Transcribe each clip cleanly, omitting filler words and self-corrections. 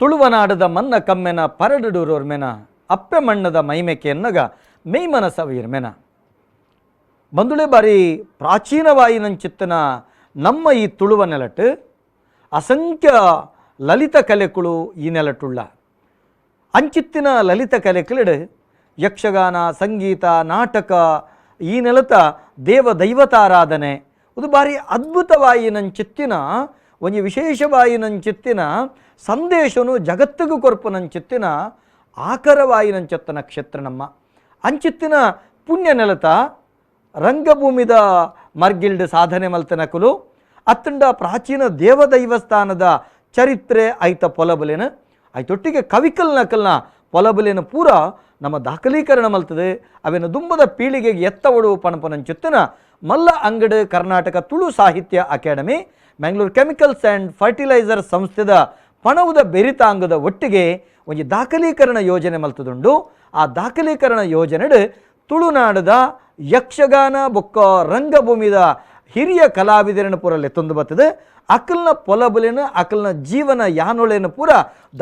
ತುಳುವನಾಡದ ಮನ್ನ ಕಮ್ಮೆನ ಪರಡುಡೂರೋರ್ಮೆನ ಅಪ್ಪೆ ಮಣ್ಣದ ಮೈಮೆಕೆ ಎನ್ನಗ ಮೇಯ್ಮನಸವೀರ್ಮೆನ. ಬಂದುಳೆ ಬಾರಿ ಪ್ರಾಚೀನವಾಯಿನಂಚಿತ್ತನ ನಮ್ಮ ಈ ತುಳುವ ನೆಲಟ್ಟು ಅಸಂಖ್ಯ ಲಲಿತ ಕಲೆಕುಳು ಈ ನೆಲಟುಳ್ಳ. ಅಂಚಿತ್ತಿನ ಲಲಿತ ಕಲೆಕುಲೆಡು ಯಕ್ಷಗಾನ, ಸಂಗೀತ, ನಾಟಕ, ಈ ನೆಲತ ದೇವ ದೈವತಾರಾಧನೆ ಇದು ಬಾರಿ ಅದ್ಭುತವಾಯಿನಂಚಿತ್ತಿನ ಒಂಜಿ ವಿಶೇಷವಾಯಿನಂಚಿತ್ತಿನ ಸಂದೇಶನು ಜಗತ್ತಿಗೂ ಕೊರ್ಪುನಂಚಿತ್ತಿನ ಆಕರವಾಯಿನಂಚತ್ತನ ಕ್ಷೇತ್ರ ನಮ್ಮ ಅಂಚಿತ್ತಿನ ಪುಣ್ಯ ನೆಲತ ರಂಗಭೂಮಿದ ಮರ್ಗಿಲ್ಡ್ ಸಾಧನೆ ಮಲ್ತನಕುಲು ಅತ್ತಂಡ ಪ್ರಾಚೀನ ದೇವದೈವಸ್ಥಾನದ ಚರಿತ್ರೆ ಐತ ಪೊಲಬುಲೆನ ಐತೊಟ್ಟಿಗೆ ಕವಿಕಲ್ ನಕಲ್ನ ಪೊಲಬುಲೆನ ಪೂರ ನಮ್ಮ ದಾಖಲೀಕರಣ ಮಲ್ತದೆ. ಅವೆನ ದುಂಬದ ಪೀಳಿಗೆಗೆ ಎತ್ತ ಒಡುವ ಪಣಪನಂಚಿತ್ತಿನ ಮಲ್ಲ ಅಂಗಡು Karnataka Tulu Sahitya academy Mangalore chemicals and fertiliser ಸಂಸ್ಥೆದ ಪಣವುದ ಬೆರಿತಾಂಗದ ಒಟ್ಟಿಗೆ ಒಂಜಿ ದಾಖಲೀಕರಣ ಯೋಜನೆ ಮಲ್ತದುಂಡು. ಆ ದಾಖಲೀಕರಣ ಯೋಜನೆಡು ತುಳುನಾಡದ ಯಕ್ಷಗಾನ ಬೊಕ್ಕ ರಂಗಭೂಮಿದ ಹಿರಿಯ ಕಲಾವಿದರನ್ನು ಪೂರ ಲೆತ್ತೊಂದು ಬರ್ತದೆ. ಅಕಲ್ನ ಪೊಲಬುಲೆನ ಅಕಲ್ನ ಜೀವನ ಯಾನೊಳೆನ ಪೂರ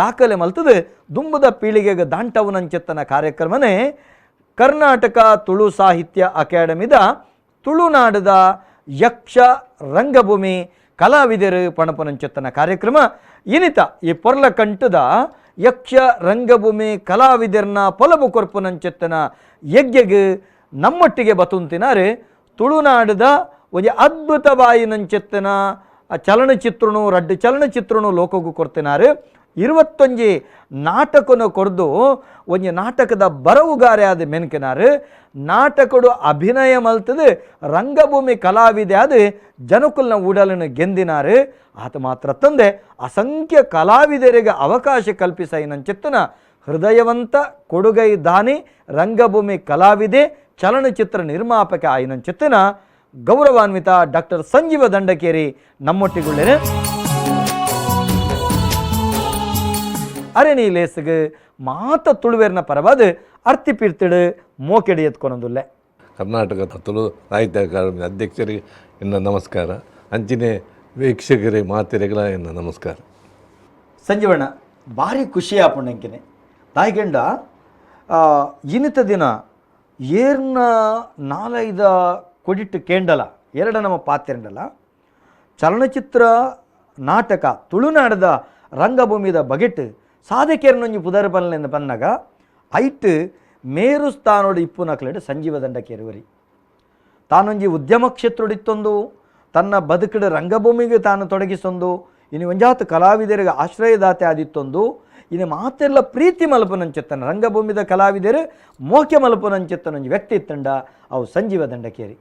ದಾಖಲೆ ಮಲ್ತದೆ. ದುಂಬದ ಪೀಳಿಗೆಗೆ ದಾಂಟವನಂచెತ್ತನ ಕಾರ್ಯಕ್ರಮನೇ ಕರ್ನಾಟಕ ತುಳು ಸಾಹಿತ್ಯ ಅಕಾಡೆಮಿದ ತುಳುನಾಡದ ಯಕ್ಷ ರಂಗಭೂಮಿ ಕಲಾವಿದರು ಪಣಪನಂಚೆತ್ತನ ಕಾರ್ಯಕ್ರಮ. ಇನಿತ ಈ ಪೊರ್ಲ ಕಂಟದ ಯಕ್ಷ ರಂಗಭೂಮಿ ಕಲಾವಿದರ್ನ ಪೊಲಬು ಕೊರ್ಪುನಂಚೆತ್ತನ ಯಜ್ಞಗೆ ನಮ್ಮೊಟ್ಟಿಗೆ ಬತುಂತಿನಾರೆ ತುಳುನಾಡದ ಒಂಜಿ ಅದ್ಭುತವಾಯಿನಂಚೆತ್ತನ ಚಲನಚಿತ್ರನು ರಡ್ಡು ಚಲನಚಿತ್ರನು ಲೋಕಗೂ ಕೊರ್ತಿನಾರು. 21 ನಾಟಕನು ಕೊರ್ದು ಒಂಜಿ ನಾಟಕದ ಬರವುಗಾರೆ ಆದ ಮೆನ್ಕಿನಾರು. ನಾಟಕಡು ಅಭಿನಯ ಮಲ್ತದು ರಂಗಭೂಮಿ ಕಲಾವಿದೆ ಆದ ಜನಕುಲ್ನ ಉಡಲನ್ನು ಗೆಂದಿನಾರು. ಆತ ಮಾತ್ರ ತಂದೆ ಅಸಂಖ್ಯ ಕಲಾವಿದರಿಗೆ ಅವಕಾಶ ಕಲ್ಪಿಸೈನಂಚಿತ್ತನ ಹೃದಯವಂತ ಕೊಡುಗೈ ದಾನಿ ರಂಗಭೂಮಿ ಕಲಾವಿದೆ ಚಲನಚಿತ್ರ ನಿರ್ಮಾಪಕ ಆಯಿನಂಚಿತ್ತನ ಗೌರವಾನ್ವಿತ ಡಾಕ್ಟರ್ ಸಂಜೀವ ದಂಡಕೇರಿ ನಮ್ಮೊಟ್ಟಿಗುಳ್ಳೇನೆ. ಅರೆ ಲೇಸುಗು ಮಾತ ತುಳುವೇರ್ನ ಪರವಾದ ಅರ್ತಿ ಪೀರ್ತಿಡು ಮೋಕೆಡಿ ಎತ್ಕೊನೊಂದುಲ್ಲೆ. ಕರ್ನಾಟಕ ತುಳು ಸಾಹಿತ್ಯ ಅಕಾಡೆಮಿ ಅಧ್ಯಕ್ಷರಿಗೆ ಎನ್ನ ನಮಸ್ಕಾರ, ಅಂಚಿನೆ ವೀಕ್ಷಕರೇ ಮಾತೆರೆಗಳ ಎನ್ನ ನಮಸ್ಕಾರ. ಸಂಜೀವಣ್ಣ ಭಾರಿ ಖುಷಿ ಆಪುಂಡು ತಾಯಿಗೆಂಡ ಇನಿತ ದಿನ ಏರ್ನ ನಾಲೈದ ಕೊಡಿಟ್ಟು ಕೇಂಡಲ ಎರಡ ನಮ್ಮ ಪಾತ್ರೆಂಡಲ ಚಲನಚಿತ್ರ ನಾಟಕ ತುಳುನಾಡದ ರಂಗಭೂಮಿದ ಬಗೆಟ್ ಸಾಧಕೇರ್ನೊಂಜಿ ಪುದರ್ ಪನ್ಲೆಂದು ಪನ್ನಾಗ ಐಟ್ ಮೇರು ಸ್ಥಾನೋಡು ಇಪ್ಪುನಕ್ಲೆಡ್ ಸಂಜೀವ ದಂಡಕೇರುವರಿ. ತಾನೊಂಜಿ ಉದ್ಯಮ ಕ್ಷೇತ್ರಡಿತ್ತೊಂದು ತನ್ನ ಬದುಕಡ ರಂಗಭೂಮಿಗೆ ತಾನು ತೊಡಗಿಸೊಂದು ಇನ್ನು ಒಂಜಾತ ಕಲಾವಿದರಿಗೆ ಆಶ್ರಯದಾತೆ ಆದಿತ್ತೊಂದು ಇನ್ನು ಮಾತೆಲ್ಲ ಪ್ರೀತಿ ಮಲ್ಪನಂಚೆತ್ತನ ರಂಗಭೂಮಿದ ಕಲಾವಿದರು ಮೋಕೆ ಮಲ್ಪನಂಚೆತ್ತನೊಂಜಿ ವ್ಯಕ್ತಿ ಇತ್ತಂಡ ಅವು ಸಂಜೀವ ದಂಡಕೇರಿ.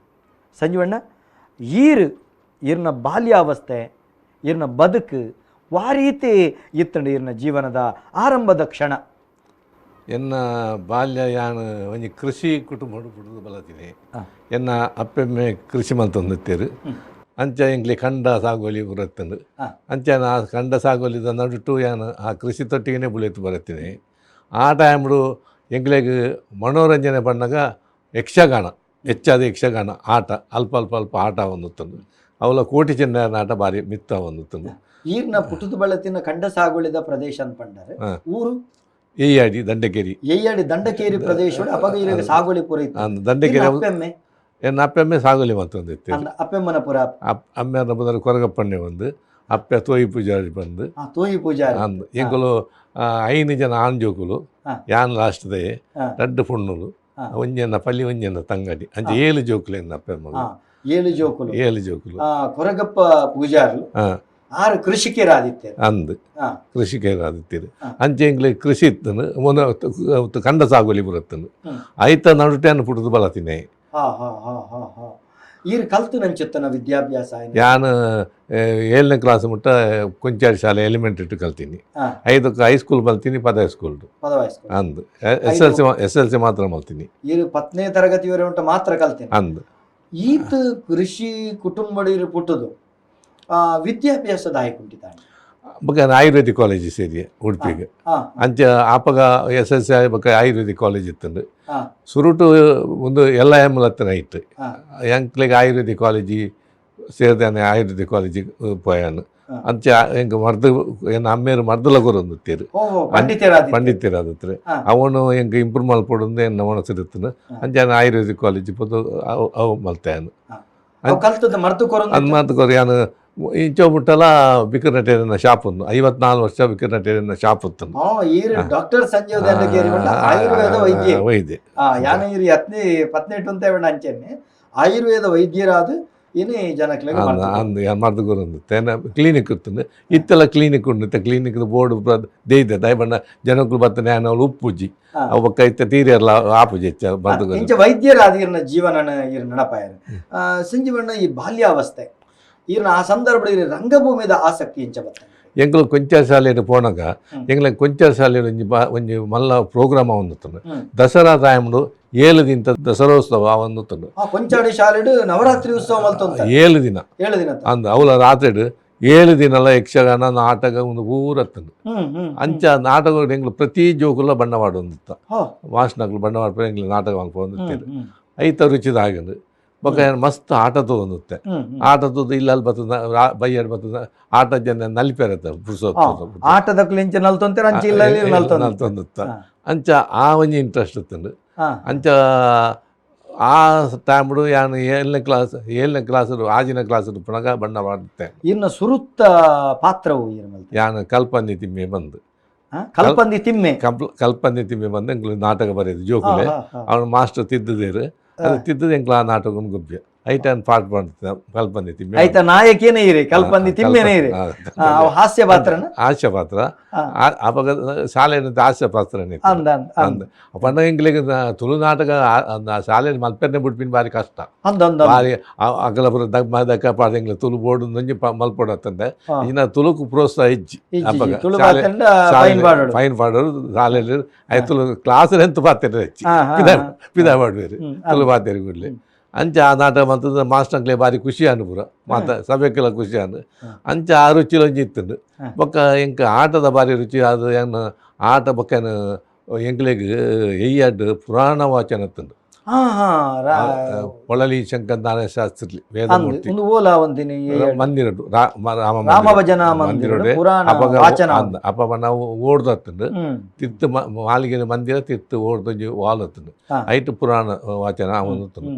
ಸಂಜೀವಣ್ಣ ಈರು ಈರ್ನ ಬಾಲ್ಯಾವಸ್ಥೆ ಈರ್ನ ಬದುಕು ವಾರೀತಿ ಇತ್ತಂಡ ಈರ್ನ ಜೀವನದ ಆರಂಭದ ಕ್ಷಣ. ಎನ್ನ ಬಾಲ್ಯ ಯಾನ್ ಒಂಜಿ ಕೃಷಿ ಕುಟುಂಬ ಪುಟ್ಟುದು ಬಲತೀನಿ. ಎನ್ನ ಅಪ್ಪೆಮ್ಮೆ ಕೃಷಿ ಮಲ್ತೊಂದಿತ್ತೇರು. ಅಂಚ ಎಂಕ್ಲೆ ಕಂಡ ಸಾಗೋಲಿ ಬರತ್ತಂಡು. ಅಂಚ ಆ ಕಂಡ ಸಾಗೋಲಿದ ನಡುಟು ಯಾನ್ ಆ ಕೃಷಿ ತೊಟ್ಟಿಗೆನೆ ಬುಳೆತು ಬರತ್ತೀನಿ. ಆ ಟೈಮ್ಡು ಎಂಕ್ಲೆಗ್ ಮನೋರಂಜನೆ ಪಣ್ಣಗ ಯಕ್ಷಗಾನ ಹೆಚ್ಚಾದ ಯಕ್ಷಗಾನ ಆಟ ಅಲ್ಪ ಅಲ್ಪ ಅಲ್ಪ ಆಟ ಒಂದುತ್ತಂಡು. ಅವಲ ಕೋಟಿ ಚೆನ್ನಯನ ಆಟ ಬಾರಿ ಮಿತ್ತ ಒಂದುತ್ತಂಡು. ಈರ್ನ ಪುಟ್ಟುದು ಬಳತಿನ ಕಂಡ ಸಾಗುಳಿದ ಪ್ರದೇಶ ಅಂತ ಪಂಡರೆ ಊರು ಏಯಾಡಿ ದಂಡಕೇರಿ. ಏಯಾಡಿ ದಂಡಕೇರಿ ಪ್ರದೇಶ ಅಪಗ ಈರೆಗ್ ಸಾಗುಳಿ ಪೂರ ಇತ್ತು. ದಂಡಕೇರಿ ಅಪ್ಪೆಮ್ಮೆ ಎನ್ನ ಅಪ್ಪೆಮ್ಮೆ ಸಾಗುಲಿ ಮತ್ತೊಂದಿತ್ತು. ಅಪ್ಪೆಮ್ಮನ ಪುರ ಅಮ್ಮೆನ ಬಂದರೆ ಕೊರಗಪ್ಪಣ್ಣೆ ಬಂದು ಅಪ್ಪೆ ತೋಯಿ ಪೂಜಾರಿ ಬಂದು ತೋಯಿ ಪೂಜಾರಿ ಅಂದು ಎಂಕುಲು 5 ಜನ ಆಂಜೋಕುಲು ಯಾನ್ ಲಾಸ್ಟ್ they ರಡ್ಡು ಪುಣ್ಣುಲು ಒಂಜೆನ್ನ ಪಲ್ಲಿ ಒಂಜೆನ್ನ ತಂಗಡಿ ಅಂಚ 7 ಜೋಕುಲು ಎನ್ನ ಅಪ್ಪೆಮ್ಮ. 7 ಜೋಕುಲು 7 ಜೋಕುಲು. ಕೊರಗಪ್ಪ ಪೂಜಾರ್ಲು 6 ಕೃಷಿಕರಾದಿತ್ಯ ಅಂದು ಕೃಷಿಕರಾದಿತ್ತೀರು. ಅಂಚೆ ಎಂಕ್ಲೆ ಕೃಷಿ ಇತ್ತನು ಕಂಡ ಸಾಗುಲಿ ಬರುತ್ತನು ಐತ ನಡುಟೆಯನ್ನು ಪುಟ್ಟುದು ಬಲತಿನಿ. ಈರ್ ಕಲ್ತು ನಂಚೆತ್ತನ ವಿದ್ಯಾಭ್ಯಾಸ ಯಾನ್ 7ನೇ ಕ್ಲಾಸ್ ಮುಟ್ಟ ಕೊಂಚಾಡಿ ಶಾಲೆ ಎಲಿಮೆಂಟ್ರಿ ಇಟ್ಟು ಕಲ್ತೀನಿ. 5ಕ್ಕೆ ಹೈಸ್ಕೂಲ್ ಮಲ್ತೀನಿ, ಪದ ಸ್ಕೂಲ್ ಅಂದು S L C ಮಾತ್ರ ಮಲ್ತೀನಿ. ಈರು 10ನೇ ತರಗತಿವರೆ ಉಂಟು ಮಾತ್ರ ಕಲ್ತೀನಿ ಅಂದು. ಈತ ಕೃಷಿ ಕುಟುಂಬ ಪುಟ್ಟುದು ವಿದ್ಯಾಭ್ಯಾಸ ದಾಯಕುಂಟಿತಾನೆ. ಬೊಕ ಆಯುರ್ವೇದಿಕ್ ಕಾಲೇಜ್ ಸೇರಿ ಉಡುಪಿಗೆ. ಅಂಚ ಆಪಗ S L C ಬೊಕ ಆಯುರ್ವೇದಿಕ್ ಕಾಲೇಜ್ ಇತ್ತಂಡು. ಸುರುಟು ಒಂದು ಎಲ್ಲ ಎಮ್ ಲತ್ತನ ಇತ್ತು. ಎಂಕ್ಲೆಗ್ ಆಯುರ್ವೇದಿಕ್ ಕಾಲೇಜಿ ಸೇರ್ದಾನೆ, ಆಯುರ್ವೇದಿಕ್ ಕಾಲೇಜಿಗೆ ಪೋಯಾನು. ಅಂಚ ಎಂಕ್ ಮರ್ದು ಎನ್ನ ಅಮ್ಮೇರು ಮರ್ದಲ ಕೊರೊಂದಿತ್ತೆರ್. ಓ, ಪಂಡಿತರಾದಿತ್ತೆರ್. ಪಂಡಿತರಾದಿತ್ತೆರ್. ಅವನು ಎಂಕ್ ಇಂಪ್ರೂವ್ ಮಲ್ಪೊಡುಂದು ಎನ್ನ ಮನಸ್ಸಿಡಿತ್ತುಂಡು. ಅಂಚ ಯಾನ್ ಆಯುರ್ವೇದಿಕ್ ಕಾಲೇಜ್ ಪೋದು ಅವು ಅವು ಮಲ್ತೆ ಯಾನ್. ಅವು ಕಲ್ತದ್ದು ಮರ್ದು ಕೊರೊಂದು. ಅಂದ್ ಮಾತ ಕೊರಿ. ಯಾನ್ ಇಂಚ ಮುಟ್ಟಲ ಬಿಕರ್ನಟೇರಿನ ಶಾಪ್ ಉಂದು. 54 ವರ್ಷ ಬಿಕರ್ನಟೇರಿನ ಶಾಪ್ ಇತ್ತು. ಈರ್ ಡಾಕ್ಟರ್ ಸಂಜೀವ್ ದಂಡಗೇರಿ ಪಂಡ ಆಯುರ್ವೇದ ವೈದ್ಯ. ವೈದ್ಯ. ಯಾನ್ ಈರ್ ಯತ್ನಿ ಪತ್ನಿಟ್ಟು ಅಂತ ಬೇಡ, ಅಂಚೆನೆ ಆಯುರ್ವೇದ ವೈದ್ಯರಾದ ಇನಿ ಜನಕ್ಲೆಗ್ ಮರ್ದ್ ಕೊರು. ಅಂದ್, ಯಾನ್ ಮರ್ದು ಕೊರೊಂದಿತ್ತೆ. ಕ್ಲಿನಿಕ್ ಇತ್ತುಂಡು. ಇತ್ತೆಲ ಕ್ಲಿನಿಕ್ ಉಂಡು. ಇತ್ತೆ ಕ್ಲಿನಿಕ್ ಬೋರ್ಡ್ ದೇಯ್ದೆ. ದಾಯೆ ಪಂಡ ಜನಕ್ಕುಲು ಬತ್ತನೆ ಯಾನ್ ಅವ್ಲು ಉಪ್ಪುಜಿ. ಅವು ಬೊಕ್ಕ ಇತ್ತೆ ತೀರಿಯರ್ಲ ಆಪುಜಿ ಹೆಚ್ಚ ಮರ್ದು ಕೊರು. ಇಂಚ ವೈದ್ಯರಾದ ಈರ್ನ ಜೀವನನ ಈರ್ ನಡಪಾಯರು. ಸಂಜೀವಣ್ಣ, ಈ ಬಾಲ್ಯಾವಸ್ಥೆ ಈರ್ನ ಆ ಸಂದರ್ಭ ಈರ್ ರಂಗಭೂಮಿದ ಆಸಕ್ತಿ ಇಂಚ ಬತ್ತ? ಎಂಕುಲು ಕೊಂಚ ಶಾಲೆಡ್ ಪೋನಗ ಎಂಕ್ಲೆ ಕೊಂಚ ಶಾಲೆಡ್ ಒಂಜಿ ಒಂಜಿ ಮಲ್ಲ ಪ್ರೋಗ್ರಾಮ್ ಆವೊಂದಿತ್ತುಂಡು. ದಸರಾ ಟೈಮ್ಡು 7 ದಿನ ದಸರೋತ್ಸವ ಆವೊಂದಿತ್ತುಂಡು. ಕೊಂಚಾಡಿ ಶಾಲೆಡ್ ನವರಾತ್ರಿ ಉತ್ಸವ ಮಲ್ತೊಂತ? 7 ದಿನ. 7 ದಿನ. ಅಂದ್, ಅವಲ ರಾತ್ರಿಡ್ 7 ದಿನಲ ಯಕ್ಷಗಾನ ನಾಟಕ ಒಂದು ಪೂರ ಇತ್ತುಂಡು. ಹ್ಮ್ ಹ್ಮ್ ಅಂಚ ನಾಟಕ ಎಂಕ್ಲು ಪ್ರತಿ ಜೋಕುಲ ಬಣ್ಣ ಪಾಡೊಂದಿತ್ತ. ಮಾಸ್ಟ್ನಕ್ಲು ಬಣ್ಣ ಪಾಡ್ಪೆ, ಎಂಕ್ಲು ನಾಟಕ ಮಲ್ಪೊಂದಿತ್ತೆರ್. ಐತ ರುಚಿದ ಆಗಂಡು. ಬೊಕ ಯಾನ್ ಮಸ್ತ್ ಆಟ ತೂವೊಂದಿತ್ತೆ. ಹ್ಮ್ ಹ್ಮ್. ಆಟ ತೂದು ಇಲ್ಲಲ್ಲಿ ಬತ್ತದ, ಬಯ್ಯಡ್ ಬತ್ತದ, ಆಟ ಜನ ನಲಿಪೆರತ್ತ ಪುರ್ಸೊತ್ತು. ಆಟದಕ್ಕಲು ಇಂಚ ನಲ್ತೊಂತೆರ್, ಅಂಚ ಇಲ್ಲ ನಲ್ತೊಂದು. ನಲ್ತೊಂದಿತ್ತ. ಅಂಚ ಆ ಒಂಜಿ ಇಂಟ್ರೆಸ್ಟ್ ಇತ್ತುಂಡು. ಅಂಚ ಆ ಟೈಮ್ಡು ಯಾನ್ ಏಳನೇ ಕ್ಲಾಸ್, ಏಳನೇ ಕ್ಲಾಸ್, ಆಜಿನ ಕ್ಲಾಸ್ ಪುನಗ ಬಣ್ಣ ಪಾಡ್ತೆ. ಇನ್ನ ಸುರುತ್ತ ಪಾತ್ರವು ಈರ್ ಮಲ್ತೆ? ಯಾನ್ ಕಲ್ಪಂದಿ ತಿಮ್ಮೆ ಬಂದು. ಕಲ್ಪಂದಿ ತಿಮ್ಮೆ. ಕಲ್ಪಂದಿ ತಿಮ್ಮೆ ಬಂದು. ಎಂಕ್ಲು ನಾಟಕ ಬರೆಯೋದು ಜೋಕುಲೆ. ಹಾ, ಹಾ, ಹಾ. ಅವನು ಮಾಸ್ಟರ್ ತಿದ್ದುದೇರು, ಅದು ತಿದ್ದದ ಎಂಕ್ಲು ಆ ನಾಟಕ ಗೊಬ್ಬೆ. ಐಟ ಪಾಠ ಮಾಡ್ತ ಕಲ್ಪಂದಿ ತಿಮ್ಮೆ. ಆಯ್ತಾ, ನಾಯಕಿನೇ ಇರಿ, ಕಲ್ಪಂದಿ ತಿಮ್ಮೆನೇ ಇರಿ. ಅವು ಹಾಸ್ಯ ಪಾತ್ರನ? ಹಾಸ್ಯ ಪಾತ್ರ. ಅವಾಗ ಶಾಲೆ ಹಾಸ್ಯ ಪಾತ್ರನೇ ಇತ್ತು. ಅಂದ ಅಂದ ಅಂದ. ಅಂದ್ ಪಂಡ ಎಂಕ್ಲೆಗ್ ತುಳು ನಾಟಕ ಶಾಲೆ ಮಲ್ಪೆರ್ನೆ ಬುಡ್ಪಿನ ಬಾರಿ ಕಷ್ಟ. ಅಂದ ಅಂದ ಅಂದ. ಬಾರಿ ಅಗಲಪುರ ದಗ್ ದಕ್ಕ ಪಾಡ್ದು ಎಂಕ್ಲೆ ತುಳು ಬೋರ್ಡ್ ಒಂಜಿ ಮಲ್ಪೊಡು ಅತ್ತಂದೆ. ಇನ್ನ ತುಳುಕು ಪ್ರೋತ್ಸಾಹ ಇಜ್ಜಿ. ಇಜ್ಜಿ, ಅಪಗ ಇಜ್ಜಿ. ತುಳು ಪಾತ್ರಂಡ ಫೈನ್ ಪಾಡೋಡು. ಫೈನ್ ಪಾಡೋಡು ಶಾಲೆಯಲ್ಲಿ. ಆಯ್ತು, ತುಳು ಕ್ಲಾಸ್ ಎಂತ ಪಾತೆರ ಹೆಚ್ಚಿ ಹಾ, ಹಾ, ಪಿದ ಹಾ. ಪಿದ ಮಾಡುವೇರು. ತುಳು ಪಾತೆರ ಕೂಡಲೇ. ಅಂಚ ಆ ನಾಟಕ ಮಂತದ ಮಾಸ್ಟರ್ಕ್ಲೆ ಬಾರಿ ಖುಷಿ ಅನು, ಪೂರ ಮಾತ ಸಭೆಕ್ಕೆಲ್ಲ ಖುಷಿ ಅನು. ಅಂಚ ಆ ರುಚಿ ಒಂಜಿ ಇತ್ತುಂಡು. ಬೊಕ್ಕ ಎಂಕ್ ಆಟದ ಬಾರಿ ರುಚಿ. ಅದು ಏನ್ ಆಟ ಬೊಕ್ಕ ಏನ್ ಎಂಕ್ಲೆಗ್ ಎಯ್ಯಾಡ್ ಪುರಾಣ ವಾಚನ ಇತ್ತುಂಡು. ಹಾ ಹಾ ಪೊಳಲಿ ಶಂಕರ ನಾರಾಯಣ ಶಾಸ್ತ್ರಿ ಅಂದ್ ವೇದಮೂರ್ತಿ. ಒಂದು ಓಲ ಒಂದಿನಿ ಮಂದಿರಡು ರಾಮ ರಾಮ ಭಜನಾ ಮಂದಿರ. ಮಂದಿರಡೆ. ಪುರಾಣ ಅಪಗ ವಾಚನ. ಅಂದ್, ಅಪಗ ನಾವು ಓಡ್ದತ್ತುಂಡು. ತಿತ್ತು ಮಾಲಿಗೆನ ಮಂದಿರ ತಿತ್ತು ಓಡ್ದೊಂಜಿ ವಾಲ್ ಅತ್ತುಂಡು. ಐಟ್ ಪುರಾಣ ವಾಚನ ಅವನು.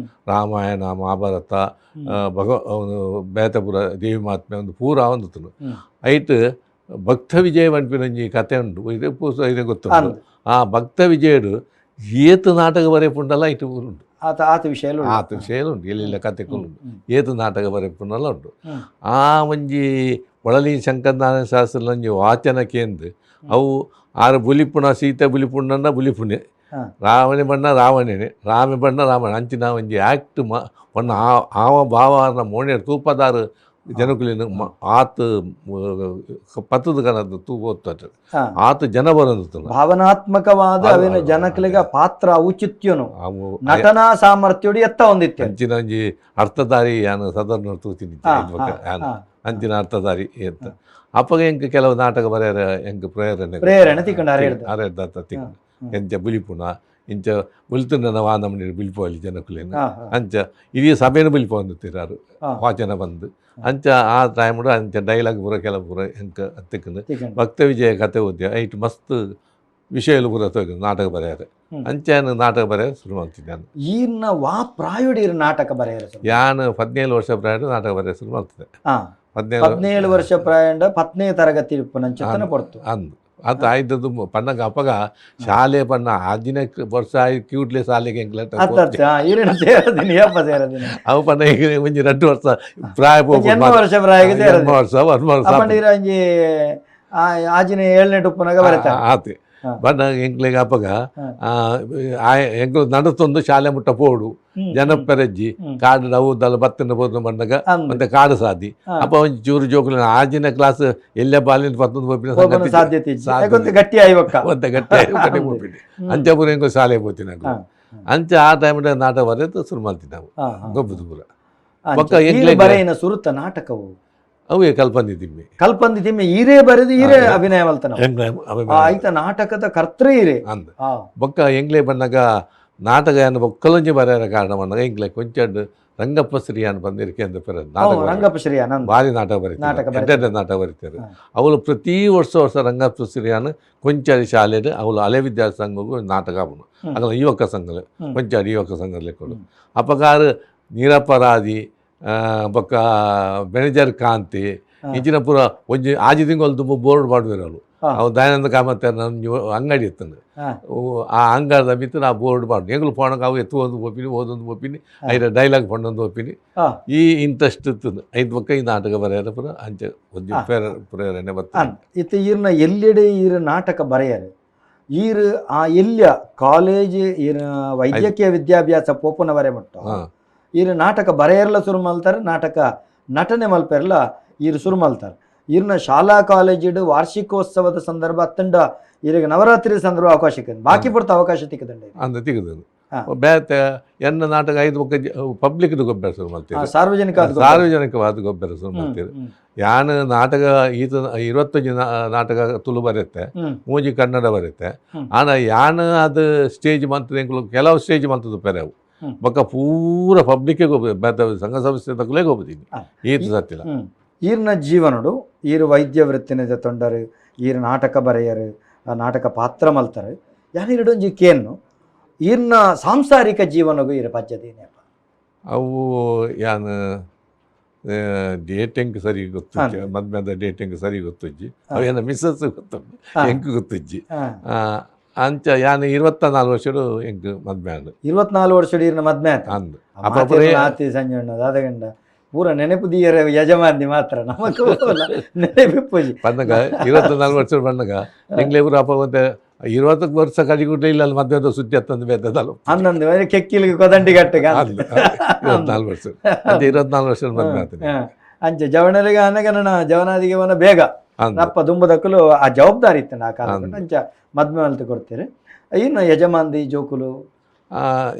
ರಾಮಾಯಣ, ಮಹಾಭಾರತ, ಭಗ ಅವನು ಬೇತಪುರ ದೇವಿ ಮಹಾತ್ಮೆ ಒಂದು ಪೂರ ಅವನು. ಐಟ್ ಭಕ್ತ ವಿಜಯ ಪನ್ಪಿನೊಂಜಿ ಕತೆ ಉಂಡು. ಇದು ಪೂಸ ಇದು ಗೊತ್ತುಂಡು. ಆ ಭಕ್ತ ವಿಜಯಡು ಏತ್ ನಾಟಕ ಬರೆಪುಂಡಲ ಐಟ್ ಉಂಡು. ಆತ ಆತ ವಿಷಯ. ಆತ ವಿಷಯ ಉಂಟು. ಎಲ್ಲೆಲ್ಲ ಕತೆಗಳು ಉಂಟು. ಏತ್ ನಾಟಕ ಬರೆಪುಂಡಲ ಉಂಡು. ಆ ಒಂಜಿ ಒಳಲಿ ಶಂಕರನಾರಾಯಣ ಶಾಸ್ತ್ರ ಒಂಜಿ ವಾಚನ ಕೇಂದ್ರ. ಅವು ಆರು ಬುಲಿಪುಣ ಸೀತೆ ಬುಲಿಪುಂಡನ್ನ ಬುಲಿಪುಣೆ. ರಾವಣೆ ಬಣ್ಣ ರಾವಣನೇ, ರಾಮೆ ಬಣ್ಣ ರಾವಣ. ಅಂಚಿನ ಒಂಜಿ ಆಕ್ಟ್ ಮ ಪಣ್ಣ ಆವ ಭಾವಾರ್ನ ಮೋಣೆ ತೂಪದಾರು ಜನಕುಲಿನ ಆತ್ ಪತ್ತದ ಕನದ ತೂ ಓದ್ತಾರೆ. ಆತ ಜನ ಬರೋದು. ಭಾವನಾತ್ಮಕವಾದ ಅವಿನ ಜನಕ್ಲೆಗ ಪಾತ್ರ ಔಚಿತ್ಯನು ಅವು ನಟನಾ ಸಾಮರ್ಥ್ಯಡು ಎತ್ತ ಹೊಂದಿತ್ತೆ. ಅಂಚಿನ ಒಂಜಿ ಅರ್ಥಧಾರಿ ಯಾನು ಸದರ್ನ ತೂತಿನಿ ಯಾನು. ಅಂಚಿನ ಅರ್ಥಧಾರಿ ಎಂತ ಅಪ್ಪಗ ಎಂಕ್ ಕೆಲವು ನಾಟಕ ಬರೆಯರ ಎಂಕ್ ಪ್ರೇರಣೆ. ಪ್ರೇರಣೆ ತಿಕ್ಕಂಡು ಅರೆಡ್ದು. ಅರೆಡ್ದು ತಿಕ್ಕಂಡು. ಎಂಚ ಬುಲಿಪುಣ ಇಂಚ ಬುಲ್ತುಂಡನ ವಾನಮನಿ ಬುಲಿಪೋಲಿ ಜನಕುಲೇನು. ಹಾ, ಹಾ. ಅಂಚ ಇಡೀ ಸಭೆನ ಬುಲಿಪೊಂದಿತ್ತಿರಾರು. ವಾಚನ ಬಂದು ಅಂಚ ಆ ಟೈಮ್ಡು ಅಂಚ ಡೈಲಾಗ್ ಪೂರ ಕೆಲವು ಪೂರ ಎಂಕ್ ತಿಕ್ಕಂಡು. ತಿಕ್ಕಂಡು. ಭಕ್ತ ವಿಜಯ ಕತೆ ಓದ್ಯ. ಐಟ್ ಮಸ್ತ್ ವಿಷಯಲು ಪೂರ ತೋಜುಂಡು ನಾಟಕ ಬರೆಯರೆ. ಅಂಚ ಯಾನ್ ನಾಟಕ ಬರೆಯರೆ ಶುರು ಮಲ್ತಿದ್ದೆ ನಾನು. ಈರ್ನ ವಾ ಪ್ರಾಯೋಡಿ ಈರ್ ನಾಟಕ ಬರೆಯರೆ ಶುರು? ಯಾನ್ 17 ವರ್ಷ ಪ್ರಾಯಡ್ ನಾಟಕ ಬರೆಯರೆ ಶುರು ಮಲ್ತಿದ್ದೆ. 17. 17 ವರ್ಷ ಪ್ರಾಯಂಡ 10ನೇ ತರಗತಿ ಇಪ್ಪುನಂಚಿತ್ತನ ಪೊರ್ತು. ಅಂದ್ ಅತ್ ಆಯ್ತದ್ದು ಪನ್ನಗ ಅಪಗ ಶಾಲೆ ಪನ್ನ ಆಜಿನ ವರ್ಷ ಆಯ್ ಕ್ಯೂಟ್ಲೆ ಶಾಲೆಗೆ ಎಂಕ್ಲ. ಅತ್ತ ಅತ್ತ, ಈರಿನ ಸೇರದಿನಿ ಯಪ್ಪ ಸೇರದಿನಿ. ಅವು ಪನ್ನ ಈಗ ಒಂಜಿ 2 ವರ್ಷ ಪ್ರಾಯ ಪೋಪುಂಡು. ಎನ್ಮ ವರ್ಷ ಪ್ರಾಯಕ್ಕೆ ಸೇರದಿನಿ. ಎನ್ಮ ವರ್ಷ ಒನ್ಮ ವರ್ಷ. ಅಪ್ಪಂಡ ಈರ ಒಂಜಿ ಆಜಿನ ಏಳನೇ ಟುಪ್ಪುನಾಗ ಬರೆತಾರೆ. ಆತೆ. ಬಣ್ಣ ಎಂಕ್ಲೆಗ್ ಅಪಗ ಎಂಕ್ಲು ನಡತೊಂದು ಶಾಲೆ ಮುಟ್ಟ ಪೋಡು. ಜನಪೆರಜ್ಜಿ. ಕಾಡು ಅವು ದಲ ಬತ್ತಿನ ಪೋದು ಬಂದಾಗ. ಮತ್ತೆ ಕಾಡು ಸಾದಿ. ಅಪ್ಪ ಒಂಜಿ ಚೂರು ಜೋಕುಲು ಆಜಿನ ಕ್ಲಾಸ್ ಎಲ್ಲೆ ಬಾಲಿನ ಪತ್ತೊಂದು ಪೋಪಿನ ಹೋಗುವ ಸಂಗತಿ. ಸಾಧ್ಯತೆ ಇಜ್ಜಿ. ಸಾಧ್ಯತೆ. ಯಾಕೊಂತ ಗಟ್ಟಿ ಆಯ್ವಕ್ಕ. ಒಂತೆ ಗಟ್ಟಿ ಕಡೆ ಪೋಪಿನಿ. ಅಂಚ ಪೂರ ಎಂಕ್ಲು ಶಾಲೆ ಪೋತಿನ. ಅಂಚ ಆ ಟೈಮ್ ನಾಟಕ ಬರೆದು ಶುರು ಮಾಡ್ತೀನಿ ನಾವು. ಹಾ, ಹಾ. ಗೊಬ್ಬದ ಪೂರ. ಅಂಚ. ಬೊಕ್ಕ ಈರ್ ಎಂಕ್ಲೆಗ್ ಬರೆಯಿನ ಸುರುತ ನಾಟಕವು? ಅವೇ ಕಲ್ಪಂದಿ ತಿಮ್ಮೆ. ಕಲ್ಪಂದಿ ತಿಮ್ಮೆ ಈರೇ ಬರೆದು ಈರೇ ಅಭಿನಯ ಮಲ್ತನ. ಎಂಗ್ಲೆ ಆಯ್ತ ನಾಟಕದ ಕರ್ತೃ ಈರೇ. ಅಂದ್ ಬೊಕ್ಕ ಎಂಗ್ಲೆ ಬಂದಾಗ ನಾಟಕ ಏನು ಬೊಕ್ಕಲೊಂಜಿ ಬರೆಯರ ಕಾರಣ ಬಂದಾಗ ಎಂಗ್ಲೆ ಕೊಂಚಡ್ ರಂಗಪ್ಪ ಶ್ರೀಯಾನ್ ಬಂದಿರಿಕೆ ಅಂತ ಪೆರ ನಾಟಕ ಬರೆಯೋರು. ರಂಗಪ್ಪ ಶ್ರೀ ಆನಂದ್ ಭಾರಿ ನಾಟಕ ಬರೀತಾರೆ, ನಾಟಕ ಬರೀತಾರೆ. ಎಡ್ಡೆ ನಾಟಕ ಬರೀತಾರೆ. ಅವಳು ಪ್ರತಿ ವರ್ಷ ವರ್ಷ ರಂಗಪ್ಪ ಶ್ರೀಯಾನ್ ಕೊಂಚಾಡಿ ಶಾಲೆಡ್ ಅವಳು ಹಳೆ ವಿದ್ಯಾರ್ಥಿ ಸಂಘಕ್ಕೂ ನಾಟಕ ಅವನು ಅಗಲ ಯುವಕ ಸಂಘ ಕೊಂಚಾಡಿ ಯುವಕ ಸಂಘದಲ್ಲಿ ಕೊಡು. ಅಪಕಾರ ನೀರಪ್ಪ ರಾದಿ ಬೊಕ್ಕ ಮ್ಯಾನೇಜರ್ ಕಾಂತಿ ಇಂಚಿನ ಪೂರ ಒಂಜಿ ಆಜಿ ತಿಂಗಳು ತುಂಬ ಬೋರ್ಡ್ ಮಾಡುವಿರಲು. ಅವು ದಯಾನಂದ ಕಾಮತ್ ನನ್ನ ಅಂಗಡಿ ಇತ್ತಂದು. ಆ ಅಂಗಡಿದ ಮಿತ್ತು ನಾ ಬೋರ್ಡ್ ಮಾಡು ಎಂಗ್ಲು ಪೋಣಕ್ಕೆ ಅವು ಎತ್ತು ಒಂದು ಒಪ್ಪಿನಿ ಓದೊಂದು ಒಪ್ಪಿನಿ ಐರ ಡೈಲಾಗ್ ಪಂಡೊಂದು ಒಪ್ಪಿನಿ. ಈ ಇಂಟ್ರೆಸ್ಟ್ ಇತ್ತು ಐದು ಪಕ್ಕ ಈ ನಾಟಕ ಬರೆಯರ ಪೂರ ಅಂಚೆ ಒಂಜಿ ಪ್ರೇರಣೆ ಬರ್ತದೆ. ಇತ್ತ ಈರ್ನ ಎಲ್ಲೆಡೆ ಈರ್ ನಾಟಕ ಬರೆಯರು ಈರ್ ಆ ಎಲ್ಲಿಯ ಕಾಲೇಜ್ ಈರ್ ವೈದ್ಯಕೀಯ ವಿದ್ಯಾಭ್ಯಾಸ ಪೋಪುನವರೆ ಮುಟ್ಟ ಈರ್ ನಾಟಕ ಬರೆಯರ್ಲ ಶುರು ಮಲ್ತಾರೆ, ನಾಟಕ ನಟನೆ ಮಲ್ಪೆರ್ಲ ಈರ್ ಶುರು ಮಲ್ತಾರೆ. ಈರ್ನ ಶಾಲಾ ಕಾಲೇಜಿಡು ವಾರ್ಷಿಕೋತ್ಸವದ ಸಂದರ್ಭ ಅತ್ತಂಡ ಈರಿಗೆ ನವರಾತ್ರಿ ಸಂದರ್ಭ ಅವಕಾಶ ಸಿಕ್ಕದು, ಬಾಕಿ ಪಡ್ತ ಅವಕಾಶ ತಿಕ್ಕದಂಡೆ ಅಂದ ತಿಕ್ಕದು ಬೇತೆ ಎನ್ನ ನಾಟಕ ಐದು ಬೊಕ್ಕ ಪಬ್ಲಿಕ್ ಗೊಬ್ಬರ ಶುರು ಮಲ್ತೀರಿ, ಸಾರ್ವಜನಿಕ ಸಾರ್ವಜನಿಕವಾದ ಗೊಬ್ಬರ ಶುರು ಮಲ್ತೀರಿ. ಯಾನ್ ನಾಟಕ ಈತ 25 ನಾಟಕ ತುಳು ಬರುತ್ತೆ, ಮೂಜಿ ಕನ್ನಡ ಬರುತ್ತೆ. ಆನ ಯಾನ್ ಅದು ಸ್ಟೇಜ್ ಮಂತದ ಎಂಕುಲು ಕೆಲವು ಸ್ಟೇಜ್ ಮಂತದ್ದು ಪೆರವು ಬೊಕ್ಕ ಪೂರ ಪಬ್ಲಿಕ್ಗೆ ಬೇತೆ ಸಂಘ ಸಂಸ್ಥೆ ತಕ್ಕಲೇ ಗೊಬ್ಬತೀನಿ ಈತ ಸತ್ತಿಲ್ಲ. ಈರ್ನ ಜೀವನಡು ಈರು ವೈದ್ಯ ವೃತ್ತಿನ ತೊಂಡರು, ಈರು ನಾಟಕ ಬರೆಯರು, ನಾಟಕ ಪಾತ್ರ ಮಲ್ತಾರೆ. ಯಾನ್ ಇರಡೊಂಜಿ ಕೇನ್ನು ಈರ್ನ ಸಾಂಸಾರಿಕ ಜೀವನಗೂ ಈರ ಪದ್ಧತಿ. ಅವು ಯಾನ್ ಡೇಟಿಂಗ್ ಸರಿ ಗೊತ್ತಿಜ್ಜಿ, ಮದ್ಮೆದ ಡೇಟಿಂಗ್ ಸರಿ ಗೊತ್ತಿಜ್ಜಿ, ಅವೇನ ಮಿಸ್ಸಸ್ ಗೊತ್ತುಂಟು, ಎಂಕ್ ಗೊತ್ತಿಜ್ಜಿ. ಅಂಚ ಯಾನ್ 24 ವರ್ಷಡು ಎಂಕ್ ಮದ್ಮೆ ಆಂಡ್. 24 ವರ್ಷಡು ಈರ್ನ ಮದ್ಮೆ ಆತ? ಅಂದ್. ಆತಿ ಸಂಜಣ್ಣ ದಾದಗಂಡ ಪೂರ ನೆನಪು ದೀಯರ ಯಜಮಾನಿ ಮಾತ್ರ ನಮಕ್ ನೆನಪಿಪ್ಪುಜಿ. ಪನ್ನಗ 24 ವರ್ಷ ಪನ್ನಗ ಎಂಗ್ಲೆ ಪೂರ ಅಪ್ಪ ಮತ್ತೆ 20 ವರ್ಷ ಕಡಿಗುಡ್ಲೆ ಇಲ್ಲ ಮದ್ವೆದ ಸುದ್ದಿ ಅತ್ತಂದು ಬೇತದಲ್ಲ. ಅಂದಂದು ಕೆಕ್ಕಿಲಿಗೆ ಕೊದಂಡಿ ಗಟ್ಟಗ. 24 ವರ್ಷ ಅಂಚೆ 24 ವರ್ಷ ಮದ್ವೆ ಆತನೆ. ಅಂಚೆ ಜವನರಿಗೆ ಅನಗ ನನ್ನ ಜವನಾದಿಗೆ ಅವನ ಬೇಗ ನಪ್ಪ ದುಂಬದಕ್ಕಲು ಆ ಜವಾಬ್ದಾರಿ ಇತ್ತು ಆ ಕಾಲ. ಅಂಚ ಮದ್ಮೆ ಮಲ್ತು ಕೊಡ್ತೀರಿ. ಇನ್ನು ಯಜಮಾನ್ದಿ ಜೋಕುಲು?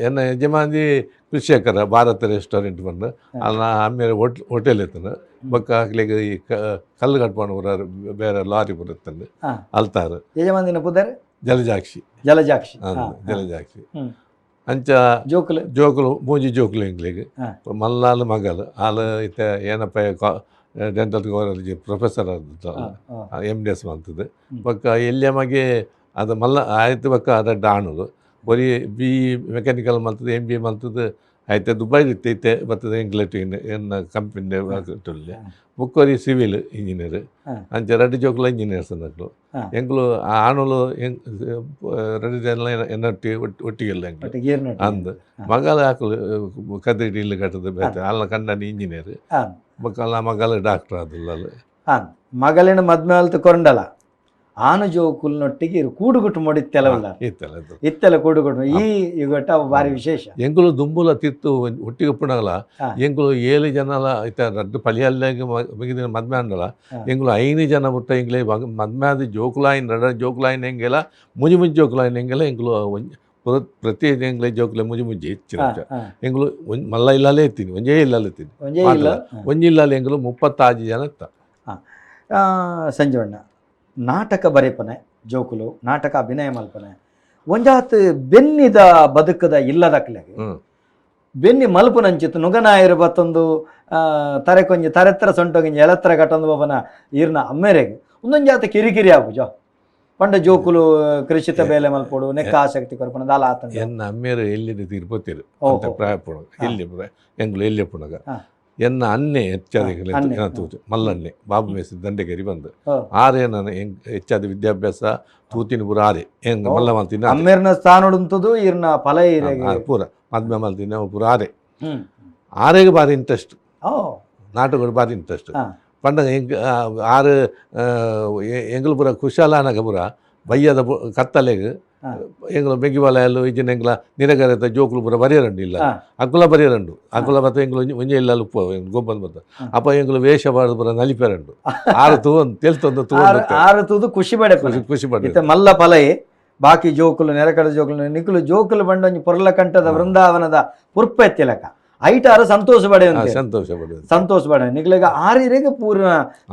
ಎನ್ನ ಯಜಮಾನ್ದಿ ಕೃಷಿಕರ ಭಾರತ ರೆಸ್ಟೋರೆಂಟ್ ಬಂದು ಅಲ್ಲ ಆಮೇಲೆ ಹೋಟೆಲ್ ಇತ್ತನ. ಬೊಕ್ಕ ಅಕ್ಲೆಗ್ ಈ ಕಲ್ಲು ಕಟ್ಕೊಂಡು ಬರೋರು ಬೇರೆ ಲಾರಿ ಬರುತ್ತಂದು ಅಲ್ತಾರು. ಯಜಮಾನ್ದಿನ ಪುದರ್? ಜಲಜಾಕ್ಷಿ. ಜಲಜಾಕ್ಷಿ. ಜಲಜಾಕ್ಷಿ. ಅಂಚ ಜೋಕುಲು? ಜೋಕುಲು ಮೂಜಿ ಜೋಕುಲು ಎಂಕ್ಲೆಗ್. ಮಲ್ಲಾಲು ಮಗಲು ಆಲು ಇತ್ತೆ ಏನಪ್ಪ dental college professor ಆದ, M D S ಮಂತದ್ದು. ಬೊಕ್ಕ ಎಲ್ಲಿಯ ಮಗೆ ಅದು ಮಲ್ಲ ಆಯ್ತು. ಬೊಕ್ಕ ರಡ್ಡ್ ಆಣುಲು, ಬರೀ ಬಿ ಮೆಕ್ಯಾನಿಕಲ್ ಮಲ್ತದ್ದು, M B A ಮಲ್ತದ್ದು ಆಯ್ತು ದುಬೈ ಇತ್ತೆ ಇತ್ತೆ ಬರ್ತದೆ ಎಂಕ್ಲೆಟ್ ಎನ್ನ ಕಂಪನಿ ಬೊಕ್ಕೊರಿ ಸಿವಿಲ್ ಇಂಜಿನಿಯರ್. ಅಂಚ ರಡ್ಡ್ ಜೋಕುಲು ಇಂಜಿನಿಯರ್ಸ್ ನಕುಲು. ಎಂಕುಲು ಆಣುಲು ರಡ್ಡ್ ಜನ ಎನ್ನೊಟ್ಟಿ ಒಟ್ಟಿಗೆಲ್ಲ ಎಂಕುಲು. ಒಟ್ಟಿಗೆ ಏರ್ನೊಟ್ಟಿಗೆ. ಅಂದ್ ಮಗಲ ಆಕುಲು ಕದ್ರಿಡಿ ಇಲ್ಲು ಕಟ್ಟದ ಬೇತೆ ಅಲ್ಲ ಕಂಡನಿ ಇಂಜಿನಿಯರ್. ಬೊಕ್ಕ ಅಲ್ಲ ಮಗಲ ಡಾಕ್ಟರ್ ಆದಲ್ಲ. ಮಗಲಿನ ಮದ್ಮೆ ಅಲ್ತು ಕೊಂಡಲ ಆನು ಜೋಕುಲ್ನೊಟ್ಟಿಗೆ ಇರು ಕೂಡುಗುಟ್ಟು ಮೊಡಿತ್ತೆಲ್ಲ ಉಲ್ಲ. ಇತ್ತಲ್ಲ ಇದು. ಇತ್ತೆಲ್ಲ ಕೂಡುಗುಟ್ಟು ಈ ಯುಗಟ ಅವು ಭಾರಿ ವಿಶೇಷ. ಎಂಕುಲು ದುಂಬುಲ ತಿತ್ತು ಒಟ್ಟಿಗೆ ಉಪ್ಪುನಗಲ ಎಂಕುಲು 7 ಜನಲ ಇತ್ತ ರಡ್ಡು ಪಲಿಯಲ್ಲಾಗ ಮಿಗಿದಿನ ಮದ್ಮೆ ಅಂಡಲ. ಎಂಕುಲು 5 ಜನ ಮುಟ್ಟ ಎಂಕ್ಲೆ ಮದ್ಮೆ ಆದ ಜೋಕುಲಾಯಿನ ರಡ ಜೋಕುಲಾಯಿನ ಎಂಗೆಲ ಮುಜಿ ಮುಜಿ ಜೋಕುಲಾಯಿನ ಎಂಗೆಲ ಎಂಕುಲು ಪ್ರತಿ ಎಂಗ್ಲೆ ಜೋಕುಲೆ ಮುಜಿ ಮುಜಿ ಹೆಚ್ಚಿನ ಎಂಕುಲು ಒಂಜ್ ಮಲ್ಲ ಇಲ್ಲಲೇ ಇತ್ತೀನಿ, ಒಂಜೇ ಇಲ್ಲಲೇ ಇತ್ತೀನಿ. ಒಂಜೇ ಇಲ್ಲ. ಒಂಜಿ ಇಲ್ಲಲೆ ಎಂಕುಲು 36 ಜನ ಇತ್ತ. ಸಂಜೀವಣ್ಣ ನಾಟಕ ಬರೆಪನೆ ಜೋಕುಲು ನಾಟಕ ಅಭಿನಯ ಮಲ್ಪನೆ ಒಂಜಾತ್ ಬೆನ್ನಿದ ಬದುಕದ ಇಲ್ಲದಕ್ಲೆಗ್ ಬೆನ್ನಿ ಮಲ್ಪುನಂಚಿತ್ತು ನುಗನಾಯರು ಬತ್ತೊಂದು ತರೆ ಕೊಂಜಿ ತರೆತ್ರ ಸೊಂಟೊಂಜಿ ಎಲತ್ರ ಕಟ್ಟೊಂದು ಬೊಬನ ಈರ್ನ ಅಮ್ಮೆರೆಗ್ ಒಂದೊಂಜಾತ ಕಿರಿಕಿರಿ ಆಪುಜ ಪಂಡ ಜೋಕುಲು ಕೃಷಿತ ಬೇಲೆ ಮಲ್ಪೊಡು ನೆಕ್ಕ ಆಸಕ್ತಿ ಕೊರ್ಪುನ ದಾಲ ಆತಂಡ. ಎನ್ನ ಅಮ್ಮೇರು ಎಲ್ಲಿದ್ದು ತಿರುಪತಿರು ಅಂತ ಪ್ರಾಯ ಪುಣಗ ಎಲ್ಲಿ ಎಂಕುಲು ಎಲ್ಲಿ ಪುಣಗ ಎನ್ನ ಅನ್ನೆ ಹೆಚ್ಚಾದ ಅನ್ನೆ, ತೂತು ಮಲ್ಲನ್ನೆ ಬಾಬು ಮೇಸ್ ದಂಡೆಗೇರಿ ಬಂದು ಆರೆ ನಾನು ಹೆಚ್ಚಾದ ವಿದ್ಯಾಭ್ಯಾಸ ತೂತಿನ ಪೂರ ಆರೆ ಹೆಂಗ್ ಮಲ್ಲ ಮಲ್ತಿನ ಆರೆ. ಅಮ್ಮೇರ್ನ ಸ್ಥಾನಡುಂತದು ಈರ್ನ ಫಲ ಈರೆಗೆ. ಪೂರ ಮದ್ಮೆ ಮಲ್ತಿನ ಪೂರ ಆರೆ. ಆರೆಗೆ ಭಾರಿ ಇಂಟ್ರೆಸ್ಟ್ ನಾಟಕಗಳು ಭಾರಿ ಇಂಟ್ರೆಸ್ಟ್. ಪಂಡ ಎಂಕ್ ಆರು ಎಂಗ್ಲು ಪೂರ ಕುಶಾಲಾನಗ ಪೂರ ಬಯ್ಯದ ಕತ್ತಲೆಗ್ ಎಂಗ್ಲು ಮೆಗ್ಗಿಬಾಲ ಎಲ್ಲು ಇಜ್ಜಿನ ಎಂಗ್ಲ ನಿರಗರೆತ ಜೋಕುಲು ಪೂರ ಬರೆಯರಂಡು ಇಲ್ಲ. ಅಕುಲ ಬರೆಯರಂಡು ಅಕುಲ ಬತ್ತ ಎಂಗ್ಲು ಒಂಜಿ ಒಂಜೆ ಇಲ್ಲ ಉಪ್ಪು ಗೊಬ್ಬನ್ ಬತ್ತ ಅಪ್ಪ ಎಂಗ್ಲು ವೇಷ ಬಾರ್ದು ಪೂರ ನಲಿಪೆರಂಡು ಆರು ತೂವನ್ ತೆಲ್ತೊಂದು ತೂವೊಂದು ಆರು ತೂದು ಖುಷಿ ಪಡೆಪುನ. ಖುಷಿ ಖುಷಿ ಪಡೆ. ಇತ್ತೆ ಮಲ್ಲ ಫಲಯೆ ಬಾಕಿ ಜೋಕುಲು ನೆರಕಡ ಜೋಕುಲು ನಿಕುಲು ಜೋಕುಲು ಬಂಡ ಒಂಜಿ ಪೊರ್ಲ ಕಂಠದ ವೃಂದಾವನದ ಪುರ್ಪ ಎತ್ತಿಲಕ. ಐಟಾರ ಸಂತೋಷ ಪಡೆ ಸಂತೋಷ ಪಡುವುದು. ಸಂತೋಷ ಪಡೆ ನಿಗ್ಲೆಗ ಆರಿರೆಗೆ ಪೂರ್ಣ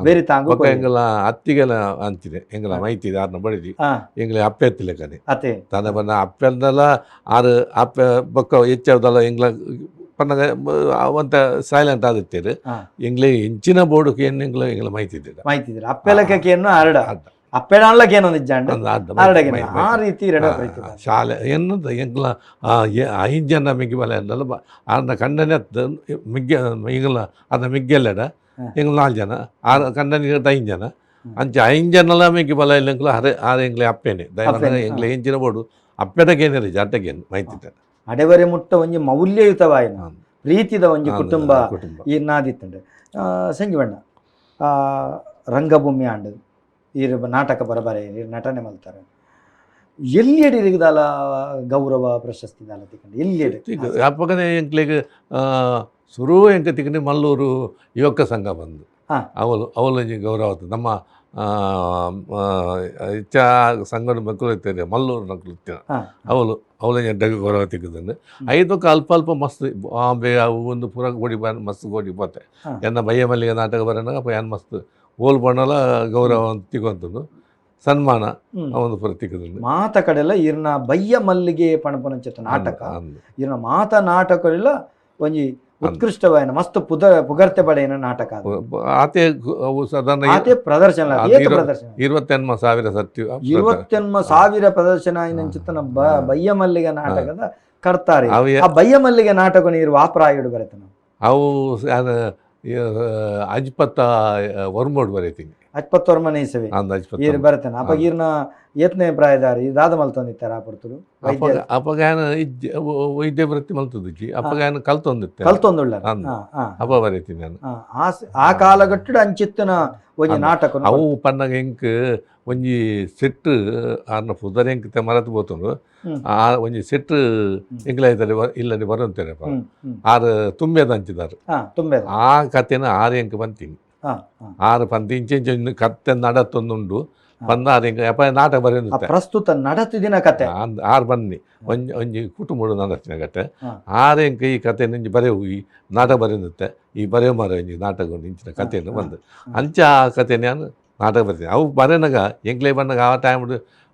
ಬೇರೆ ತಾಂಗು. ಬೊಕ್ಕ ಎಂಗಲ ಅತ್ತಿಗೆಲ ಅಂಚಿನೆ ಎಂಗಲ ಮೈತಿ ಆರ್ನ ಬಡಿದಿ. ಎಂಗ್ಲೆ ಅಪ್ಪೆ ಎತ್ತಿಲೆಕ್ಕನೆ. ಅತೆ. ತನ್ನ ಬಣ್ಣ ಅಪ್ಪೆಂದಲ ಆರು ಅಪ್ಪೆ ಬೊಕ್ಕ ಹೆಚ್ಚಾವ್ದಲ್ಲ ಎಂಗ್ಲ ಪನ್ನಗ ಅವಂತ ಸೈಲೆಂಟ್ ಆದಿತ್ತೇರು. ಎಂಗ್ಲೆ ಎಂಚಿನ ಬೋರ್ಡುக்கு ಏನು ಎಂಗ್ಲ ಎಂಗ್ಲ ಮೈತಿದ್ದಿಲ್ಲ. ಮಾಹಿತಿ ಅಪ್ಪೆಲಕೇನು ಅರಡ. ಅರ್ಡ. ಅಪ್ಪೆಡಾನ್ಲಕ್ಕೆ ಏನೊಂದು ಇಜ್ಜಾಂಡ. ಅಂದ್ ಅರ್ಡ. ಅರಡಗೆ ಮೈತಿ. ಆ ರೀತಿ ರೆಡ ಪ್ರೈತಿ. ಶಾಲೆ ಎನ್ನದ ಎಂಗ್ಲ ಐದು ಜನ ಮಿಗ್ಗಿ ಬಲ ಎಂದಲ್ಲ ಆರ್ನ ಕಂಡನೆ ಮಿಗ್ಗೆ ಎಂಗ್ಲ ಅರ್ನ ಮಿಗ್ಗೆಲ್ಲಡ. ಎಂಗ್ಲ ನಾಲ್ಕು ಜನ ಆರು ಕಂಡನೆ ಐದು ಜನ. ಅಂಚೆ ಐದು ಜನಲ ಮಿಗ್ಗಿ ಬಲ ಇಲ್ಲ ಎಂಗ್ಲ ಹರೆ ಆರು ಎಂಗ್ಲೆ ಅಪ್ಪೇನೆ ದಯಮಾಡಿ. ಅಪ್ಪೇನೆ. ಎಂಗ್ಲೆ ಎಂಚಿನ ಬೋರ್ಡು ಅಪ್ಪೆಡಗೇನೆ ಜಾಟಗೇನು ಮೈತಿದ್ದ. ಅಡೆವರೆ ಮುಟ್ಟ ಒಂಜಿ ಮೌಲ್ಯಯುತವಾಯಿನ ಪ್ರೀತಿದ ಒಂಜಿ ಕುಟುಂಬ. ಕುಟುಂಬ. ಈ ನಾದಿತ್ತಂಡೆ ಸಂಜೀವಣ್ಣ ರಂಗಭೂಮಿ ಆಂಡ್ ಈರ್ ನಾಟಕ ಬರಬರೆ ಈರ್ ನಟನೆ ಮಲ್ತಾರೆ ಎಲ್ಲಿಯಡಿ ಇರಿಗದಾಲ ಗೌರವ ಪ್ರಶಸ್ತಿ ದಾಲ ತಿಕ್ಕಂಡು ಎಲ್ಲಿಯಡಿ? ಅಪ್ಪಗನೆ ಎಂಕ್ಲೆಗ್ ಸುರು ಎಂಕ ತಿಕ್ಕಂಡು ಮಲ್ಲೂರು ಯುವಕ ಸಂಘ ಬಂದು. ಅವಳು ಅವಳು ಒಂಜಿ ಗೌರವ ಆತು. ನಮ್ಮ ಇಚ್ಚ ಸಂಘದ ಮಕ್ಕಳು ಇರ್ತಾರೆ ಮಲ್ಲೂರು ನಕ್ಕಲು ಇತ್ತಿನ. ಅವಳು ಅವಳು ಎಡ್ಡಗೆ ಗೌರವ ತಿಕ್ಕುದಂಡು. ಐದಕ್ಕೆ ಅಲ್ಪ ಅಲ್ಪ ಮಸ್ತ್ ಬಾಂಬೆ ಅವು ಒಂದು ಪೂರ ಗೋಡಿ ಬ ಮಸ್ತ್ ಗೋಡಿ ಪೋತೆ. ಎನ್ನ ಬಯ್ಯ ಮಲ್ಲಿಗೆ ನಾಟಕ ಬರೋಣ ಅಪ್ಪ ಏನ್ ಮಸ್ತ್ ಓಲ್ ಬಣ್ಣಲ ಗೌರವ ಅಂತ ತಿಕ್ಕೊಂತಂದು ಸನ್ಮಾನ. ಅವನು ಪೂರ ತಿಕ್ಕುದಂಡು. ಮಾತ ಕಡೆಲ್ಲ ಈರ್ನ ಬಯ್ಯ ಮಲ್ಲಿಗೆ ಪಣಪನಂಚಿತ ನಾಟಕ. ಅಂದು. ಈರ್ನ ಮಾತ ನಾಟಕಗಳೆಲ್ಲ ಒಂಜಿ ಉತ್ಕೃಷ್ಟವಾಯಿನ ಮಸ್ತ್ ಪುಗರ್ತೆ ಪಡೆಯಿನ ನಾಟಕ ಅದು. ಆತೆ ಅವು ಸಾಧಾರಣ ಆತೆ ಪ್ರದರ್ಶನ ಅದು ಏತ್ ಪ್ರದರ್ಶನ? 28,000 ಸತ್ಯ. 28,000 ಪ್ರದರ್ಶನ ಆಯಿನಂಚಿತ್ತನ ಬಯ್ಯ ಮಲ್ಲಿಗೆ ನಾಟಕದ ಕರ್ತಾರೆ. ಅವು ಆ ಬಯ್ಯ ಮಲ್ಲಿಗೆ ನಾಟಕ ನೀರು ವಾಪರಾಯುಡು ಬರೆತನ. ಅವು ಅಜ್ಪತ್ತ ವರ್ಮೋಡ್ ಬರೀತೀನಿ. ಅಜ್ಪತ್ತೊರ್ಮನೆ ಇಸವೆ. ಅಂದ್ ಅಜ್ಪತ್ತ. ಈರ್ ಬರೆತನ ಅಪ್ಪ ಈರ್ನ ಏತ್ನೇ ಪ್ರಾಯದಾರಿ ದಾದ ಮಲ್ತೊಂದಿತ್ತಾರೆ ಆ ಪೊರ್ತುಡು ವೈದ್ಯ? ಅಪ್ಪಗ ಅಪ್ಪಗಾಯನ ಇಜ್ಜಿ ವೈದ್ಯ ವೃತ್ತಿ ಮಲ್ತದಿಜ್ಜಿ ಅಪ್ಪಗಾಯನ ಕಲ್ತೊಂದಿತ್ತೆ. ಕಲ್ತೊಂದುಳ್ಳ. ಅಂದ್. ಅಪ್ಪ ಬರೀತೀನಿ ನಾನು. ಆ ಕಾಲಗಟ್ಟಡ ಅಂಚಿತ್ತನ ಒಂಜಿ ನಾಟಕ. ಅವು ಪನ್ನಗ ಎಂಕ್ ಒಂಜಿ ಸೆಟ್ ಆರ್ನ ಪುದರ್ ಎಂಕ್ ಮರತು ಪೋತುಂಡು. ಆ ಒಂಜಿ ಸೆಟ್ ಎಂಕ್ಲಾಯ್ತಾರೆ ಇಲ್ಲದೆ ಬರಂತೇನೆ. ಹ್ಮ್ ಹ್ಮ್ ಆರು ತುಂಬೇದ ಅಂಚಿದಾರು. ತುಂಬೆದ. ಆ ಕತೆನ ಆರು ಎಂಕ್ ಬಂತೀನಿ. ಹಾ ಹಾ ಆರು ಪಂತಿ ಇಂಚೆ ಇಂಚೆ ಇನ್ನು ಕತ್ತೆ ನಡತ್ತೊಂದುಂಡು ಪಂದ ಆರು ಎಂಕ್ ಅಪ್ಪ ನಾಟಕ ಆ ಬರೆಯುತ್ತೆ. ಪ್ರಸ್ತುತ ನಡತಿದಿನ ಕತೆ. ಆರು ಬನ್ನಿ ಒಂಜಿ ಒಂಜಿ ಕುಟುಂಬಡು ನಡತ್ತಿನ ಕತೆ. ಆರು ಎಂಕ್ ಈ ಕತೆ ಒಂಜಿ ಬರೆವು ಈ ನಾಟಕ ಬರೆಯುತ್ತೆ ಈ ಬರೆಯೋ ಮರ ಒಂಜಿ ನಾಟಕ ಉಂಟು ಇಂಚಿನ ಕಥೆಯನ್ನು ಬಂದು. ಅಂಚ ಆ ಕತೆ ನಾನು ನಾಟಕ ಬರ್ತೀನಿ ಅವು ಬರೆನಗ ಎಂಕ್ಲೆ ಬಂದಾಗ ಆ ಟೈಮ್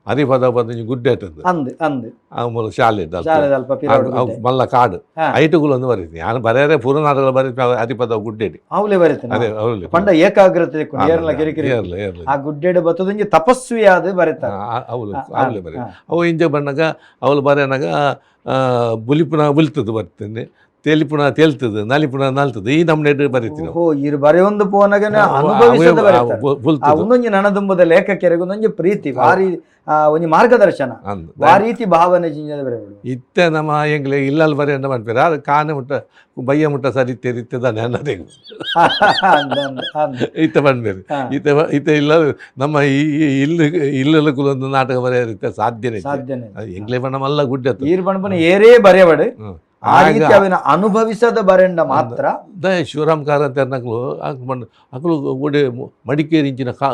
ಹರಿಪದ ಬಂದು ಒಂಜಿ ಗುಡ್ಡೆ ಆಯ್ತದ್ದು. ಅಂದ್ ಅಂದ್. ಆ ಮೂಲ ಶಾಲೆ ಇದ್ದ ಅಲ್ಪ. ಶಾಲೆದ ಅಲ್ಪ ಪಿರಾಡು. ಅವು ಮಲ್ಲ ಕಾಡು. ಐಟುಗಳು ಒಂದು ಬರೀತೀನಿ ನಾನು ಬರೆಯರೆ ಪೂರ್ವ ನಾಟಕ ಬರೀತೀನಿ ಹರಿಪದ ಗುಡ್ಡೆಡಿ. ಅವಲೇ ಬರೀತೇನೆ. ಅದೇ ಅವಳು. ಪಂಡ ಏಕಾಗ್ರತೆ ಏರ್ಲ ಕಿರಿಕಿರಿ. ಏರ್ಲ ಏರ್ಲ. ಆ ಗುಡ್ಡೆಡು ಬತ್ತದೊಂಜಿ ತಪಸ್ವಿಯಾದ ಬರೀತಾರೆ. ಅವಳು ಅವಳೇ ಬರೀ ಅವು ಇಂಚ ಬಣ್ಣಗ ಅವಳು ಬರೆಯನಾಗ ಬುಲಿಪುನ ಬುಲಿತದ್ದು ಬರ್ತೇನೆ ತೇಲಿಪುನ ತೇಲ್ತದೆ ನಲಿಪುನ ನಲ್ತದೆ ಈ ನಮ್ನೆ ಬರೀತೀನಿ. ಓಹೋ ಇರು ಬರೆಯೊಂದು ಪೋನಗನೆ ಅನುಭವಿಸದ ಬರೀತಾರೆ ಆ ಬುಲ್ತದ್ದು. ಒಂದೊಂಜಿ ನನದುಂಬದ ಲೇಖಕರಿಗೆ ಒಂದೊಂಜಿ ಪ್ರೀತಿ ವಾರಿ ಒಂಜಿ ಮಾರ್ಗದರ್ಶನ. ಅಂದ್. ಆ ರೀತಿ ಭಾವನೆ ಜಿಂಜದ ಬರೆಯೋಡು. ಇತ್ತೆ ನಮ್ಮ ಎಂಗ್ಲೆ ಇಲ್ಲಲ್ಲಿ ಬರೆಯಂಡ ಮಾಡ್ತಾರೆ ಅದು ಕಾನೆ ಮುಟ್ಟ ಬಯ್ಯ ಮುಟ್ಟ ಸರಿ ಇತ್ತೆ ಅನ್ನದೇ. ಅಂದ್ ಅಂದ್ ಅಂದ್. ಇತ್ತೆ ಬಂದ್ಮೇಲೆ ಇತ್ತೆ ಇತ್ತೆ ಇಲ್ಲ ನಮ್ಮ ಈ ಇಲ್ಲಿ ಇಲ್ಲೆಲ್ಲ ಕುಲೊಂದು ನಾಟಕ ಬರೆಯೋದಕ್ಕೆ ಸಾಧ್ಯನೇ ಇಲ್ಲ. ಸಾಧ್ಯನೇ. ಅದು ಎಂಗ್ಲೆ ಬಣ್ಣ ಮಲ್ಲ ಗುಡ್ಡೆ ಅದು. ಈರ್ ಬಣ್ಣ ಏರೇ ಬರೆಯವಡು. ಆ ಆಗ ರೀತಿ ಅವನ ಅನುಭವಿಸದ ಬರೆಂಡ ಮಾತ್ರ. ದಯ ಶಿವರಾಮ್ ಕಾರಂತ ನಕಲು ಅಕಲು ಒಡೆ ಮಡಿಕೇರಿ ಇಂಚಿನ ಕಾ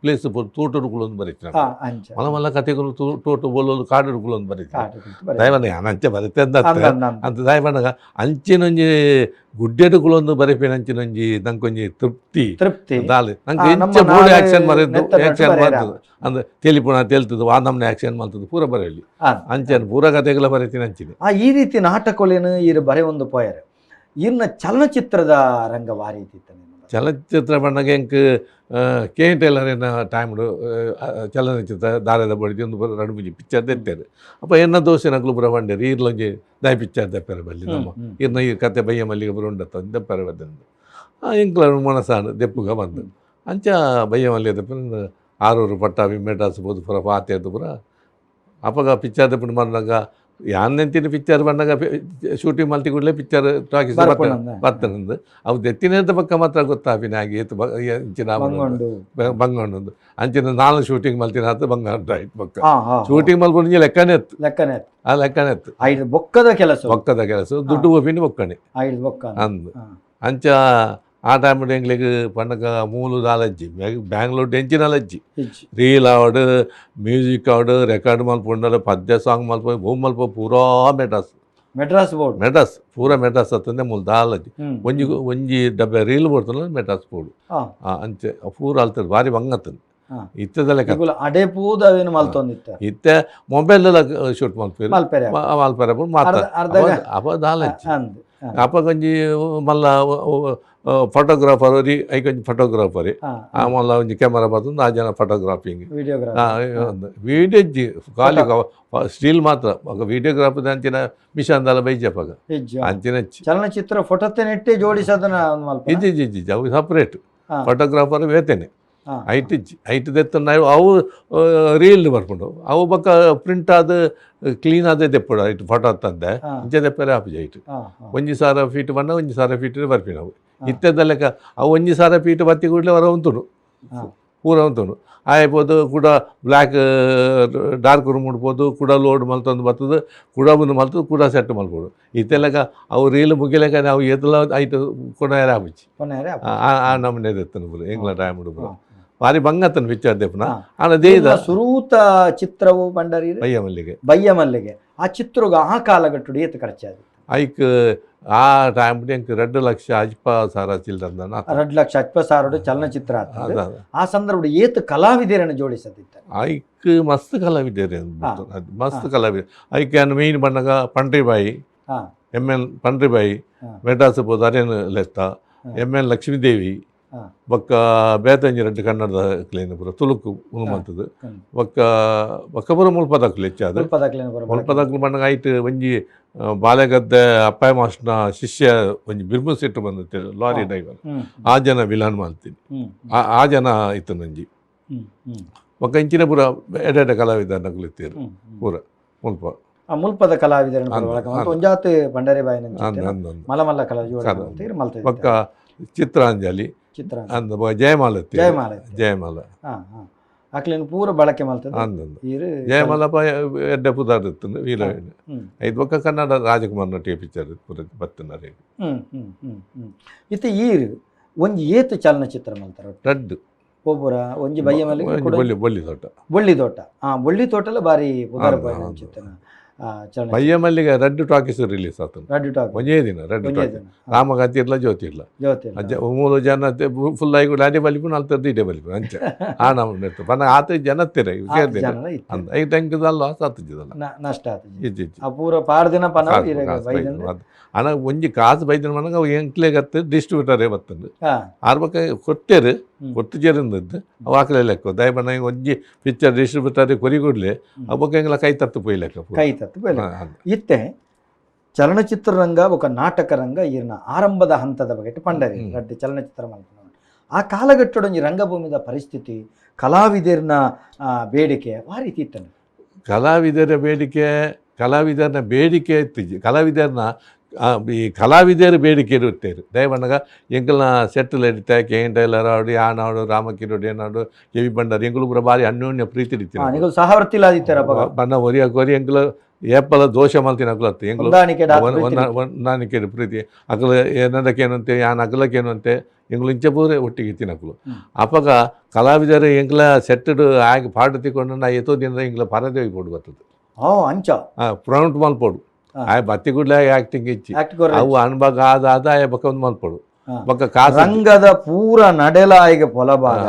ಪ್ಲೇಸ್ ತೋಟಡುಗಳು ಬರೀತಾರೆ. ಅಂಚ. ಮಲ ಮಲ್ಲ ಕತೆಗಳು ತೋಟ ಬೋಲೋದು ಕಾಡುಗಳು ಬರೀತಾರೆ. ಕಾಡು ಕುಂತು ಬರೆ. ದಯವನ್ನ ಅಂಚೆ ಬರುತ್ತೆ ಅಂತ. ಅಂದ್ ಅಂದ್ ಅಂದ್. ಅಂತ ದಯವಣ್ಣಗ ಅಂಚಿನೊಂಜಿ ಗುಡ್ಡೆಡುಗಳೊಂದು ಬರೆಪಿನ ಅಂಚಿನೊಂಜಿ ನಂಕೊಂಜಿ ತೃಪ್ತಿ. ತೃಪ್ತಿ. ದಾಲೆ ನಂಗೆ ನಮ್ಮ ಎಂಚ ಬೋರ್ಡ್ ನಾಳೆ ಆಕ್ಷನ್ ಮರೆದು ನೆತ್ತ ನಟ್ಟು ಆಕ್ಷನ್ ಬರೆಯರ. ಮಾಡ್ತದೆ ಅಂದ್ರೆ ತೆಲಿಪುಣ ತೇಲ್ತದೆ ಆ ನಮ್ನೆ ಆಕ್ಷನ್ ಮಾಡ್ತದೆ ಪೂರ ಬರೆಯಲಿ. ಅಂಚೆನ ಪೂರ ಕತೆಗಳ ಬರೀತೀನಿ ಅಂಚಿನ. ಈ ರೀತಿ ನಾಟಕಗಳೇನು ಈರು ಬರೆ ಒಂದು ಪೋಯರ್ ಇನ್ನ ಚಲನಚಿತ್ರದ ರಂಗ ವಾರೀತಿ ಇತ್ತು ನಿಮ್ಮದು. ಚಲನಚಿತ್ರ ಬಣ್ಣಗೆ ಎಂಕ್ ಕೆ ಟೈಲರ್ ಎನ್ನ ಟೈಮ್ಡು ಚಲನಚಿತ್ರ ದಾರದ ಬಡಿದು ಒಂದು ಎರಡು ಮುಂಜಿ ಪಿಕ್ಚರ್ ತೆತ್ತೇರು ಅಪ್ಪ ಎನ್ನ ದೋಸೆ ನಕಲು ಪುರ ಬಂಡೇರು ಈರ್ಲೊಂಜಿ ದಾಯಿ ಪಿಕ್ಚರ್ ದಪ್ಪೆರ ಬಲ್ಲಿ ನಮ್ಮ ಇರ್ನ ಈ ಕತೆ ಬಯ್ಯ ಮಲ್ಲಿಗೆ ಪುರ ಉಂಡತ್ತ ದಪ್ಪೆರ ಬದ್ದಂದು ಎಂಕ್ಲ ಮನಸಾನು ದೆಪ್ಪುಗ ಬಂದು ಅಂಚ ಬಯ್ಯ ಮಲ್ಲಿಗೆ ದಪ್ಪ ಆರೂರು ಪಟ್ಟಾಭಿ ಮೆಡ್ರಾಸ್ ಬೋದು ಪುರ ಪಾತೆದ್ದು ಪುರ ಅಪ್ಪಗ ಪಿಕ್ಚರ್ ದಪ್ಪು ಬಂದಾಗ ಯಾನ್ ನೆಂತಿನ ಪಿಕ್ಚರ್ ಬಂದಾಗ ಶೂಟಿಂಗ್ ಮಲ್ತಿ ಕೂಡಲೇ ಪಿಕ್ಚರ್ ಟಾಕೀಸ್ ಬರ್ಪುಣಂದ. ಬರ್ತನಂದು ಅವು ದೆತ್ತಿನಂತ ಪಕ್ಕ ಮಾತ್ರ ಗೊತ್ತಾಪಿನ ಆಗಿ ಏತು ಇಂಚಿನ ಬಂಗೊಂಡು. ಬಂಗೊಂಡು ಅಂಚಿನ ನಾಲ್ಕು ಶೂಟಿಂಗ್ ಮಲ್ತಿನ ಆತು ಬಂಗಾಂಡು ಆಯ್ತು ಪಕ್ಕ. ಹಾ ಹಾ ಶೂಟಿಂಗ್ ಮಲ್ಕೊಂಡು ಲೆಕ್ಕನೇ ಎತ್ತು. ಲೆಕ್ಕನೆ. ಆ ಲೆಕ್ಕನೇ ಎತ್ತು. ಐದು ಬೊಕ್ಕದ ಕೆಲಸ. ಬೊಕ್ಕದ ಕೆಲಸ ದುಡ್ಡು ಒಪ್ಪಿನ ಬೊಕ್ಕಣೆ. ಐದು ಬೊಕ್ಕ. ಅಂದು ಅಂಚ ಆ ಟೈಮ್ ಎಂಗ್ಲಿಗ್ ಪಂಡಕ ಮೂಲು ದಾಲಜ್ಜಿ ಬ್ಯಾಂಗ್ಳೂರ್ ಎಂಚಿನ ಅಲಜ್ಜಿ. ಇಜ್ಜಿ. ರೀಲ್ ಆವಡ್ ಮ್ಯೂಸಿಕ್ ಆವಡ್ ರೆಕಾರ್ಡ್ ಮಲ್ಪುಂಡಲ ಪದ್ಯ ಸಾಂಗ್ ಮಲ್ಪ ಭೂಮ್ ಮಲ್ಪ ಪೂರಾ ಮೆಡ್ರಾಸ್. Madras board. Madras ಪೂರ ಮೆಡ್ರಾಸ್ ಅತ್ತಂದೆ ಮೂಲ ದಾಲಜಿ. ಒಂಜಿ ಒಂಜಿ ಡಬ್ಬೆ ರೀಲ್ ಬೋಡ್ತಲ್ಲ ಮೆಡ್ರಾಸ್ ಬೋಡು. ಅಂಚೆ ಪೂರ ಅಲ್ತದೆ, ಬಾರಿ ಬಂಗತ್ತಂದು. ಇತ್ತದಲ್ಲ. ಅಡೆ ಪೂದ ಅವೇನು ಮಲ್ತೊಂದಿತ್ತ. ಇತ್ತೆ ಮೊಬೈಲ್ ಎಲ್ಲ ಶೂಟ್ ಮಲ್ಪೇರು. ಮಲ್ಪೆರೆ. ಮಲ್ಪೆರೆ ಮಾತ. ಅರ್ಧ. ಅಪ ದಾಲಜ್ಜಿ. ಅಂದ್. ಅಪಗೊಂಜಿ ಮಲ್ಲ ಫೋಟೋಗ್ರಾಫರ್ ಒರಿ, ಐಕೊಂಜಿ ಫೋಟೋಗ್ರಾಫರ್. ಆ ಮಲ್ಲ ಒಂಜಿ ಕ್ಯಾಮರಾ ಬರ್ತದೆ, ಆ ಜನ ಫೋಟೋಗ್ರಾಫಿಂಗ್. ವಿಡಿಯೋಗ್ರಾಫಿ. ವಿಡಿಯೋ ಖಾಲಿ ಸ್ಟಿಲ್ ಮಾತ್ರ. ವಿಡಿಯೋಗ್ರಾಫಿ ಅಂಚಿನ ಮಿಷನ್ ದಾಲ ಬೈಜಪ್ಪಗ. ಹೆಜ್ಜೆ. ಅಂಚಿನ. ಚಲನಚಿತ್ರ ಫೋಟೋತೆ ನೆಟ್ಟೆ ಜೋಡಿಸದನ ಒಂದು ಮಲ್ಪ. ಇಜ್ಜಿ ಇಜ್ಜಿ ಇಜ್ಜಿ, ಅವು ಸಪ್ರೇಟ್. ಫೋಟೋಗ್ರಾಫರ್ ಬೇತೇನೆ. ಐಟ್ ಇಜ್ಜಿ, ಐಟ್ ದೆತ್ತ ಅವು ರೀಲ್ ಬರ್ಪುಂಡು. ಅವು ಬೊಕ್ಕ ಪ್ರಿಂಟ್ ಆದ್ ಕ್ಲೀನ್ ಆದೇ ದೆಪ್ಪುಡು. ಐಟ್ ಫೋಟೋ ತಂದೆ ಇಂಚ ದೆಪ್ಪರೆ ಆಪುಜಿ ಐಟ್. ಹಾ ಹಾ 1000 ಫೀಟ್ ಬಣ್ಣ, 1000 ಫೀಟ್ ಬರ್ಪಿನ ಅವು. ಇತ್ತೆದ ಲೆಕ್ಕ ಅವು 1000 ಫೀಟ್ ಬತ್ತಿ ಕೂಡಲೇ ಹೊರ ಉಂತುಂಡು. ಪೂರ ಉಂತುಂಡು. ಆಯೆ ಪೋದು ಕೂಡ black dark room ಉಡ್ಬೋದು, ಕೂಡ ಲೋಡ್ ಮಲ್ತೊಂದು ಬರ್ತದೆ, ಕೂಡ ಬಂದು ಮಲ್ತದ್ದು, ಕೂಡ ಸೆಟ್ ಮಲ್ಪೊಡು. ಇತ್ತೆ ಲೆಕ್ಕ ಅವು ರೀಲ್ ಮುಗಿಲೆಕ್ಕ ನಾವು ಏತಲ ಐಟ್ ಕೊನೆಯರೆ ಆಪುಜಿ. ಕೊನೆಯರೆ. ಆ ಆ ನಮೂನೆ ದೆತ್ತನು ಪೂರ ಎಂಗ್ಲ ಟೈಮ್ ಪೂರ ಬಾರಿ ಬಂಗತ್ತನ ಪಿಕ್ಚರ್ ದೆಪ್ಪುನ. ಆಂಡ ದೇಯ್ದ. ಸುರೂತ ಚಿತ್ರವು ಬಂಡರಿ. ಬಯ್ಯ ಮಲ್ಲಿಗೆ. ಬಯ್ಯ ಮಲ್ಲಿಗೆ. ಆ ಚಿತ್ರಗ ಆ ಕಾಲಗಟ್ಟುಡು ಏತ್ ಖರ್ಚಾದ? ಐಕ್ ಆ ಟೈಮ್ ಎಂಕ್ 2,50,000 ಚಿಲ್ಲರೆ. 2,50,000 ಚಲನಚಿತ್ರ ಆತಂದು. ಆ ಸಂದರ್ಭ ಏತ್ ಕಲಾವಿದರನ್ನು ಜೋಡಿಸದಿತ್ತ? ಐಕ್ ಮಸ್ತ್ ಕಲಾವಿದರು, ಮಸ್ತ್ ಕಲಾವಿದರು. ಐಕ್ ಮೇನ್ ಬಣ್ಣಗ ಪಂಡ್ರಿಬಾಯಿ, ಎಮ್ ಎನ್ ಪಂಡ್ರಿಬಾಯಿ. ಮೆಡ್ರಾಸ್ ಪೋದು ಅರೇನು ಲೆತ್ತ. ಎಮ್ ಎನ್ ಲಕ್ಷ್ಮೀದೇವಿ. ಬೊಕ್ಕ ಬೇತಂಜಿ ರಡ್ಡ್ ಕನ್ನಡದ ಕ್ಲೇನ್ ಪೂರ ತುಳುಕು ಉಂದು ಮಲ್ತದು. ಬೊಕ್ಕ ಬೊಕ್ಕ ಪೂರ ಮುಲ್ಪದಕ್ಲು ಹೆಚ್ಚಾದ್. ಮುಲ್ಪದಕ್ಲೆನ ಪೂರ. ಮುಲ್ಪದಕ್ಲು ಬಣ್ಣಗ ಐಟ್ ಒಂಜಿ ಬಾಲೆಗದ್ದೆ ಅಪ್ಪಾಯ ಮಾಸ್ಟರ್ನ ಶಿಷ್ಯ ಒಂಜಿ ಬಿರ್ಮು ಸೆಟ್ಟು ಬಂದಿತ್ತು, ಲಾರಿ ಡ್ರೈವರ್. ಆ ಜನ ವಿಲನ್ ಮಲ್ತೀನಿ. ಆ ಆ ಜನ ಇತ್ತು ನಂಜಿ. ಹ್ಮ್ ಹ್ಮ್ ಬೊಕ್ಕ ಇಂಚಿನ ಪೂರ ಎಡೆ ಎಡೆ ಕಲಾವಿದ ನಕಲು ಇತ್ತೀರು. ಹ್ಮ್ ಹ್ಮ್. ಪೂರ ಮುಲ್ಪ. ಆ ಮುಲ್ಪದ ಕಲಾವಿದರನ್ನು ಪೂರ ಬಳಕೆ ಮಲ್ತ್ ಒಂಜಾತ್ ಬಂಡಾರಿಬಾಯಿನ ಅಂದ್ ಅಂದ್ ಅಂದ್. ಮಲ್ಲ ಮಲ್ಲ ಕಲಾ ಜೋಡಿ ಕಲಾ. ಮಲ್ತ್ ಮಲ್ತ. ಬೊಕ್ಕ ಚಿತ್ರಾಂಜಲಿ. ಚಿತ್ರ. ಅಂದ್ ಬೊಕ್ಕ ಜಯಮಾಲ ಇತ್ತೀರು. ಜಯಮಾಲ ಇತ್ತು. ಜಯಮಾಲ. ಹಾ ಹಾ ಅಕ್ಲೆನ್ ಪೂರ ಬಳಕೆ ಮಲ್ತದ. ಅಂದ್ ಅಂದ್. ಈರು. ಜಯಮಾಲ ಪ ಎಡ್ಡೆ ಪುದಾರ್ ಇತ್ತು ಹೀರೋಯಿನ್. ಐದು ಬೊಕ್ಕ ಕನ್ನಡ ರಾಜಕುಮಾರ್ ನಟಿಯ ಪಿಕ್ಚರ್ ಪೂರ ಬತ್ತಿನಾರೆ. ಹ್ಮ್ ಹ್ಮ್ ಹ್ಮ್ ಹ್ಮ್ ಇತ್ತೆ ಈರು ಒಂಜಿ ಏತ್ ಚಲನಚಿತ್ರ ಮಲ್ತಾರ? ರಡ್ಡ್. ಒಬ್ಬರ ಒಂಜಿ ಬಯ್ಯ ಮಲ್ಲಿಗೆ. ಒಂಜಿ ಬೊಳ್ಳಿ ಬೊಳ್ಳಿ ತೋಟ. ಬೊಳ್ಳಿ ತೋಟ. ಬೊಳ್ಳಿ ತೋಟಲ ಬಾರಿ ಪುದರ್ ಪೋಯಿನ ಅಂಚಿತ್ತಿನ ಚಲನಚಿತ್ರ. ಬಯ್ಯ ಮಲ್ಲಿಗೆ ರಡ್ಡ್ ಟಾಕೀಸ್ ರಿಲೀಸ್ ಆತನು. ರಡ್ಡ್ ಟಾಕೀಸ್. ಒಂಜೇ ದಿನ ರಡ್ಡ್ ಒಂಜೇ ಟಾಕೀಸ್. ದಿನ. ರಾಮಗತಿ ಇರ್ಲ, ಜ್ಯೋತಿ ಇರ್ಲ. ಜ್ಯೋತಿ ಇರ್ಲ. ಅಜ್ಜ ಮೂಲು ಜನ ಫುಲ್ ಆಗಿ ಅಡಿ ಬಲಿಪುನ ಅಲ್ತದ್ದು ಇಡೆ ಬಲಿಪುನ ಅಂಚ ಆ ನಮ್ಮನೆ ಇತ್ತು. ಪಂಡ ಆತ ಜನತ್ತಿರ ಆತ್ ಸೇರ್ದಿರ. ಜನಲ ಇತ್ತು. ಅಂದ ಐದು ಟೆಂಕದಲ್ಲ ಸತ್ತಿದ್ದಲ್ಲ. ನಷ್ಟ ಆತು. ಇಜ್ಜಿ ಇಜ್ಜಿ. ಆ ಪೂರ ಪಾಡ್ದಿನ ಪನ ಕಾಸು ಇರೆಗ್ ಕಾಸು ಬೈದಂಡ. ಬೈದನ. ಅಣ ಒಂಜಿ ಕಾಸು ಬೈದಿನ ಮನಗ ಅವು ಎಂಕ್ಲೆ ಗತ್ತು ಡಿಸ್ಟ್ರಿಬ್ಯೂಟರೇ ಬತ್ತಂದು. ಆರ್ ಬೊಕ್ಕ ಕೊಟ್ಟೆರು. ಕೊಟ್ಟು ಜೇರಿಂದದ್ದು ಅವು ಆಕಲೆ ಲೆಕ್ಕ ದಯಬಣ್ಣ ಒಂಜಿ ಪಿಕ್ಚರ್ ಡಿಸ್ಟ್ರಿಬ್ಯೂಟರ್ ಕೊರಿ ಕೂಡ್ಲೆ ಅವು ಬೊಕ್ಕ ಎಂಗ್ಲ ಕೈ ತತ್ತು ಪೋಯಿ ಲೆಕ್ಕ ಪೂರ. ಕೈ ತತ್ತು ಬೆಲೆ. ಅಂದ್. ಇತ್ತೆ ಚಲನಚಿತ್ರ ರಂಗ ಬೊಕ ನಾಟಕ ರಂಗ ಈರ್ನ ಆರಂಭದ ಹಂತದ ಬಗ್ಗೆ ಪಂಡರಿ. ರಡ್ಡ್ ಚಲನಚಿತ್ರ ಮಲ್ಪುನ ಆ ಕಾಲಘಟ್ಟಡೊಂಜಿ ರಂಗಭೂಮಿದ ಪರಿಸ್ಥಿತಿ, ಕಲಾವಿದರ್ನ ಬೇಡಿಕೆ ವಾ ರೀತಿ ಇತ್ತನ? ಕಲಾವಿದರ ಬೇಡಿಕೆ, ಕಲಾವಿದರನ ಬೇಡಿಕೆ ಇತ್ತಿಜಿ. ಕಲಾವಿದರನ ಈ ಕಲಾವಿದರ ಬೇಡಿಕೆ ಇರುತ್ತೆ. ದಯಮಣ್ಣಗ ಎಂಕಲ್ನ ಸೆಟ್ಟಲ್ ಎಡಿತ K N tailor ಆಡು, ಯಾನ್ ಆಡು, ರಾಮಕಿರೋಡು ಏನಾಡು, ಕೆ ವಿ ಭಂಡಾರಿ, ಎಂಕುಲು ಪೂರ ಬಾರಿ ಅನ್ಯೋನ್ಯ ಪ್ರೀತಿ ಇರ್ತೀನಿ. ನಿಕುಲು ಸಹವರ್ತಿಲಾದಿತ್ತೆರ ಅಪಗ? ಬಣ್ಣ ಒರಿಯ ಕೊರಿ ಎಂಕುಲು ಏಪಲ ದೋಷ ಮಲ್ತಿನ ಅಕುಲು ಅತ್ತು ಎಂಕುಲು. ಹೊಂದಾಣಿಕೆ ಡಾತ್ ಪ್ರೀತಿ. ಹೊಂದಾಣಿಕೆ ಪ್ರೀತಿ. ಅಕಲು ಏನಂದಕ್ಕೇನಂತೆ, ಯಾನ್ ಅಗಲಕ್ಕೇನಂತೆ, ಎಂಕುಲು ಇಂಚ ಪೂರ ಒಟ್ಟಿಗೆ ಇತ್ತಿನ ಅಕುಲು. ಅಪಗ ಕಲಾವಿದರು ಎಂಕಲ ಸೆಟ್ಟಡ್ ಆಗಿ ಪಾಠ ತಿಕ್ಕೊಂಡು ನಾ ಏತೋ ದಿನದ ಎಂಕಲ ಪರದೆ ಪೋಡು ಬರ್ತದೆ. ಓ, ಅಂಚ. ಪ್ರೌಂಟ್ ಮಲ್ಪೋಡು. ಆಯ್ ಬತ್ತಿ ಕೂಡಲೇ ಆ್ಯಕ್ಟಿಂಗ್ ಇಚ್ಚಿ. ಆಕ್ಟ್ ಕೊರ್ರೆ. ಅವು ಅನುಭವ ಆದ ಆದ ಆಯ ಬೊಕ್ಕ ಒಂದು ಮಲ್ಪೋಡು. ಬೊಕ್ಕ ಕಾಸು. ರಂಗದ ಪೂರ ನಡೆಲಾಯಿಗೆ ಪೊಲಬಾದ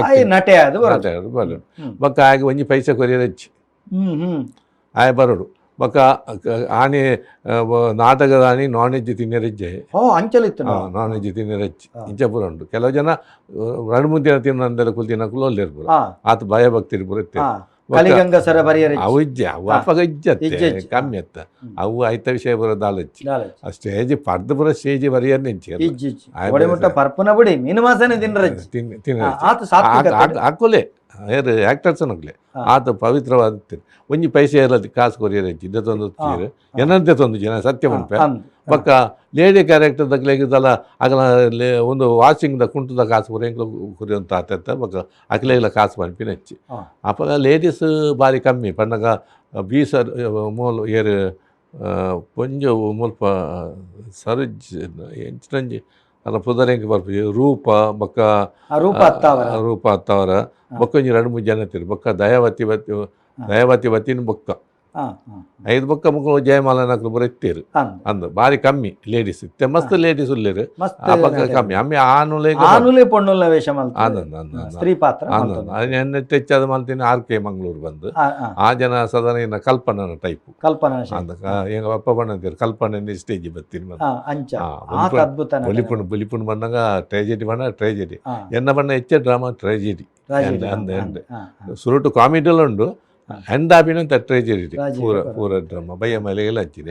ಆಯ್ ನಟೆ ಅದು ಬರೋದು. ಬರೋಡು. ಬೊಕ್ಕ ಆಗ ಒಂಜಿ ಪೈಸೆ ಕೊರಿಯರ್ ಹೆಚ್ಚಿ. ಹ್ಮ್ ಹ್ಮ್ ಆಯ್ ಬರೋಡು. ಬೊಕ್ಕ ಆನಿ ನಾಟಕದ ಆನಿ ನಾನ್ ವೆಜ್ ತಿನ್ನೆರೆಜ್ಜೆ. ಓ, ಅಂಚಲಿತ್ತು. ನಾನ್ ವೆಜ್ ತಿನ್ನೆರೆಚ್ಚಿ ಇಂಚ ಪೂರ ಉಂಟು. ಕೆಲವು ಜನ 2-3 ದಿನ ತಿನ್ನಂದೆಲ್ಲ ಕುಲ್ ತಿನ್ನಕುಲು ಒಲ್ಲೆರ್ ಪೂರ. ಆತ ಭಯ ಭಕ್ತಿ ಪೂರ ಇತ್ತೆ. ಕಲಿಗಂಗ ಸರ ಬರಿಯರೆ. ಅವು ಇಜ್ಜೆ, ಅವು ಅಪ್ಪಗ ಇಜ್ಜತ್ತೆ. ಇಜ್ಜೆ, ಇಜ್ಜೆ. ಕಮ್ಮಿ ಅತ್ತ. ಅವು ಐತ ವಿಷಯ ಪೂರ ದಾಲಚ್ಚಿ. ಆ ಸ್ಟೇಜ್ ಪರ್ದು ಪೂರ ಸ್ಟೇಜ್ ಬರಿಯರ್ ನಿಂಚಿ. ಇಜ್ಜಿ ಇಜ್ಜಿ. ಒಡೆ ಮುಟ್ಟ ಪರ್ಪನ ಬುಡಿ ಮೀನು ಮಾಸನೆ ತಿನ್ರಜ್ಜಿ. ತಿನ್ನ. ಆತ ಸಾತ್ವಿಕ. ಅಕ್ಕುಲೆ ಏರು ಆಕ್ಟರ್ಸ್ ನಕ್ಲೆ. ಆತ ಪವಿತ್ರವಾದ ಒಂಜಿ ಪೈಸೆ ಇರಲಿ ಕಾಸು ಕೊರಿಯರ್ ಹೆಚ್ಚಿ ದೆತ್ತೊಂದು ಏನಂತೆ ತಂದು ಜನ ಸತ್ಯ ಮನ್ಪೆ. ಅಂದ್. ಬೊಕ್ಕ ಲೇಡಿ ಕ್ಯಾರೆಕ್ಟರ್ ದಕ್ಲೆಗ್ ಅಗಲ ಒಂದು ವಾಷಿಂಗ್ ದ ಕುಂಟುದ ಕಾಸು ಪೂರ ಎಂಕ್ಲು ಕೊರಿಯಂತ ಆತ. ಬೊಕ್ಕ ಅಕ್ಲೆಗ್ಲ ಕಾಸು ಪನ್ಪಿನ ಹೆಚ್ಚಿ. ಅಪಗ ಲೇಡೀಸ್ ಬಾರಿ ಕಮ್ಮಿ ಪನ್ನಗ ಬೀಸರ್ ಮೂಲು ಏರು ಪೊಂಜೊವು ಮುಲ್ಪ ಸರುಜ್ ಎಂಚಿನಂಜಿ ಅಲ್ಲ ಪುದರ್ ಎಂಕ್ ಬರ್ಪುಜಿ, ರೂಪ ಬೊಕ್ಕ. ಆ ರೂಪ ಅತ್ತಾವರ. ರೂಪ ಅತ್ತವರ. ಬೊಕ್ಕ ಒಂಜಿ 2-3 ಜನ ಇತ್ತೆರ್. ಬೊಕ್ಕ ದಯಾವತಿ ಬತ್ತಿ, ದಯಾವತಿ ಬತ್ತಿನ ಬೊಕ್ಕ. ಐದು ಬೊಕ್ಕ ಮುಕ್ಕಳು ಜಯಮಾಲನಕ್ಲು ಪೂರ ಇತ್ತೇರು. ಅಂದ್ ಬಾರಿ ಕಮ್ಮಿ ಲೇಡೀಸ್ ಇತ್ತೆ, ಮಸ್ತ್ ಲೇಡೀಸ್ ಉಲ್ಲೇರು. ಅಪಗ ಕಮ್ಮಿ ಅಮ್ಮೆ ಆನುಲೆ. ಆನುಲೆ ಪೊಣ್ಣುಲ್ನ ವೇಷ ಮಲ್ತ. ಅಂದ್. ಸ್ತ್ರೀ ಪಾತ್ರ. ಅಂದ್, ಎನ್ನ ತೆಚ್ಚಾದ ಮಲ್ತೀನಿ ಆರ್ ಕೆ ಮಂಗಳೂರು ಬಂದು. ಆ ಜನ ಸಾಧಾರಣ ಇನ್ನ ಕಲ್ಪನಾ ಟೈಪ್. ಕಲ್ಪನಾ. ಅಂದ ಎಂಗ ಅಪ್ಪ ಬಣ್ಣ ಕಲ್ಪನೆ ಸ್ಟೇಜ್ ಬತ್ತೀನಿ. ಅಂಚ ಅದ್ಭುತ. ಬೊಲಿಪುಣ್ ಬೊಲಿಪುಣ್ ಬಂದಾಗ ಟ್ರೇಜೆಡಿ ಬಣ್ಣ ಟ್ರೇಜೆಡಿ, ಎನ್ನ ಬಣ್ಣ ಹೆಚ್ಚ ಡ್ರಾಮಾ ಟ್ರೇಜೆಡಿ. ಅಂದ ಸುರುಟು ಕಾಮಿಡಿಯಲ್ಲ ಉಂಡು, ಎಂಡ್ ಆಪಿನ ಟ್ರೇಜೆಡಿ ಪೂರ ಪೂರ ಡ್ರಾಮಾ ಬಯ್ಯ ಮಲೆಗೆಲ್ಲ ಹಚ್ಚಿದೆ.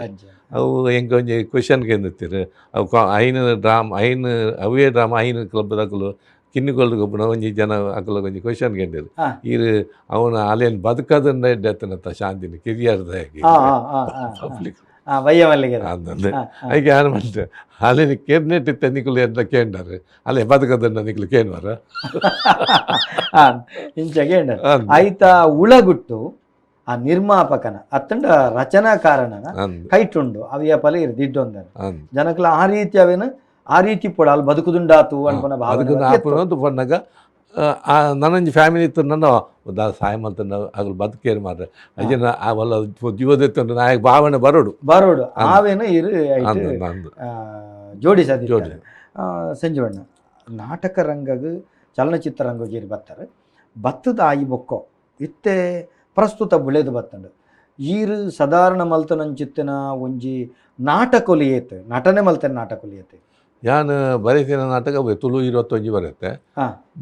ಅವು ಎಂಕ ಒಂಜಿ ಕ್ವಶನ್ ಕೇಂದಿತ್ತೀರು. ಅವು ಐನು ಡ್ರಾಮ್ ಐನು ಅವೇ ಡ್ರಾಮಾ ಐನು ಕ್ಲಬ್ ದಕಲು ಕಿನ್ನಿಕೊಲ್ದು ಗೊಬ್ಬನ ಒಂಜಿ ಜನ ಅಕಲು ಒಂಜಿ ಕ್ವಶನ್ ಕೇಂದಿರು. ಈರು ಅವನ ಅಲೇನು ಬದುಕದನ್ನ ಎಡ್ಡೆತ್ತನತ್ತ ಶಾಂತಿನ ಕಿರಿಯಾರ್ದ ಪಬ್ಲಿಕ್. ವಯ್ಯ ಮಲ್ಲಿಗೆ. ಐಕೆ ಯಾರು ಮಂತೆ ಅಲ್ಲೇನು ಕೆರ್ನೆಟ್ ಇತ್ತೆ ನಿಕುಲು ಎಂತ ಕೇಂಡಾರು ಅಲ್ಲೇ ಬದುಕದನ್ನ ನಿಕುಲು ಕೇಂದ್ವಾರ. ಇಂಚ ಕೇಂಡ ಐತ ಉಳಗುಟ್ಟು ಆ ನಿರ್ಮಾಪಕನ ಅತ್ತಂಡ ರಚನಾಕಾರನ ಕೈಟುಂಡು ಅವಿಯ ಪಲ ಇರು ದಿಡ್ಡೊಂದರ ಜನಕ್ಲ ಆ ರೀತಿ ಅವೇನು ಆ ರೀತಿ ಪೋಡ ಅಲ್ಲಿ ಬದುಕುದುಂಡಾತು ಅನ್ಪನ ಭಾವನೆ ಪನ್ನಗ ನನಂಜಿ ಫ್ಯಾಮಿಲಿ ಇತ್ತು ನನ್ನ ಸಹಾಯ ಮಲ್ತಂಡ ಅಗಲು ಬದುಕೇರು ಮಾತ್ರ ಅಜ್ಜನ ಅವಲ್ಲ ಜೀವದೆತ್ತುಂಡು ನಾಯಕ ಭಾವನೆ ಬರೋಡು ಬರೋಡು ಆವೇನು ಇರು ಜೋಡಿಸದಿ ಜೋಡಿ. ಸಂಜೀವಣ್ಣ ನಾಟಕ ರಂಗಗ್ ಚಲನಚಿತ್ರ ರಂಗಗ್ ಬತ್ತಾರೆ ಬತ್ತದ ಆಯಿ ಬೊಕ್ಕೋ ಇತ್ತೆ ಪ್ರಸ್ತುತ ಬುಳೆದು ಬತ್ತಂಡು ಈರು ಸಾಧಾರಣ ಮಲ್ತನಂಚಿತ್ತಿನ ಒಂಜಿ ನಾಟಕೊಲಿಯೇತು ನಟನೆ ಮಲ್ತನ ನಾಟಕೊಲಿಯೇತು. ಯಾನ್ ಬರೀತಿನ ನಾಟಕ ತುಳು 21 ಬರುತ್ತೆ,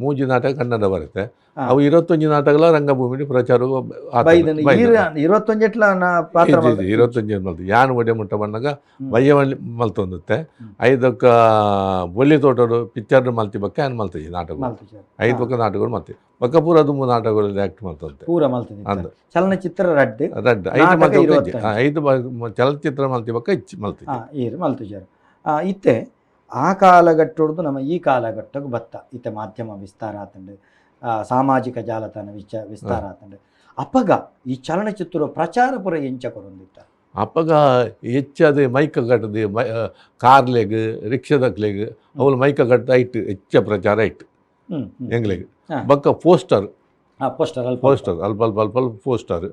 3 ನಾಟಕ ಕನ್ನಡ ಬರುತ್ತೆ. ಅವು 21 ನಾಟಕಲ ರಂಗಭೂಮಿ ಪ್ರಚಾರ. 21. ಮಲ್ತು ಯಾನ್ ಒಡೆ ಮುಟ್ಟ ಬಂದಾಗ ಬಯ್ಯ ಮಲ್ತೊಂದುತ್ತೆ. ಐದಕ್ಕ ಬೊಳ್ಳಿ ತೋಟಡು ಪಿಕ್ಚರ್ ಮಲ್ತಿ ಬಕ್ಕ ಯಾನ್ ಮಲ್ತಿಜಿ ನಾಟಕ. 5 ಬಕ್ಕ ನಾಟಕಗಳು ಮಲ್ತಿ ಬಕ್ಕ ಪೂರ ದುಂಬು ನಾಟಕಗಳು ಆಕ್ಟ್ ಮಲ್ತಂತೆ ಪೂರ ಮಲ್ತದೆ. ಚಲನಚಿತ್ರ ರಡ್ಡು ರಡ್ಡು 5 ಮಲ್ತಿ 5 ಚಲನಚಿತ್ರ ಮಲ್ತಿ ಬಕ್ಕ ಇಚ್ಚಿ ಮಲ್ತಿ ಮಲ್ತಿಜಾರು ಇತ್ತೆ. ಆ ಕಾಲಘಟ್ಟೊಡ್ದು ನಮ್ಮ ಈ ಕಾಲಘಟ್ಟಕ್ಕೆ ಬತ್ತ ಇತ್ತೆ ಮಾಧ್ಯಮ ವಿಸ್ತಾರ ಆತಂಡು, ಸಾಮಾಜಿಕ ಜಾಲತಾಣ ವಿಸ್ತಾರ ಆತಂಡು. ಅಪಗ ಈ ಚಲನಚಿತ್ರ ಪ್ರಚಾರ ಪುರ ಎಂಚ ಕೊರೊಂದಿತ್ತ? ಅಪಗ ಹೆಚ್ಚಾದ ಮೈಕ ಕಟ್ಟದು ಕಾರ್ಲೆಗ್ ರಿಕ್ಷಾದಕ್ಲೆಗ್ ಅವಳು ಮೈಕ ಕಟ್ಟದ ಐಟ್ ಹೆಚ್ಚ ಪ್ರಚಾರ ಐಟ್ ಎಂಗ್ಲೆಗ್. ಬೊಕ್ಕ ಪೋಸ್ಟರ್ ಪೋಸ್ಟರ್ ಅಲ್ಪ ಅಲ್ಪ ಅಲ್ಪ ಅಲ್ಪ ಪೋಸ್ಟರ್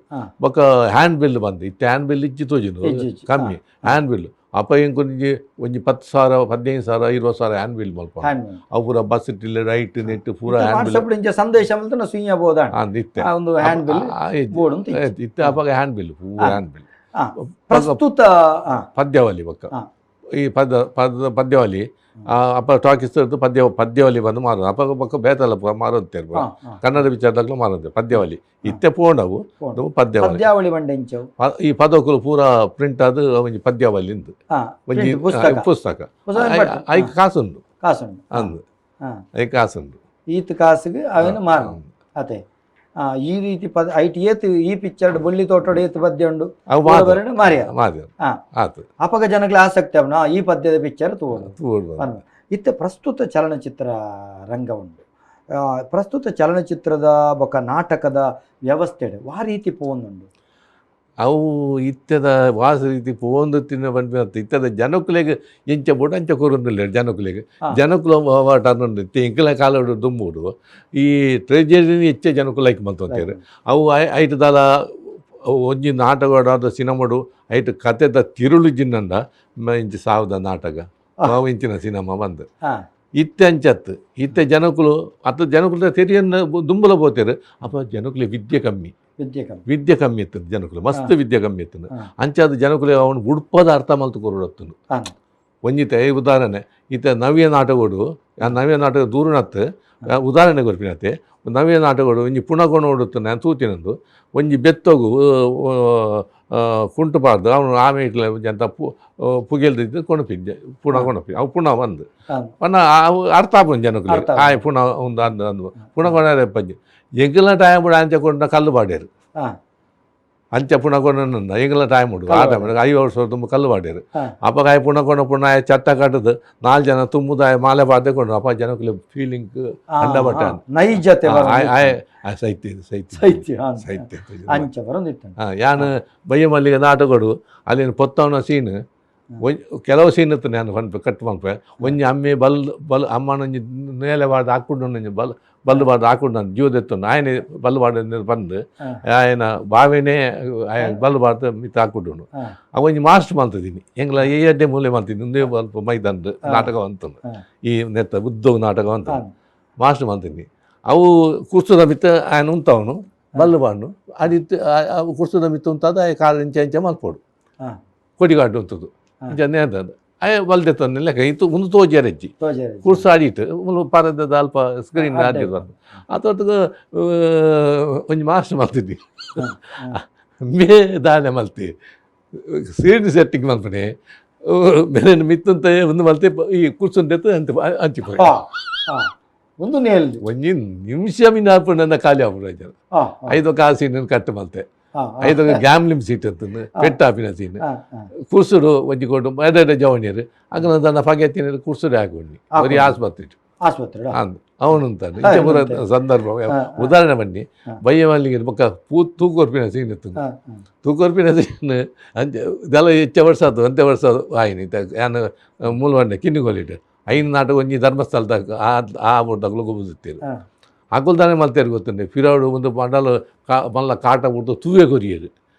ಬೊಕ್ಕ ಹ್ಯಾಂಡ್ ಬಿಲ್ ಬಂದು ಇತ್ತೆ. ಹ್ಯಾಂಡ್ ಬಿಲ್ ಇಜ್ಜಿ ತೋಜಿನ ಕಮ್ಮಿ ಹ್ಯಾಂಡ್ ಬಿಲ್. ಅಪ್ಪ ಎಂಕೊಂಜಿ ಒಂಜಿ 10,000 15,000 20,000 ಹ್ಯಾಂಡ್ ಬಿಲ್ ಮಲ್ಪ ಅವು ಪೂರ ಬಸ್ ಇಟ್ಟಿಲ್ಲ ರೈಟ್ ನೆಟ್ ಪೂರ ಹ್ಯಾಂಡ್ ಬಿಲ್ ಸಂದೇಶ ಇತ್ತೆ ಒಂದು hand bill board ಇತ್ತೆ. ಅಪಗ ಹ್ಯಾಂಡ್ ಬಿಲ್ ಪೂರ ಹ್ಯಾಂಡ್ ಬಿಲ್. ಪ್ರಸ್ತುತ ಪದ್ಯಾವಳಿ ಬೊಕ್ಕ ಈ ಪದ ಪದ ಪದ್ಯಾವಳಿ ಅಪ್ಪ ಟಾಕೀಸ್ ಪದ್ಯ ಪದ್ಯಾವಳಿ ಬಂದು ಮಾರೋದು. ಅಪ್ಪ ಬೊಕ್ಕ ಬೇತಲ್ಲ ಮಾರೋದು ಕನ್ನಡ ವಿಚಾರದಾಗಲೂ ಮಾರೋದು ಪದ್ಯಾವಳಿ ಇತ್ತೆ ಪೋಂಡವು ಪದ್ಯಾವಳಿ. ಪದ್ಯಾವಳಿ ಬಂಡೆಂಚವು ಈ ಪದಕುಲು ಪೂರ ಪ್ರಿಂಟ್ ಅದು ಒಂಜಿ ಪದ್ಯಾವಳಿ ಇಂದು ಒಂಜಿ ಪುಸ್ತಕ ಐಕ್ ಕಾಸುಂಡು ಕಾಸುಂಡು ಅಂದು ಐಕ್ ಕಾಸುಂಡು ಈತ್ ಕಾಸುಗೆ ಅವೇನು ಮಾರ ಅದೇ ಈ ರೀತಿ ಪದ ಐಟ್ ಏತ್ ಈ ಪಿಕ್ಚರ್ ಬೊಳ್ಳಿ ತೋಟಡ್ ಏತ್ ಪದ್ಯ ಉಂಡು ಮಾರಿಯ ಮಾರಿಯ ಆತು. ಅಪಗ ಜನಗಳ ಆಸಕ್ತಿ ಅವನ ಈ ಪದ್ಯದ ಪಿಕ್ಚರ್ ತೋಡು. ಇತ್ತೆ ಪ್ರಸ್ತುತ ಚಲನಚಿತ್ರ ರಂಗ ಉಂಡು. ಪ್ರಸ್ತುತ ಚಲನಚಿತ್ರದ ಬೊಕ ನಾಟಕದ ವ್ಯವಸ್ಥೆ ವಾ ರೀತಿ ಪೋಂದುಂಡು? ಅವು ಇತ್ತೆದ ವಾಸ ರೀತಿ ಪೋಂದು ತಿನ್ನ ಪನ್ಪಿನ ಇತ್ತದ ಜನಕುಲೆಗ್ ಎಂಚ ಬೋಡು ಅಂಚ ಕೊರೊಂದುಲ್ಲೆರ್ ಜನಕುಲೆಗ್. ಜನಕುಲು ಟರ್ನ್ ಇತ್ತೆ ಎಂಕಲ ಕಾಲಡು ದುಂಬುಡು ಈ ಟ್ರೆಜೆಡಿನ್ ಹೆಚ್ಚ ಜನಕುಲು ಲೈಕ್ ಮಲ್ತೊಂತೆರ್. ಅವು ಐಟ್ ದಾಲ ಒಂಜಿ ನಾಟಕಡಾದ ಸಿನಿಮಾಡು ಐಟ್ ಕತೆದ ತಿರುಳು ಜಿನ್ನಂಡ ಇಂಚ ಸಾವದ ನಾಟಕ ಅವು ಇಂಚಿನ ಸಿನಿಮಾ ಬಂದು ಇತ್ತೆ ಅಂಚತ್ತು. ಇತ್ತೆ ಜನಕುಲು ಅತ್ತ ಜನಕುಲು ತೆರಿಯನ್ನ ದುಂಬುಲ ಪೋತೆರ್. ಅಪ್ಪ ಜನಕುಲೆ ವಿದ್ಯೆ ಕಮ್ಮಿ ವಿದ್ಯೆ ಕಮ್ಮಿ ಇತ್ತು ಜನಕುಲು ಮಸ್ತ್ ವಿದ್ಯೆ ಕಮ್ಮಿ ಇತ್ತು. ಅಂಚಾದ ಜನಕುಲೆ ಅವನು ಉಡ್ಪದ ಅರ್ಥ ಮಲ್ತು ಕೊರಡತ್ತನು ಒಂಜಿತೆ ಉದಾಹರಣೆ ಇತ್ತೆ ನವ್ಯ ನಾಟಕೋಡು ಆ ನವ್ಯ ನಾಟಕ ದೂರನತ್ತು ಉದಾಹರಣೆ ಕೊರ್ಪಿನತ್ತೆ ನವ್ಯ ನಾಟಕೋಡು ಒಂಜಿ ಪುಣಕೊಣ ಓಡುತ್ತು ನಾನು ತೂತಿನಂದು ಒಂಜಿ ಬೆತ್ತೊಗು ಕುಂಟು ಪಾಡ್ದು ಅವನು ಆಮೆ ಇಟ್ಲೆ ಎಂತ ಪುಗೆಲ್ದಿದ್ದು ಕೊಣಪಿದ್ದೆ ಪುಣ ಕೊಣಪಿ ಅವು ಪುಣ ಬಂದು ಪನ್ನ ಅವು ಅರ್ಥ ಆಪುಂಡು ಜನಕುಲು ಆಯ್ ಪುಣ ಒಂದು ಅಂದು ಅಂದು ಪುಣ ಕೊಣರೆ ಪಂಜಿ ಎಂಕಲ್ನ ಟೈಮ್ ಅಂಚ ಕೊಂಡ ಕಲ್ಲು ಪಾಡ್ಯಾರು ಅಂಚ ಪುಣ ಕೊಂಡ ಎಂಕಲ್ನ ಟೈಮ್ ಉಂಡು ಆ ಟೈಮ್ 5 ವರ್ಷ ತುಂಬ ಕಲ್ಲು ಪಾಡ್ಯಾರು. ಅಪ್ಪಗ ಆಯ್ ಪುಣ ಕೊಂಡ ಪುಣ ಆಯ್ ಚಟ್ಟ ಕಟ್ಟದು 4 ಜನ ತುಂಬುದ ಮಾಲೆ ಪಾಡ್ದೆ ಕೊಂಡು ಅಪ್ಪ ಜನಕುಲೆ ಫೀಲಿಂಗ್ ಅಂಡ ಬಟ್ಟ ನೈಜತೆ ಸೈತ್ಯ ಸೈತ್ಯ ಸೈತ್ಯ ಅಂಚ ಬರೊಂದಿತ್ತು. ಯಾನ್ ಬಯ್ಯ ಮಲ್ಲಿಗೆ ನಾಟಕಡು ಅಲ್ಲಿನ ಪೊತ್ತವನ ಸೀನ್ ಕೆಲವು ಸೀನ್ ಇತ್ತು ನಾನು ಪನ್ಪೆ ಕಟ್ ಮಲ್ಪೆ ಒಂಜಿ ಅಮ್ಮೆ ಬಲ್ ಬಲ್ ಅಮ್ಮನೊಂಜಿ ನೇಲೆ ಬಾರ್ದು ಹಾಕೊಂಡು ಒಂಜಿ ಬಲ್ ಬಲ್ಲು ಬಾರ್ದು ಹಾಕೊಂಡು ನಾನು ಜೀವದೆತ್ತೊಂದು ಆಯನೆ ಬಲ್ಲು ಬಾರ್ದು ಬಂದು ಆಯನ ಬಾವೆನೇ ಆಯನ ಬಲ್ಲು ಬಾರ್ದು ಮಿತ್ತ ಹಾಕೊಂಡು ಅವ ಒಂಜಿ ಮಾಸ್ಟರ್ ಮಲ್ತಿದ್ದೀನಿ ಎಂಗ್ಲ ಈ ಅಡ್ಡೆ ಮೂಲೆ ಮಲ್ತಿದ್ದೀನಿ ಒಂದೇ ಅಲ್ಪ ಮೈದಾನ ನಾಟಕ ಅಂತಂದು ಈ ನೆತ್ತ ಉದ್ದವು ನಾಟಕ ಅಂತ ಮಾಸ್ಟರ್ ಮಲ್ತೀನಿ ಅವು ಕುರ್ಸುದ ಮಿತ್ತ ಆಯನ ಉಂತವನು ಬಲ್ಲು ಬಾಂಡು ಅದಿತ್ತು ಕುರ್ಸುದ ಮಿತ್ತ ಉಂತಾದ ಆಯ ಕಾಲು ಇಂಚ ಇಂಚ ಮಲ್ಪೋಡು ಕೊಡಿಗಾಡು ಉಂತದ್ದು ಇಂಚ ನೇದದು ಆಯ ಬಲ್ದೆತ್ತೊಂದು ಲೆಕ್ಕ ಇತ್ತು ಒಂದು ತೋಜರೆಜ್ಜಿ ಕುರ್ಸು ಆಡಿಟ್ಟು ಮುಲು ಪರದ ಅಲ್ಪ ಸ್ಕ್ರೀನ್ ಆಡಿರ್ಬಾರ್ದು ಆತೊಟ್ಟಿಗೆ ಒಂಜಿ ಮಾಸ್ಟರ್ ಮಲ್ತಿದ್ವಿ ಮೇ ದಾನೆ ಮಲ್ತಿ ಸ್ಕ್ರೀನ್ ಸೆಟ್ಟಿಂಗ್ ಮಲ್ಪನೆ ಮೇರೆ ಮಿತ್ತಂತ ಒಂದು ಮಲ್ತಿ ಈ ಕುರ್ಸುಂದೆತ್ತು ಅಂತ ಅಂಚಿಪೋಯ್ ಒಂದು ನೇಲ್ದು ಒಂಜಿ ನಿಮಿಷ ಮಿನ್ನ ಆಪುಂಡು ನನ್ನ ಖಾಲಿ ಆಪುಂಡು ಐಜಾರ ಐದು ಕಾಲು ಸೀನ್ ಕಟ್ ಮಲ್ತೆ ಐದು ಗ್ಯಾಮ್ಲಿಮ್ ಸೀಟ್ ಅಂತ ಪೆಟ್ಟ ಆಪಿನ ಸೀನ್ ಕುರ್ಸುಡು ಒಂಜಿ ಕೊಡು ಎಡೆ ಜವಣಿಯರು ಅಗನ ತನ್ನ ಪಗೆ ತಿನ್ನರು ಕುರ್ಸುಡು ಹಾಕೊಂಡು ಬರೀ ಆಸ್ಪತ್ರೆ ಆಸ್ಪತ್ರೆ ಅಂದ್ ಅವನು ಅಂತಾನೆ ಇಂಚ ಪೂರ ಸಂದರ್ಭ ಉದಾಹರಣೆ ಬನ್ನಿ ಬಯ್ಯ ಮಲ್ಲಿಗೆ ಬೊಕ್ಕ ಪೂ ತೂಕೊರ್ಪಿನ ಸೀನ್ ಇತ್ತು ತೂಕೊರ್ಪಿನ ಸೀನ್ ಅಂಚ ಇದೆಲ್ಲ ಹೆಚ್ಚ ವರ್ಷ ಆತು ಅಂತೆ ವರ್ಷ ಆಯ್ನಿ ಯಾನ್ ಮೂಲವಂಡೆ ಕಿನ್ನಿಗೋಲಿಟ್ಟು ಐನು ನಾಟಕ ಒಂಜಿ ಧರ್ಮಸ್ಥಳದ ಆ ಆ ಊರ್ದಗ್ಲು ಗೊಬ್ಬುತ್ತಿರು ಅಗುಲ್ ತಾನೆ ಮಲ್ತೇರು ಗೊತ್ತುಂಡೆ ಫಿರೋಡು ಒಂದು ಮಂಡಲ ಕಾ ಮಲ್ಲ ಕಾಟ ಬಿಡ್ದು ತೂವೆ ಕೊರಿಯರು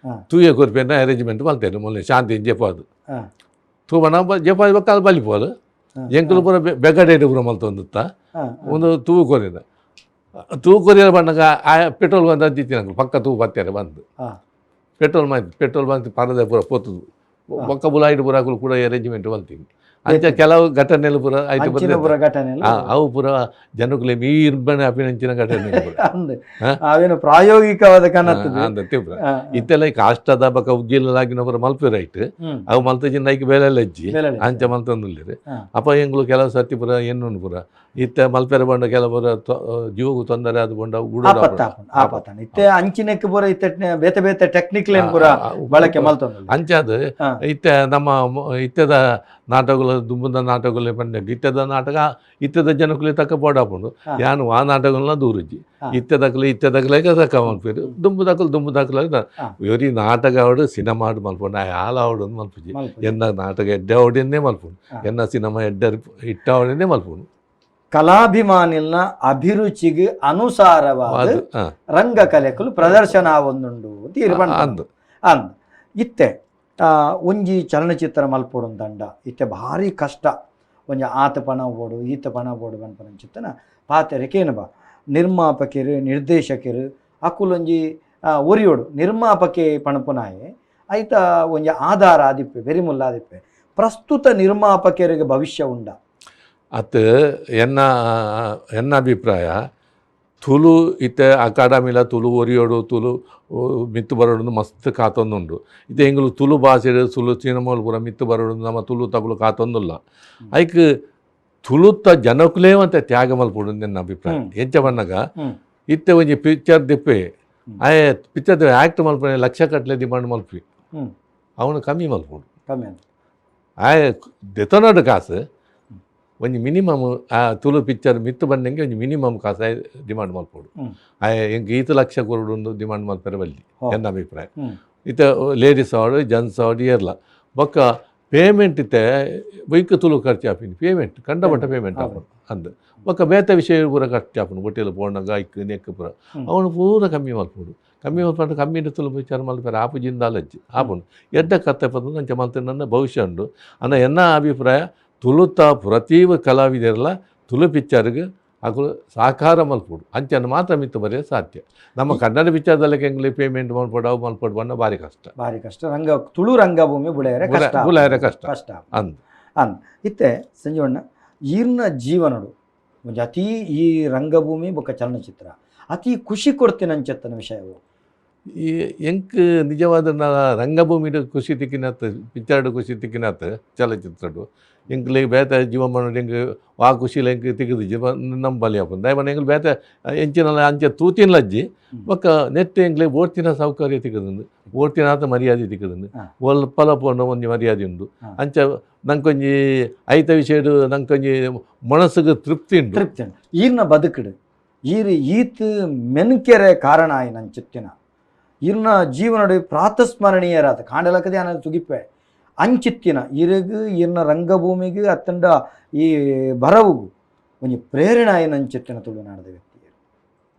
ತೂವೆ ಕೊರಿಪೇನ ಅರೇಂಜ್ಮೆಂಟ್ ಮಲ್ತೇರು ಮೊನ್ನೆ ಶಾಂತಿ ಜೆಪಾದು ತೂಬಣ ಜಪಾದು ಬೊಕ್ಕ ಬಲಿಪೋದು ಎಂಕುಲು ಪೂರ ಬೆಗಡೇಡು ಪೂರ ಮಲ್ತೊಂದುತ್ತ ಒಂದು ತೂ ಕೊರಿಯದ ತೂ ಕೊರಿಯರ್ ಬಂದಾಗ ಆ ಪೆಟ್ರೋಲ್ ಬಂದು ಅಂತಿತ್ತು ಪಕ್ಕ ತೂ ಬತ್ತಾರೆ ಬಂದು ಪೆಟ್ರೋಲ್ ಮಾಹಿತಿ ಪೆಟ್ರೋಲ್ ಬಂದು ಪರದೆ ಪೂರ ಪೋತುದು ಬೊಕ್ಕ ಬುಲಾಯಿಡ್ ಪೂರ ಕೂಡ ಅರೇಂಜ್ಮೆಂಟ್ ಮಲ್ತೀನಿ ಅಂಚ ಕೆಲವು ಘಟನೆలు ಪೂರ ಆಯ್ತು ಪೂರ ಘಟನೆ ಅವು ಪೂರ ಜನಕುಲೆ ಮೀರ್ಬಣೆ ಅಪಿನಂಚಿನ ಘಟನೆ ಅವೇನು ಪ್ರಾಯೋಗಿಕವಾದ ಕನತ್ತು ಇತ್ತೆಲ್ಲ ಕಾಷ್ಟದ ಬಕ ಉಜ್ಜಿಲಾಗಿನ ಪೂರ ಮಲ್ಪೆ ರೈಟ್ ಅವು ಮಲ್ತಜಿನ ಐಕ್ ಬೇಲೆ ಅಜ್ಜಿ ಅಂಚ ಮಲ್ತೊಂದುಲ್ಲೇರು ಅಪ್ಪ ಎಂಗ್ಲು ಕೆಲವು ಸರ್ತಿ ಪೂರ ಎನ್ನುಂಡು ಪೂರ ಇತ್ತೆ ಮಲ್ಪೆರೆ ಬಂಡ ಕೆಲವು ಪೂರ ಜೀವకు ತೊಂದರೆ ಆದ ಬಂಡ ಇತ್ತೆ ಅಂಚಿನಕ್ಕೆ ಪೂರ ಇತ್ತೆ ಬೇತೆ ಬೇತೆ ಟೆಕ್ನಿಕ್ ಪೂರ ಬಳಕೆ ಮಲ್ತೊಂದು ಅಂಚಾದ ಇತ್ತೆ ನಮ್ಮ ಇತ್ತೆದ ನಾಟಕಗಳು ದುಂಬುದ ನಾಟಕಗಳು ಪಂಡ ಇತ್ತೆದ ನಾಟಕ ಇತ್ತೆದ ಜನಕುಲೆ ತಕ್ಕ ಪೋಡಾಪುಂಡು ಯಾನು ಆ ನಾಟಕಗಳನ್ನ ದೂರುಜಿ ಇತ್ತೆದಕ್ಲೆ ಇತ್ತೆದಕ್ಲೆ ತಕ್ಕ ಮಲ್ಪೇರು ದುಂಬುದಕ್ಕಲು ದುಂಬುದಕ್ಲೆ ಇವರಿ ನಾಟಕ ಆವಡು ಸಿನಿಮಾ ಆಡು ಮಲ್ಪುಂಡು ಆಲ ಆವಡು ಮಲ್ಪುಜಿ ಎನ್ನ ನಾಟಕ ಎಡ್ಡೆ ಆವಡೆನ್ನೇ ಮಲ್ಪುಂಡು ಎನ್ನ ಸಿನಿಮಾ ಎಡ್ಡೆ ಇಟ್ಟ ಆವಡೆನ್ನೇ ಮಲ್ಪುಂಡು ಕಲಾಭಿಮಾನಿಲ್ನ ಅಭಿರುಚಿಗೆ ಅನುಸಾರವಾದ ರಂಗಕಲೆಕಲು ಪ್ರದರ್ಶನ ಒಂದುಂಡು ತೀರ್ಪಂದು ಅಂದ್ ಇತ್ತೆ ಒಂಜಿ ಚಲನಚಿತ್ರ ಮಲ್ಪೊಡು ದಂಡ ಇತ್ತೆ ಭಾರಿ ಕಷ್ಟ ಒಂಜಿ ಆತ ಪಣ ಬೋಡು ಈತ ಪಣ ಬೋಡು ಪನ್ಪನಂಚಿತ್ತನ ಪಾತೆರಕೇನು ಬಾ ನಿರ್ಮಾಪಕರು ನಿರ್ದೇಶಕರು ಅಕುಲೊಂಜಿ ಒರಿಯೋಡು ನಿರ್ಮಾಪಕೆ ಪಣಪುನಾಯೆ ಐತ ಒಂಜಿ ಆಧಾರ ಆದಿಪ್ಪೆ ಬೆರಿಮುಲ್ಲ ಆದಿಪ್ಪೆ ಪ್ರಸ್ತುತ ನಿರ್ಮಾಪಕರಿಗೆ ಭವಿಷ್ಯ ಉಂಡ ಅತ್ ಎನ್ನ ಎನ್ನ ಅಭಿಪ್ರಾಯ ತುಳು ಇತ್ತೆ ಅಕಾಡೆಮಿಲ ತುಳು ಒರಿಯೋಡು ತುಳು ಮಿತ್ತು ಬರೋಡು ಮಸ್ತ್ ಕಾತೊಂದುಂಡು ಇತ್ತೆ ಎಂಗುಲು ತುಳು ಭಾಷೆ ತುಳು ಸಿನಿಮಾಲು ಪೂರ ಮಿತ್ತು ಬರೋಡು ನಮ್ಮ ತುಳು ತಗುಲು ಕಾತೊಂದುಲ್ಲ ಐಕ್ ತುಳುತ್ತ ಜನಕುಲೇ ಅಂತ ತ್ಯಾಗ ಮಲ್ಪೊಡು ನನ್ನ ಅಭಿಪ್ರಾಯ ಎಂಚ ಬಣ್ಣಗ ಇತ್ತೆ ಒಂಜಿ ಪಿಕ್ಚರ್ ದಿಪ್ಪೆ ಆಯೆ ಪಿಕ್ಚರ್ ಆ್ಯಕ್ಟ್ ಮಲ್ಪನೆ ಲಕ್ಷ ಕಟ್ಲೆ ಡಿಮಾಂಡ್ ಮಲ್ಪಿ ಅವನು ಕಮ್ಮಿ ಮಲ್ಪೊಡು ಕಮ್ಮಿ ಆಯೆ ದೆತೊನಡು ಕಾಸು ಒಂಜಿ ಮಿನಿಮಮ್ ಆ ತುಳು ಪಿಕ್ಚರ್ ಮಿತ್ತು ಬಂದಂಗೆ ಒಂಜಿ ಮಿನಿಮಮ್ ಕಾಸು ಡಿಮಾಂಡ್ ಮಲ್ಪೊಡು ಆಯೆ ಎಂಕ್ ಈತ ಲಕ್ಷ ಕೊರಡು ಡಿಮಾಂಡ್ ಮಲ್ಪೆರೆ ಬಲ್ಲಿ ಎನ್ನ ಅಭಿಪ್ರಾಯ ಇತ್ತೆ ಲೇಡೀಸ್ ಆವಡು ಜೆಂಟ್ಸ್ ಆವಡು ಏರ್ಲ ಬೊಕ್ಕ ಪೇಮೆಂಟ್ ಇತ್ತೆ ಬೈಕ್ ತುಳು ಖರ್ಚು ಆಪಿನಿ ಪೇಮೆಂಟ್ ಕಂಡಪಟ್ಟ ಪೇಮೆಂಟ್ ಆಪುಂಡು ಅಂದ್ ಬೊಕ್ಕ ಬೇತೆ ವಿಷಯ ಪೂರ ಖರ್ಚು ಆಪುಂಡು ಒಟ್ಟಿಲು ಪೋಣಗ ಐಕ್ ನೆಕ್ ಪೂರ ಅವನು ಪೂರ ಕಮ್ಮಿ ಮಲ್ಪೊಡು ಕಮ್ಮಿ ಮಲ್ಪಂಡ ಕಮ್ಮಿ ತುಳು ವಿಚಾರ ಮಲ್ಪೆರೆ ಆಪು ಜಿಂದಾಲಜ್ಜಿ ಆಪುಂಡು ಎಡ್ಡ ಕತ್ತೆ ಪದ ಅಂಚ ಮಲ್ತಿನ ಭವಿಷ್ಯ ಉಂಡು ಅನ್ನ ಎನ್ನ ಅಭಿಪ್ರಾಯ ತುಳುತ ಪ್ರತಿ ಕಲಾವಿದರೆಲ್ಲ ತುಳು ಪಿಕ್ಚರ್ಗೆ ಅಕುಲು ಸಾಕಾರ ಮಲ್ಪೊಡು ಅಂಚನ್ನು ಮಾತ್ರ ಮಿತ್ತು ಬರೆಯ ಸಾಧ್ಯ ನಮ್ಮ ಕನ್ನಡ ಪಿಕ್ಚರ್ದಲ್ಲಿ ಎಂಗ್ಲಿ ಪೇಮೆಂಟ್ ಮಲ್ಪೊಡು ಅವು ಮಲ್ಪೊಡು ಬಣ್ಣ ಭಾರಿ ಕಷ್ಟ ಭಾರಿ ಕಷ್ಟ ರಂಗ ತುಳು ರಂಗಭೂಮಿ ಬುಳೆಯರೆ ಕಷ್ಟ ಬುಳೆಯರೆ ಕಷ್ಟ ಕಷ್ಟ ಅಂದ್ ಅಂದ್ ಇತ್ತೆ ಸಂಜೀವಣ್ಣ ಈರ್ನ ಜೀವನಡು ಒಂಜಿ ಅತಿ ಈ ರಂಗಭೂಮಿ ಬೊಕ್ಕ ಚಲನಚಿತ್ರ ಅತಿ ಖುಷಿ ಕೊಡ್ತಿನಂಚತ್ತನ ವಿಷಯವು ಈ ಎಂಕ್ ನಿಜವಾದ ರಂಗಭೂಮಿಡು ಖುಷಿ ತಿಕ್ಕಿನತ್ ಪಿಕ್ಚರ್ಡು ಖುಷಿ ತಿಕ್ಕಿನತ್ ಚಲಚಿತ್ರಡು ಎಂಕ್ಲೆ ಬೇತೆ ಜೀವಮಾನ ಎಂಕ್ ಆ ಖುಷಿಲ ಎಂಕ್ ತಿಕ್ಕಿದು ಜೀವ ನಮ್ಮ ಬಲಿ ಆಪುಂಡು ದಯಮಾಡಿ ಎಂಕ್ಲು ಬೇತೆ ಎಂಚಿನಲ ಅಂಚೆ ತೂತಿನ ಲಜ್ಜಿ ಬೊಕ್ಕ ನೆಟ್ ಎಂಕ್ಲೆ ಓಡ್ತಿನ ಸೌಕರ್ಯ ತಿಕ್ಕದುಂಡು ಓಡ್ತಿನಾತ ಮರ್ಯಾದೆ ತಿಕ್ಕದುಂಡು ಒಲ್ಪಲ ಪೋಂಡ ಒಂಜಿ ಮರ್ಯಾದೆ ಉಂಡು ಅಂಚ ನಂಕೊಂಜಿ ಐತ ವಿಷಯಡು ನಂಕೊಂಜಿ ಮನಸ್ಸುಗೆ ತೃಪ್ತಿ ಉಂಡು ತೃಪ್ತಿ ಉಂಡು ಈರ್ನ ಬದುಕುಡು ಈರ್ ಈತ್ ಮೆನ್ಕೆರೆ ಕಾರಣ ಆಯಿ ಚಿತ್ತಿನ ಈರ್ನ ಜೀವನಡು ಪ್ರಾತಸ್ಮರಣೀಯರಾದ ಕಾಂಡಲಕದೆ ಅನ್ನ ಸುಗಿಪ್ಪೆ ಅಂಚಿತ್ತಿನ ಇರಗು ಇರ್ನ ರಂಗಭೂಮಿಗೆ ಅತ್ತಂಡ ಈ ಬರವುಗು ಒಂಜಿ ಪ್ರೇರಣೆ ಆಯಿನ ಅಂಚಿತ್ತಿನ ತುಳುನಾಡದ ವ್ಯಕ್ತಿ.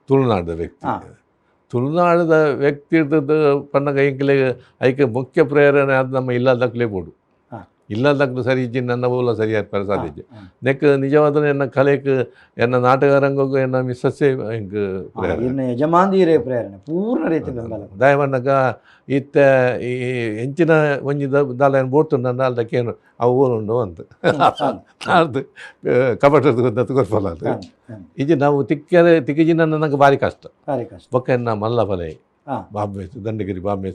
ತುಳುನಾಡದ ವ್ಯಕ್ತಿ, ತುಳುನಾಡದ ವ್ಯಕ್ತಿ ಪನ್ನಗ ಎಂಕ್ಲೆ ಐಕೆ ಮುಖ್ಯ ಪ್ರೇರಣೆ ಅದು ನಮ್ಮ ಇಲ್ಲದಕ್ಲೇ ಬೋಡು. ಇಲ್ಲದಕ್ಲು ಸರಿ ಇಜ್ಜಿ ನನ್ನ ಬೋಲ ಸರಿಯಾದ ಸಾಧ್ಯ ನೆಕ್ ನಿಜವಾದ ಎನ್ನ ಕಲೆಕ್ ಎನ್ನ ನಾಟಕ ರಂಗಕ್ಕೂ ಎನ್ನ ಮಿಸ್ಸಸ್ಸೇ ಎಂಕ್ ಪ್ರೇರಣೆ. ಯಜಮಾಂದಿರೇ ಪ್ರೇರಣೆ ಪೂರ್ಣ ರೀತಿ ಬೆಂಬಲ. ದಯಮನ್ನಗ ಇತ್ತ ಈ ಎಂಚಿನ ಒಂಜಿ ದಾಲ ಬೋಡ್ತು ನನ್ನ ಅಲ್ದಕ್ಕೇನು ಅವು ಊರುಂಡು ಅಂತ ಅದು ಕಬಟದ ಕೊರ್ಪಲ್ಲ ಅದು ಇಜ್ಜಿ ನಾವು ತಿಕ್ಕರೆ ತಿಕ್ಕಿಜಿನ ನನಗೆ ಭಾರಿ ಕಷ್ಟ. ಭಾರಿ ಕಷ್ಟ. ಬೊಕ್ಕ ಎನ್ನ ಮಲ್ಲ ಫಲೆ ಬಾಂಬೆ ದಂಡಗಿರಿ ಬಾಂಬೆ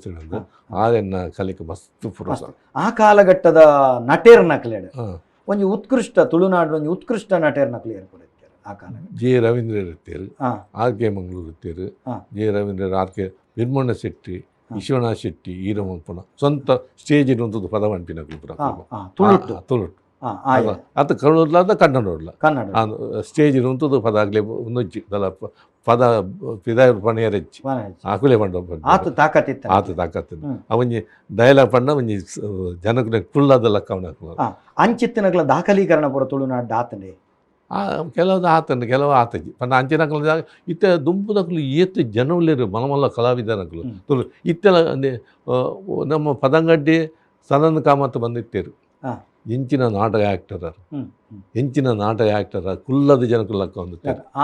ಆರೆನ್ನ ಕಲಿಕೆ ಮಸ್ತ್ ಪುರುಷ. ಆ ಕಾಲಘಟ್ಟದ ನಟೇರ್ ನಕಲೇಡು ಒಂಜಿ ಉತ್ಕೃಷ್ಟ ತುಳುನಾಡು ಒಂಜಿ ಉತ್ಕೃಷ್ಟ ನಟೇರ್ ನಕಲಿ ಏರ್ಪಡಿತ್ತಾರೆ ಆ ಕಾಲ. ಜೆ ರವೀಂದ್ರ ಇರ್ತೀರು, ಆರ್ ಕೆ ಮಂಗಳೂರು ಇರ್ತೀರು, J Ravindra, R K Birmanna Shetty, Vishwanath Shetty, ಈರಮಲ್ಪನ ಸ್ವಂತ ಸ್ಟೇಜ್ ಇರುವಂಥದ್ದು ಪದ ಪನ್ಪಿನ ತುಳುಟು ತುಳುಟು ಅದು ಕನ್ನಡ ಅದ ಕನ್ನಡ ಕನ್ನಡ ಸ್ಟೇಜ್ ಇರುವಂಥದ್ದು ಪದ ಆಗಲಿ ನುಜ್ಜಿ ದಲ ಪದ ಪಿದಾಯ ಪಣಿಯರೆಚ್ಚಿ ಆಕುಲೆ ಪಂಡ ಆತ ತಾಕತ್ತಿತ್ತು, ಆತ ತಾಕತ್ತಿತ್ತು. ಅವೊಂಜಿ ಡೈಲಾಗ್ ಪಂಡ ಒಂಜಿ ಜನಕ್ಕೆ ಕುಳ್ಳದ ಲೆಕ್ಕ ಅವನ ಅಂಚಿತ್ತಿನಗಳ ದಾಖಲೀಕರಣ ಪೂರ ತುಳುನಾಡು ಆತನೇ. ಕೆಲವು ಆತಂಡು ಕೆಲವು ಆತಜಿ ಪಂಡ ಅಂಚಿನಕಲು ಇತ್ತ ದುಂಬುದಕ್ಲು ಏತ್ ಜನವುಲೇರು ಮಲಮಲ್ಲ ಕಲಾವಿದನಕಲು ತುಳು ಇತ್ತೆಲ್ಲ ನಮ್ಮ ಪದಂಗಡ್ಡಿ ಸನಂದ ಕಾಮತ್ ಬಂದಿತ್ತೇರು. ಎಂಚಿನ ನಾಟಕ ಆ್ಯಕ್ಟರ್, ಎಂಚಿನ ನಾಟಕ ಆ್ಯಕ್ಟರ್ ಕುಲ್ಲದ ಜನಕ್ಕೂ ಒಂದು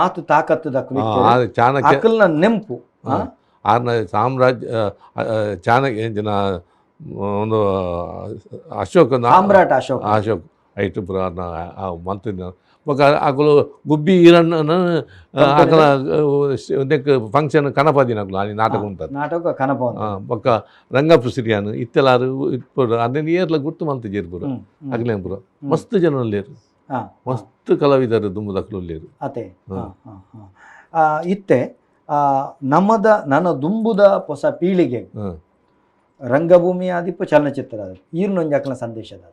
ಆತು ತಾಕತ್ತು ಚಾಣಕ್ಯ ನೆಂಪು ಆರ್ನ ಸಾಮ್ರಾಜ್ಯ ಚಾಣಕ್ಯ ಎಂಚಿನ ಒಂದು ಅಶೋಕ ಸಾಮ್ರಾಟ್ ಅಶೋಕ ಅಶೋಕ್ ಐಟು ಪುರ ಆರ್ನ ಮಂತ್ರಿ ಬೊಕ ಅಕುಲು ಗುಬ್ಬಿ ಈರಣ್ಣನ ಅಕಲ ನೆಕ್ ಫಂಕ್ಷನ್ ಕನಪದಿನಕುಲು ಅಲ್ಲಿ ನಾಟಕ ಉಂಟು ನಾಟಕ ಕನಪ ಬೊಕ್ಕ ರಂಗಪ್ಪ ಸಿರಿಯಾನು ಇತ್ತೆಲಾರು ಇಪ್ಪಡು ಅದನ್ನ ಏರ್ಲ ಗುರ್ತು ಮಂತ್ ಜೇರ್ಪುರ ಅಗಲೇನ್ ಪುರ ಮಸ್ತ್ ಜನ ಉಲ್ಲೇರು, ಮಸ್ತ್ ಕಲಾವಿದರು ದುಂಬುದಕ್ಲು ಉಲ್ಲೇರು. ಅತೆ ಇತ್ತೆ ನಮ್ಮದ ನನ್ನ ದುಂಬುದ ಹೊಸ ಪೀಳಿಗೆ ರಂಗಭೂಮಿ ಆದಿಪ್ಪ ಚಲನಚಿತ್ರ ಅದು ಈರ್ನೊಂಜಿ ಅಕ್ಲ ಸಂದೇಶದ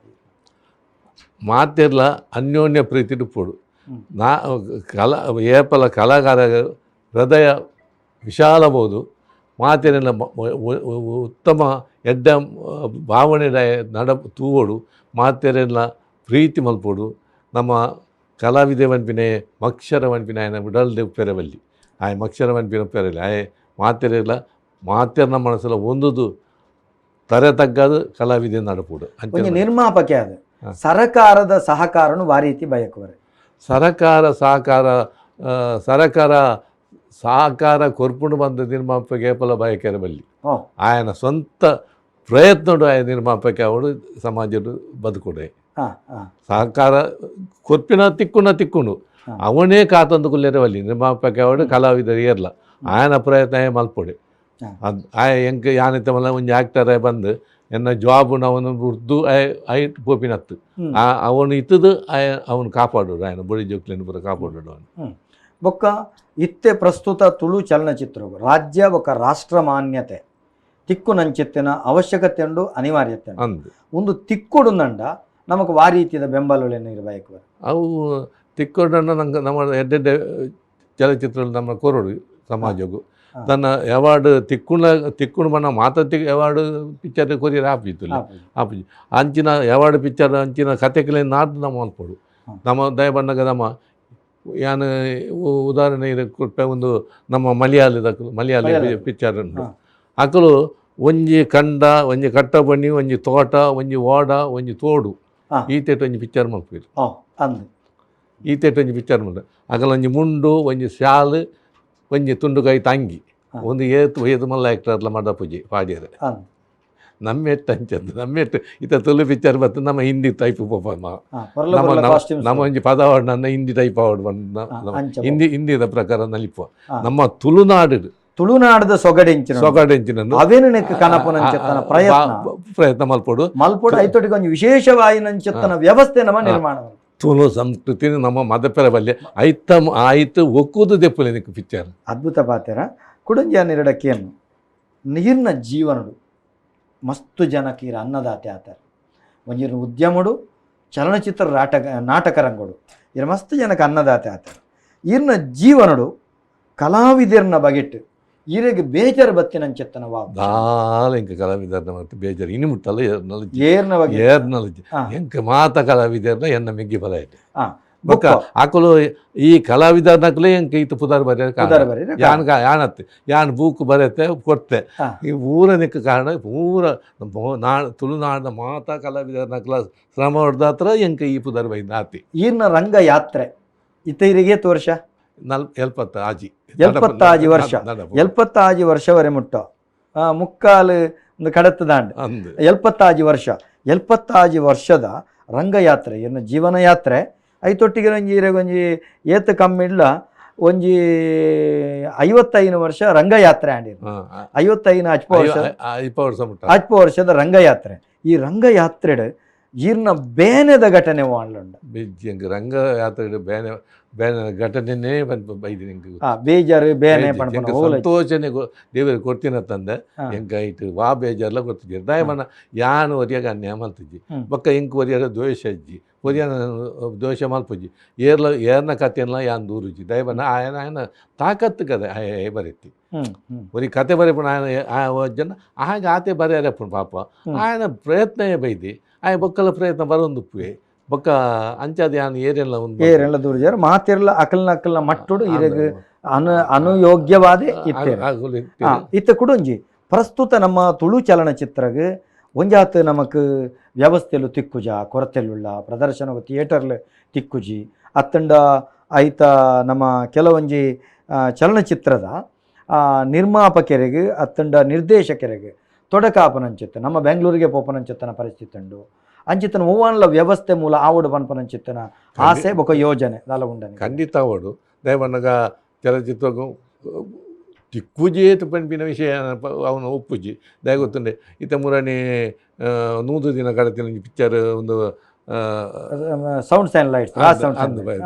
ಮಾತೆರ್ಲ ಅನ್ಯೋನ್ಯ ಪ್ರೀತಿ ಪೋಡು ನಾ ಕಲಾ ಏಪಲ ಕಲಾಕಾರ ಹೃದಯ ವಿಶಾಲಬಹುದು ಮಾತೆರೆಲ್ಲ ಉತ್ತಮ ಎಡ್ಡ ಭಾವನೆ ನಡ ತೂವೋಡು ಮಾತೆರೆಲ್ಲ ಪ್ರೀತಿ ಮಲ್ಪೋಡು. ನಮ್ಮ ಕಲಾವಿದೆ ವನ್ಪಿನೆ ಮಕ್ಷರ ವನ್ಪಿನ ಆಯನ ಉಡಲ್ದೆ ಉಪ್ಪೆರವಲ್ಲಿ ಆಯ್ ಮಕ್ಷರ ವನ್ಪಿನ ಉಪ್ಪೆರವಲ್ಲಿ ಆಯ್ ಮಾತೆರೆಲ್ಲ ಮಾತೆರ್ನ ಮನಸ್ಸಲ್ಲ ಒಂದುದು ತರೆ ತಗ್ಗದು ಕಲಾವಿದೆ ನಡಪೋಡು. ಒಂಜಿ ನಿರ್ಮಾಪಕೆ ಅದು ಸರಕಾರದ ಸಹಕಾರನು ವಾರೀತಿ ಬಯಕುವರೆ. ಸರಕಾರ ಸಹಕಾರ ಸರಕಾರ ಸಹಕಾರ ಕೊರ್ಪುಂಡು ಬಂದ ನಿರ್ಮಾಪಕ ಏಪಲ ಬಯಕೆರ ಬಲ್ಲಿ ಆಯನ ಸ್ವಂತ ಪ್ರಯತ್ನಡು ಆಯ ನಿರ್ಮಾಪಕ ಅವಳು ಸಮಾಜಡು ಬದುಕೊಡೆ ಸಹಕಾರ ಕೊರ್ಪಿನ ತಿಕ್ಕುನ ತಿಕ್ಕುಂಡು ಅವನೇ ಕಾತಂದು ಕುಲ್ಲೇರೆ ಬಲ್ಲಿ ನಿರ್ಮಾಪಕ ಅವಳು ಕಲಾವಿದರು ಏರ್ಲ ಆಯನ ಪ್ರಯತ್ನ ಮಲ್ಪೊಡೆ. ಆಯ ಎಂಕ್ ಯಾನಿತ ಮಲ್ಲ ಒಂಜಿ ಆ್ಯಕ್ಟರ್ ಬಂದು ಎನ್ನ ಜಾಬ್ ಅವನು ಉರ್ದು I ಪೋಪಿನತ್ತು ಅವನು ಇತ್ತದು ಆಯ ಅವನು ಕಾಪಾಡೋಡು ಆಯನ ಬೊಡಿ ಜೋಕ್ಲಿನ ಪೂರ ಕಾಪಾಡೋಡು ಅವನು. ಬೊಕ್ಕ ಇತ್ತೆ ಪ್ರಸ್ತುತ ತುಳು ಚಲನಚಿತ್ರವು ರಾಜ್ಯ ಬೊಕ್ಕ ರಾಷ್ಟ್ರ ಮಾನ್ಯತೆ ತಿಕ್ಕು ನಂಚಿತ್ತಿನ ಅವಶ್ಯಕತೆ ಉಂಡು ಅನಿವಾರ್ಯತೆ ಅಂದು ಒಂದು ತಿಕ್ಕೊಡುಂದಂಡ ನಮಕ್ ವಾರೀತಿದ ಬೆಂಬಲಗಳನ್ನು ಇರಬೇಕು. ಅವು ತಿಕ್ಕೊಡನ್ನ ನಂಗೆ ನಮ್ಮ ಎಡ್ಡೆಡ್ಡೆ ಚಲನಚಿತ್ರ ನಮ್ಮ ಕೊರಡು ಸಮಾಜಕ್ಕೂ ತನ್ನ ಅವಾರ್ಡ್ ತಿಕ್ಕುಣ ತಿಕ್ಕುಣ ಬಣ್ಣ ಮಾತತ್ತಿ award picture courier ಆಪಿತ್ತು ಆಪುಜಿ ಅಂಚಿನ ಅವಾರ್ಡ್ ಪಿಕ್ಚರ್ ಅಂಚಿನ ಕತೆಕಲೆ ನಾಡ್ ನಮ್ಮ ಮಲ್ಪೊಡು. ನಮ್ಮ ದಯ ಬಣ್ಣಗ ನಮ್ಮ ಯಾನ್ ಉದಾಹರಣೆ ಕೊಟ್ಟ ಒಂದು ನಮ್ಮ ಮಲಯಾಳದ ಮಲಯಾಳಿ ಪಿಕ್ಚರ್ ಉಂಟು. ಅಕಲು ಒಂಜಿ ಕಂಡ ಒಂಜಿ ಕಟ್ಟಬಣ್ಣಿ ಒಂಜಿ ತೋಟ ಒಂಜಿ ಓಡ ಒಂಜಿ ತೋಡು ಈ ತೇಟ್ ಒಂಜಿ ಪಿಕ್ಚರ್ ಮಲ್ಪುವೆರ್. ಈ ತೇಟ್ ಒಂಜಿ ಪಿಕ್ಚರ್ ಮಲ್ಪು ಅಕಲ ಒಂಜಿ ಮುಂಡು ಒಂಜಿ ಶಾಲ್ ಒಂಜಿ ತುಂಡುಕಾಯಿ ತಂಗಿ ಒಂದು ಏತು ಏತು ಮಲ್ಲ ಆ್ಯಕ್ಟರ್ಲ ಮಡ ಪೂಜೆ ಪಾಡ್ಯರೆ ನಮ್ಮೆಟ್ಟು ಅಂಚಂದು ನಮ್ಮೆಟ್ಟು ಇತ್ತ ತುಳು ಪಿಕ್ಚರ್ ಬತ್ತು ನಮ್ಮ ಹಿಂದಿ ಟೈಪ್ ಪೋಪ ನಮ್ಮ ಒಂಜಿ ಪದ ಅವಾರ್ಡ್ ನನ್ನ ಹಿಂದಿ ಟೈಪ್ ಅವಾರ್ಡ್ ಬಂದು ಹಿಂದಿ ಹಿಂದಿದ ಪ್ರಕಾರ ನಲಿಪುವ. ನಮ್ಮ ತುಳುನಾಡು ತುಳುನಾಡದ ಸೊಗಡೆಂಚಿನ ಸೊಗಡೆಂಚಿನ ಅವೇನು ಕನಪುನಂಚೆತ್ತನ ಪ್ರಯತ್ನ ಪ್ರಯತ್ನ ಮಲ್ಪೊಡು ಮಲ್ಪೊಡು ಐತೊಟ್ಟಿಗೆ ಒಂಜಿ ವಿಶೇಷವಾಯಿನಂಚೆತ್ತನ ವ್ಯವಸ್ಥೆ ನಮ್ಮ ನಿರ್ಮಾಣ ತುಳು ಸಂಸ್ಕೃತಿ ನಮ್ಮ ಮದಪೆರ ಬಲ್ಯ ಐತ ಆಯ್ತು ಒಕ್ಕುದು ದೆಪ್ಪುಲೆ ಪಿಕ್ಚರ್. ಅದ್ಭುತ ಪಾತೆರ ಕುಡಂಜಿ ನಿರಡಕ್ಕೇನು ನೀರಿನ ಜೀವನಡು ಮಸ್ತು ಜನಕ್ಕೆ ಈರ ಅನ್ನದಾತೆ ಆತಾರೆ ಒಂಜಿನ ಉದ್ಯಮಡು ಚಲನಚಿತ್ರ ನಾಟಕ ನಾಟಕ ರಂಗಡು ಇರ ಮಸ್ತು ಜನಕ್ಕೆ ಅನ್ನದಾತೆ ಆತಾರೆ ಈರ್ನ ಜೀವನಡು ಕಲಾವಿದರ್ನ ಬಗೆಟ್ ಇರೆಗ್ ಬೇಜಾರು ಬತ್ತಿನಂಚೆತ್ತನ ವಾ ದಾಲ ಎಂಕ ಕಲಾವಿದರ್ನ ಮತ್ತು ಬೇಜಾರು ಇನಿ ಮುಟ್ಟಲ್ಲ ಏರ್ನಲ ಏರ್ನ ಬಗ್ಗೆ ಏರ್ನಲ ಎಂಕ್ ಮಾತ ಕಲಾವಿದರ್ನ ಎನ್ನ ಮೆಗ್ಗಿ ಫಲ ಇಟ್ಟೆ ಬೊಕ್ಕ ಆಕುಲು ಈ ಕಲಾವಿದರ್ನಕುಲೇ ಎಂಕ್ ಈತ ಪುದಾರ್ ಬರೆಯ ಯಾನ್ ಯಾನತ್ತೆ ಯಾನ್ ಬೂಕ್ ಬರೆತೆ ಕೊರ್ತೆ ಈ ಊರನಿಕ್ ಕಾರಣ ಪೂರ ತುಳುನಾಡಿನ ಮಾತಾ ಕಲಾವಿದರ್ನಕುಲ ಶ್ರಮ ಹೊಡೆದಾತ್ರ ಎಂಕ್ ಈ ಪುದಾರ್ ಬೈದ ಆತಿ. ಈರ್ನ ರಂಗಯಾತ್ರೆ ಇತ್ತೈರಿಗೆ ವರ್ಷ 75 75 ವರ್ಷ 75 ವರ್ಷವರೆ ಮುಟ್ಟ ಮುಕ್ಕಾಲು ಒಂದು ಕಡತದಾಂಡ್ 75 ವರ್ಷ 75 ವರ್ಷದ ರಂಗಯಾತ್ರೆ ಎನ್ನ ಜೀವನ ಯಾತ್ರೆ ಐತೊಟ್ಟಿಗೆ ಒಂಜಿ ಇರೆಗೊಂಜಿ ಏತ್ ಕಮ್ಮಿ ಇಲ್ಲ ಒಂಜಿ 55 ವರ್ಷ ರಂಗಯಾತ್ರೆ ಆಂಡಿರು 55 ವರ್ಷ 50 ವರ್ಷದ ರಂಗಯಾತ್ರೆ. ಈ ರಂಗಯಾತ್ರೆಡ್ ಈರ್ನ ಬೇನೆದ ಘಟನೆ ವಾಂಡ್ಲುಂಡ ರಂಗಯಾತ್ರೆ ಬೇನೆ ಬೇನೆ ಘಟನೆನೇ ಬೈದಿನಿ ಬೇಜಾರು ಬೇನೆ ಸಂತೋಷನೆ ದೇವರು ಕೊಡ್ತೀನ ತಂದೆ ಎಂಕ ಐಟ್ ವಾ ಬೇಜಾರ್ಲ ಗೊತ್ತಿದ್ದೆ ದಯಮನ ಯಾನು ಒರಿಯಾಗ ಅನ್ಯಾಯ ಮಲ್ತಿದ್ದಿ ಬೊಕ್ಕ ಎಂಕ್ ಒರಿಯಾಗ ದ್ವೇಷ ಇಜ್ಜಿ ಒರಿಯಾನ ದ್ವೇಷ ಮಲ್ಪುಜಿ ಏರ್ಲ ಏರ್ನ ಕತೆಯನ್ನ ಯಾನ್ ದೂರುಜಿ ದಯಮನ ಆಯನ ಆಯನ ತಾಕತ್ತು ಕತೆ ಆಯ ಬರೀತಿ ಒರಿ ಕತೆ ಬರೆಪುಣ ಆಯನ ಜನ ಆಗ ಆತೆ ಬರೆಯರಪ್ಪುಣ ಪಾಪ ಆಯನ ಪ್ರಯತ್ನವೇ ಬೈದಿ ಆಯ ಬೊಕ್ಕಲ ಪ್ರಯತ್ನ ಬರೊಂದುಪ್ಪುವೆ ಬೊಕ್ಕ ಅಂಚಾದ ಯಾನ್ ಏರೆಲ್ಲ ಒಂದು ಏರೆಲ್ಲ ದೂರ ಮಾತಿರ್ಲ ಅಕಲ್ನ ಅಕಲ್ನ ಮಟ್ಟುಡು ಇರೆಗ್ ಅನುಯೋಗ್ಯವಾದ ಇತ್ತೇರು ಇತ್ತ ಕುಡೊಂಜಿ ಪ್ರಸ್ತುತ ನಮ್ಮ ತುಳು ಚಲನಚಿತ್ರಗ್ ಒಂಜಾತ್ ನಮಕ್ ವ್ಯವಸ್ಥೆಲು ತಿಕ್ಕುಜ ಕೊರತೆಲುಳ್ಳ ಪ್ರದರ್ಶನ ಥಿಯೇಟರ್ಲು ತಿಕ್ಕುಜಿ ಅತ್ತಂಡ ಐತ ನಮ್ಮ ಕೆಲವೊಂಜಿ ಚಲನಚಿತ್ರದ ನಿರ್ಮಾಪಕರಿಗೆ ಅತ್ತಂಡ ನಿರ್ದೇಶಕರಿಗೆ ತೊಡಕಾಪನಂಚಿತ್ತ ನಮ್ಮ ಬೆಂಗಳೂರಿಗೆ ಪೋಪನಂಚಿತ್ತನ ಪರಿಸ್ಥಿತಿ ಉಂಡು ಅಂಚಿತನ ಓವನ್ಲ ವ್ಯವಸ್ಥೆ ಮೂಲ ಆವಡು ಪನ್ಪನಂಚಿತ್ತನ ಆಸೆ ಬೊಕ ಯೋಜನೆ ದಾಲ ಉಂಡನೆ ಖಂಡಿತ ಆವಡು ದಯಮನ್ನಗ ಚಲನಚಿತ್ರಗೂ ತಿಕ್ಕುಜೇತು ಪನ್ಪಿನ ವಿಷಯ ಅವನು ಒಪ್ಪುಜಿ ದಯ ಗೊತ್ತುಂಡೆ ಇತ್ತ ಮುರಣಿ 100 ದಿನ ಕಡತಿನ ಪಿಕ್ಚರ್ ಒಂದು sounds and lights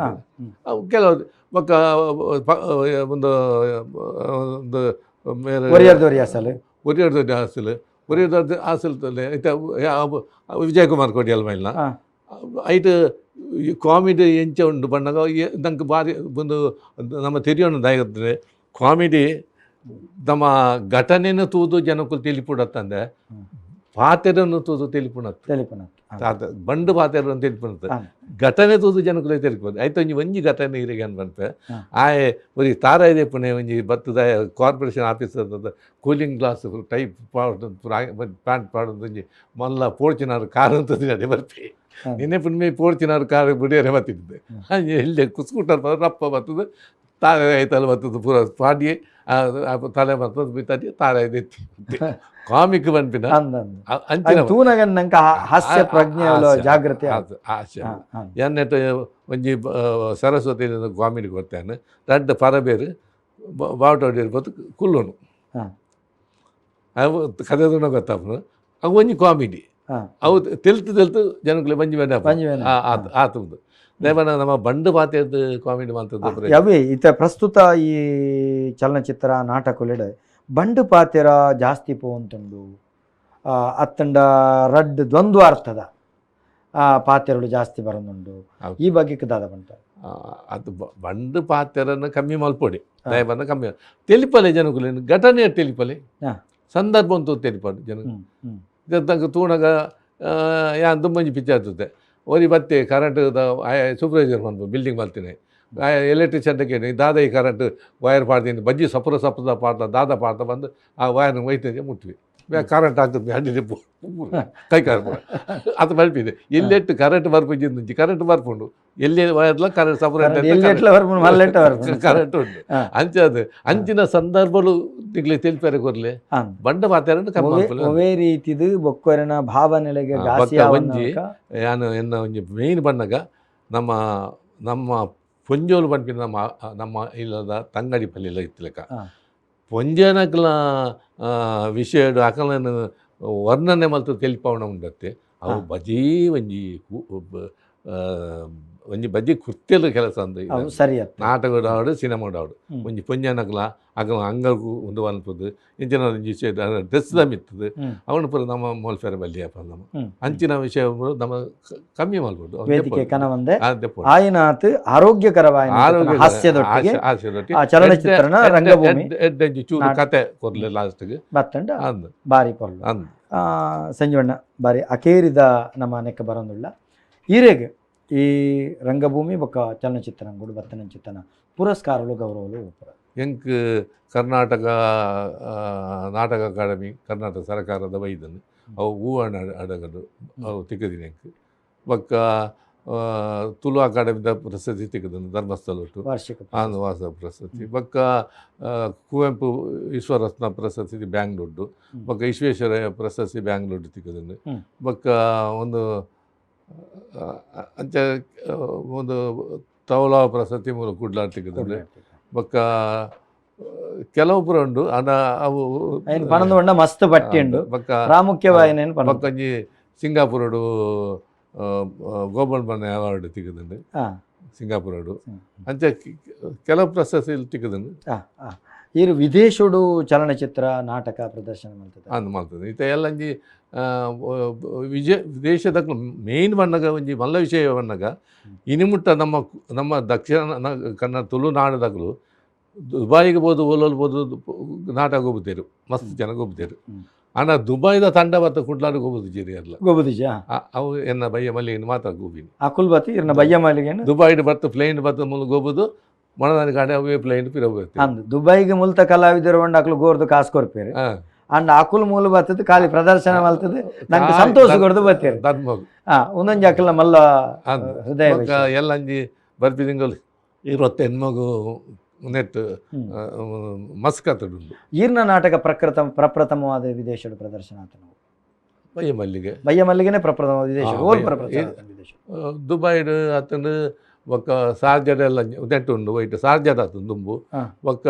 ಕೆಲವು ಬೊಕ್ಕ ಒಂದು ಒಂದು ಒರಿಯರ್ದೊರಿ ಹಾಸಲು ಒರಿಯರ್ದೊರಿ ಹಾಸಲ್ ಇತ್ತ ವಿಜಯಕುಮಾರ್ ಕೊಡಿಯಲ್ ಮೈಲ್ನ ಐಟ್ ಕಾಮಿಡಿ ಎಂಚ ಉಂಡು ಪನ್ನಗ ನಂಗೆ ಬಾರಿ ಒಂದು ನಮ್ಮ ತೆರಿಯೋಣ ದಾಯಕತ್ತದೆ ಕಾಮಿಡಿ ನಮ್ಮ ಘಟನೆಯನ್ನು ತೂದು ಜನಕ್ಕೂ ತಿಳಿಪುಡತ್ತಂದೆ ಪಾತೆರನ್ನು ತೂದು ತಿಳಿಪುಣತ್ತು ಬಂಡು ಪಾತೆರನ್ನು ತಿಳಿಪುಣತ್ತು ಘಟನೆ ತೂದು ಜನಕ್ಕೂ ತಿಳಿಪುದು ಆಯ್ತು ಒಂಜಿ ಒಂಜಿ ಘಟನೆ ಇರಿಗೆ ಅನ್ಬಂತೆ ಆಯೆ ಒಂಜಿ ತಾರ ಇದೆ ಪುಣೆ ಒಂಜಿ ಬತ್ತದ corporation officer cooling glass type pant ಪಾಡೊಂದು ಒಂಜಿ ಮಲ್ಲ ಪೋಡ್ಚಿನಾರು ಕಾರ್ ಅಂತ ಅದೇ ಬರ್ಪಿ ನಿನ್ನೆ ಪುಣ್ಮೆ ಪೋಡ್ಚಿನಾರು ಕಾರ್ ಬಿಡಿಯರೆ ಬತ್ತಿದ್ದೆ ಎಲ್ಲಿ ಕುಸ್ಕುಟರ್ ರಪ್ಪ ಬರ್ತದೆ ತಾರೆ ಐತಲ್ಲ ಬರ್ತದೆ ಪೂರ ಪಾಡಿ ತಲೆ ಬರ್ತದೆ ಬಿತ್ತದಿ ತಾರೆ ಎತ್ತಿ ಕಾಮಿಕ್ ಪನ್ಪಿನ ಅಂಚಿನ ತೂನಗಣ್ಣಂಕ ಹಾಸ್ಯ ಪ್ರಜ್ಞೆ ಜಾಗೃತಿ ಹಾಸ್ಯ ಎನ್ನೆಟ್ ಒಂಜಿ ಸರಸ್ವತಿ ಕಾಮಿಡಿ ಕೊಡ್ತೇನೆ ರಡ್ಡ್ ಪರಬೇರು ಬಾವುಟ ಹೊಡಿರ್ಬೋದು ಕುಲ್ಲುನು ಅವು ಕತೆ ಗೊತ್ತಾಪುನು ಅವು ಒಂಜಿ ಕಾಮಿಡಿ ಅವು ತೆಲ್ತು ತೆಲ್ತು ಜನಕ್ಕುಲೆ ಬಂಜಿ ಬೇಡ ಆತುಂದು ದೇವನ ನಮ್ಮ ಬಂಡು ಪಾತೆರ್ದು ಕಾಮಿಡಿ ಮಂತದ್ದು ಯಾವೇ ಇತ ಪ್ರಸ್ತುತ ಈ ಚಲನಚಿತ್ರ ನಾಟಕಲೆಡ್ ಬಂಡು ಪಾತೆರ ಜಾಸ್ತಿ ಪೋವಂತುಂಡು ಅತ್ತಂಡ ರಡ್ಡ್ ದ್ವಂದ್ವಾರ್ಥದ ಪಾತೆರಳು ಜಾಸ್ತಿ ಬರೋದುಂಡು ಈ ಬಗ್ಗೆ ದಾದ ಬಂಟ ಅದು ಬಂಡು ಪಾತೆರನ್ನು ಕಮ್ಮಿ ಮಲ್ಪೊಡಿ ದಯಬಂದ ಕಮ್ಮಿ ತೆಲಿಪಲೆ ಜನಕುಲೆ ಘಟನೆ ತೆಲಿಪಲೆ ಸಂದರ್ಭ ಅಂತೂ ತೆಲಿಪಡು ಜನ ತೂಣಗ ಯಾನ್ ದುಂಬಂಜಿ ಪಿಕ್ಚರ್ ತುತ್ತೆ ಒರಿ ಬತ್ತೆ ಕರೆಂಟ್ ಸೂಪರ್ವೈಸರ್ ಬಂದು ಬಿಲ್ಡಿಂಗ್ ಮಲ್ತಿನಿ ಎಲೆಕ್ಟ್ರಿಷಿಯನ್ ಕೇಳಿ ದಾದ ಈ ಕರೆಂಟ್ ವೈರ್ ಪಾಡ್ತೀನಿ ಬಜ್ಜಿ ಸಪುರ ಸಪುರ ಪಾಡ್ತಾ ದಾದ ಪಾಡ್ತಾ ಬಂದು ಆ ವೈರ್ನ ಒಯ್ತದೆ ಮುಟ್ವಿ ಕರೆಂಟ್ ಆಗ್ತದೆ ಅಡ್ಡಿ ಕೈ ಕಾರ್ ಅದು ಬಲ್ಪಿದೆ ಎಲ್ಲೆಟ್ಟು ಕರೆಂಟ್ ಬರ್ಪುಜಿ ಕರೆಂಟ್ ಬರ್ಪುಂಡು ಎಲ್ಲಿ ವೈರ್ಲ ಕರೆಂಟ್ ಸಪುರ ಕರೆಂಟ್ ಉಂಟು ಅಂಚ ಅದು ಅಂಚಿನ ಸಂದರ್ಭಗಳು ನಿಗ್ಲೆ ತಿಳಿಪಾರೆ ಕೊರ್ಲೆ ಬಂಡ ಮಾತಾಡ ಒವೇ ರೀತಿದು ಬೊಕ್ಕೊರಿನ ಭಾವನೆಲೆಗೆ ಒಂಜಿ ಯಾನು ಎನ್ನ ಒಂಜಿ ಮೇನ್ ಬಣ್ಣಗ ನಮ್ಮ ನಮ್ಮ ಪೊಂಜೋಲು ಪನ್ಪಿನ ನಮ್ಮ ನಮ್ಮ ಇಲ್ಲದ ತಂಗಡಿ ಪಲ್ಲಿಲ ಇತ್ತಲೆಕ್ಕ ಪೊಂಜನಕ್ಲ ವಿಷಯಡು ಅಕಲನ ವರ್ಣನೆ ಮಲ್ತು ತೆಲಿಪಾವಣ ಉಂಡತ್ತೆ ಅವು ಬಜೀ ಒಂಜಿ ಒಂಜಿ ಬಜ್ಜಿ ಕುರ್ತಿಲು ಕೆಲಸ ಅಂದ್ ಅವು ಸರಿ ಅತ್ತ ನಾಟಕ ಆವಡು ಸಿನಿಮಾ ಆವಡು ಒಂಜಿ ಪೊಂಜನಕ್ಲ ಅಗ ಅಂಗಕು ಒಂದು ಅನ್ಪದು ಇಂಚಿನ ಒಂಜಿ ವಿಷಯ ಡ್ರೆಸ್ the ಮಿತ್ತದು ಅವನು ಪೂರ ನಮ್ಮ ಮೋಲ್ಫೇರ ಬಲ್ಲಿಯಪ್ಪ ನಮ್ಮ ಅಂಚಿನ ವಿಷಯ ಪೂರ ನಮ್ಮ ಕಮ್ಮಿ ಮಲ್ಪೊಡು ಅವು ವೇದಿಕೆ ದೆಪ್ಪೊಡು. ಕನವಂದೆ ಆ ದೆಪ್ಪೊಡು. ಆಯಿನಾತ್ ಆರೋಗ್ಯಕರವಾಯಿನ ಆರೋಗ್ಯ ಹಾಸ್ಯದೊಟ್ಟಿಗೆ ಹಾಸ್ಯದೊಟ್ಟಿಗೆ ಆ ಚಲನಚಿತ್ರನ ರಂಗಭೂಮಿ ಎಡ್ಡೆ ಒಂಜಿ ಚೂರು ಕತೆ ಕೊರ್ಲೆ ಲಾಸ್ಟ್ಗೆ ಬತ್ತಂಡ ಅಂದ್ ಬಾರಿ ಪೊರ್ಲು ಅಂದ್ ಸಂಜೀವಣ್ಣ ಬಾರಿ ಅಕೇರಿದ ನಮ್ಮ ನೆಕ್ಕ ಬರೋದುಳ್ಳ ಈರೆಗ್ ಈ ರಂಗಭೂಮಿ ಬೊಕ್ಕ ಚಲನಚಿತ್ರಂಗುಡು ಬತ್ತನಂಚಿತ್ತನ ಪುರಸ್ಕಾರಲು ಗೌರವಲು ಉಪ್ಪುರ ಎಂಕ್ ಕರ್ನಾಟಕ ನಾಟಕ ಅಕಾಡೆಮಿ ಕರ್ನಾಟಕ ಸರ್ಕಾರದ ವೈದನ್ ಅವು ಹೂವಣ್ಣ ಅಡಗಡು ಅವು ತಿಕ್ಕದಿನ ಎಂಕ್ ಬೊಕ್ಕ ತುಳು ಅಕಾಡೆಮಿದ ಪ್ರಶಸ್ತಿ ತಿಕ್ಕದನು ಧರ್ಮಸ್ಥಳ ಒಟ್ಟು ವಾರ್ಷಿಕ ಆನುವಾಸ ಪ್ರಶಸ್ತಿ ಬೊಕ್ಕ ಕುವೆಂಪು ವಿಶ್ವರತ್ನ ಪ್ರಶಸ್ತಿ ಬ್ಯಾಂಗ್ಳೂರ್ಡು ಬೊಕ್ಕ ವಿಶ್ವೇಶ್ವರಯ್ಯ ಪ್ರಶಸ್ತಿ ಬ್ಯಾಂಗ್ಳೂರ್ಡು ತಿಕ್ಕದನು ಬೊಕ್ಕ ಒಂದು ಅಂಚ ಒಂದು ತೌಲ ಪ್ರಶಸ್ತಿ ಮೂಲ ಕುಡ್ಲ ತಿಕ್ಕದನು ಬೊಕ್ಕ ಕೆಲವು ಪೂರ ಉಂಡು ಆಂಡ ಅವು ಐನ್ ಪನೊಂದು ಬಣ್ಣ ಮಸ್ತ್ ಪಟ್ಟಿ ಉಂಡು ಬೊಕ್ಕ ಪ್ರಾಮುಖ್ಯವಾಯಿನ ಬೊಕ್ಕ ಒಂಜಿ ಸಿಂಗಾಪುರಡು ಗೋಬಲ್ ಬಣ್ಣ ಅವಾರ್ಡ್ ತಿಕ್ಕದುಂಡು ಸಿಂಗಾಪುರಡು ಅಂಚ ಕೆಲವು ಪ್ರಶಸ್ತಿ ತಿಕ್ಕದುಂಡು ಈರು ವಿದೇಶಡು ಚಲನಚಿತ್ರ ನಾಟಕ ಪ್ರದರ್ಶನ ಮಲ್ತದೆ ಅಂದ್ ಮಲ್ತದೆ ಇತ್ತೆ ಎಲ್ಲ ಒಂಜಿ ವಿಜಯ ವಿದೇಶದ ಮೇನ್ ಬಣ್ಣಗ ಒಂಜಿ ಮಲ್ಲ ವಿಷಯ ಬಣ್ಣಗ ಇನಿಮುಟ್ಟ ನಮ್ಮ ನಮ್ಮ ದಕ್ಷಿಣ ಕನ್ನಡ ತುಳುನಾಡದಕುಲು ದುಬಾಯಿಗೆ ಬೋದು ಓಲೋಲ್ ಬೋದು ನಾಟಕ ಹೋಗ್ತೇರು ಮಸ್ತ್ ಜನ ಹೋಗ್ತೇರು ಆಂಡ ದುಬಾಯ್ದ ತಂಡ ಬತ್ತ ಕುಡ್ಲಾಡು ಹೋಗುದು ಜೀರಿ ಅಲ್ಲ ಗೋಬುದಿಜ ಅವು ಎನ್ನ ಬಯ್ಯ ಮಲ್ಲಿಗೆ ಮಾತ್ರ ಗೋಬಿನಿ ಅಕುಲ್ ಬತ್ತಿ ಇರ್ನ ಬಯ್ಯ ಮಲ್ಲಿಗೆನು ದುಬಾಯ್ಡ್ ಬತ್ತು ಪ್ಲೇನ್ ಬತ್ತು ಮುಲು ಗೋಬುದು ಮಣದಾನಿ ಕಾಡೆ ಅವೇ ಪ್ಲೇನ್ ಪಿರ ಹೋಗ್ತೇವೆ ಅಂದ್ ದುಬೈಗೆ ಮುಲ್ತ ಕಲಾವಿದರು ಉಂಡು ಅಕ್ಲು ಗೋರ್ದು ಕಾಸು ಕೊರ್ಪೇರು ಅಂಡ್ ಅಕುಲ್ ಮೂಲ ಬತ್ತದ ಖಾಲಿ ಪ್ರದರ್ಶನ ಮಲ್ತದೆ ನಂಗೆ ಸಂತೋಷ ಕೊಡ್ದು ಬತ್ತೀರಿ ಧರ್ಮ ಒಂದೊಂಜಿ ಅಕಲ್ನ ಮಲ್ಲ ಹೃದಯ ಎಲ್ಲ ಅಂಜಿ ಬರ್ಪಿ ತಿಂಗಳು ಇರುವತ್ತ ಹೆಣ್ಮಗು ನೆಟ್ ಮಸ್ಕತ್ ಉಂಡು ಈರ್ನ ನಾಟಕ ಪ್ರಪ್ರಥಮವಾದ ವಿದೇಶದ ಪ್ರದರ್ಶನ ಆತ ನಾವು ಬಯ್ಯ ಮಲ್ಲಿಗೆ ಬಯ್ಯ ಮಲ್ಲಿಗೆನೆ ಪ್ರಪ್ರಥಮ ವಿದೇಶ ಓಲ್ ಪ್ರಪ್ರಥಮ ವಿದೇಶ ದುಬೈಡ್ ಆತಂಡು ಬೊಕ್ಕ ಸಾರ್ಜಡ್ ಎಲ್ಲ ನೆಟ್ ಉಂಡು ವೈಟ್ ಸಾರ್ಜಡ್ ಆತಂದು ದುಂಬು ಬೊಕ್ಕ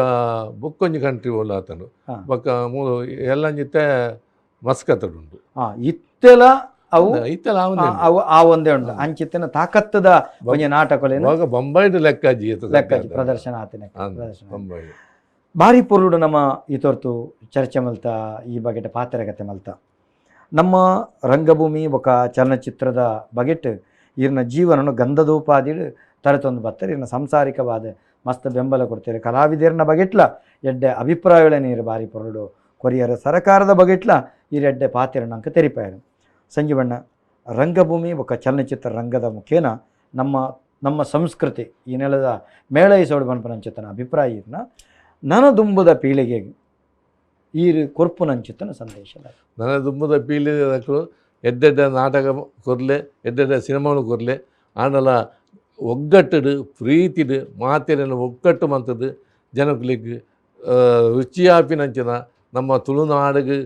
ಬೊಕ್ಕೊಂಜಿ ಕಂಟ್ರಿ ಓಲ್ ಆತಂಡು ಬೊಕ್ಕ ಮೂಲು ಎಲ್ಲಂಜಿತ್ತೆ ಮಸ್ಕತ್ ಉಂಡು ಇತ್ತೆಲ ಅವು ಇತ್ತೆಲ ಅವು ಆ ಒಂದೇ ಉಂಡು ಅಂಚಿತ್ತಿನ ತಾಕತ್ತದ ಒಂಜಿ ನಾಟಕಲೇನು ಬೊಕ್ಕ ಬೊಂಬೈಡ್ ಲೆಕ್ಕಾಜಿ ಲೆಕ್ಕಾಜಿ ಪ್ರದರ್ಶನ ಆತಿನ ಪ್ರದರ್ಶನ ಬೊಂಬೈ ಭಾರಿ ಪೊರ್ಲುಡು ನಮ್ಮ ಈ ತೋರ್ತು ಚರ್ಚೆ ಮಲ್ತ ಈ ಬಗೆಟ್ ಪಾತ್ರಗತೆ ಮಲ್ತ ನಮ್ಮ ರಂಗಭೂಮಿ ಬೊಕ ಚಲನಚಿತ್ರದ ಬಗೆಟ್ ಈರ್ನ ಜೀವನನು ಗಂಧದೋಪಾದಿಡು ತರೆತೊಂದು ಬರ್ತಾರೆ ಇರ್ನ ಸಂಸಾರಿಕವಾದ ಮಸ್ತ್ ಬೆಂಬಲ ಕೊಡ್ತಾರೆ ಕಲಾವಿದರ್ನ ಬಗೆಟ್ಲ ಎಡ್ಡೆ ಅಭಿಪ್ರಾಯಗಳನ್ನ ನೀರು ಬಾರಿ ಪೊರಡು ಕೊರಿಯರ ಸರಕಾರದ ಬಗೆಟ್ಲ ಈ ಎಡ್ಡೆ ಪಾತಿರನಂಕ ತೆರಿಪಾಯರು ಸಂಜೀವಣ್ಣ ರಂಗಭೂಮಿ ಬೊಕ ಚಲನಚಿತ್ರ ರಂಗದ ಮುಖೇನ ನಮ್ಮ ನಮ್ಮ ಸಂಸ್ಕೃತಿ ಈ ನೆಲದ ಮೇಳೈಸೋಡು ಬನ್ಪನಂಚಿತನ ಅಭಿಪ್ರಾಯ ಇರ್ನ ನನ ದುಂಬುದ ಪೀಳಿಗೆಗೆ ಈ ಕೊರ್ಪುನಂಚಿತನ ಸಂದೇಶ ನನ್ನ ದುಂಬುದ ಪೀಳಿಗೆ ಎಡ್ಡೆಡ್ಡೆ ನಾಟಕ ಕೊರ್ಲೆ ಎಡ್ಡೆಡ್ಡೆ ಸಿನಿಮಾನು ಕೊರ್ಲೆ ಆಂಡಲ ಒಗ್ಗಟ್ಟುಡು ಪ್ರೀತಿಡು ಮಾತೆರೆನ ಒಗ್ಗಟ್ಟು ಮಂತದ್ದು ಜನಕ್ಲೆಗ್ ರುಚಿಯಾಪಿನಂಚಿನ ನಮ್ಮ ತುಳುನಾಡಿಗೆ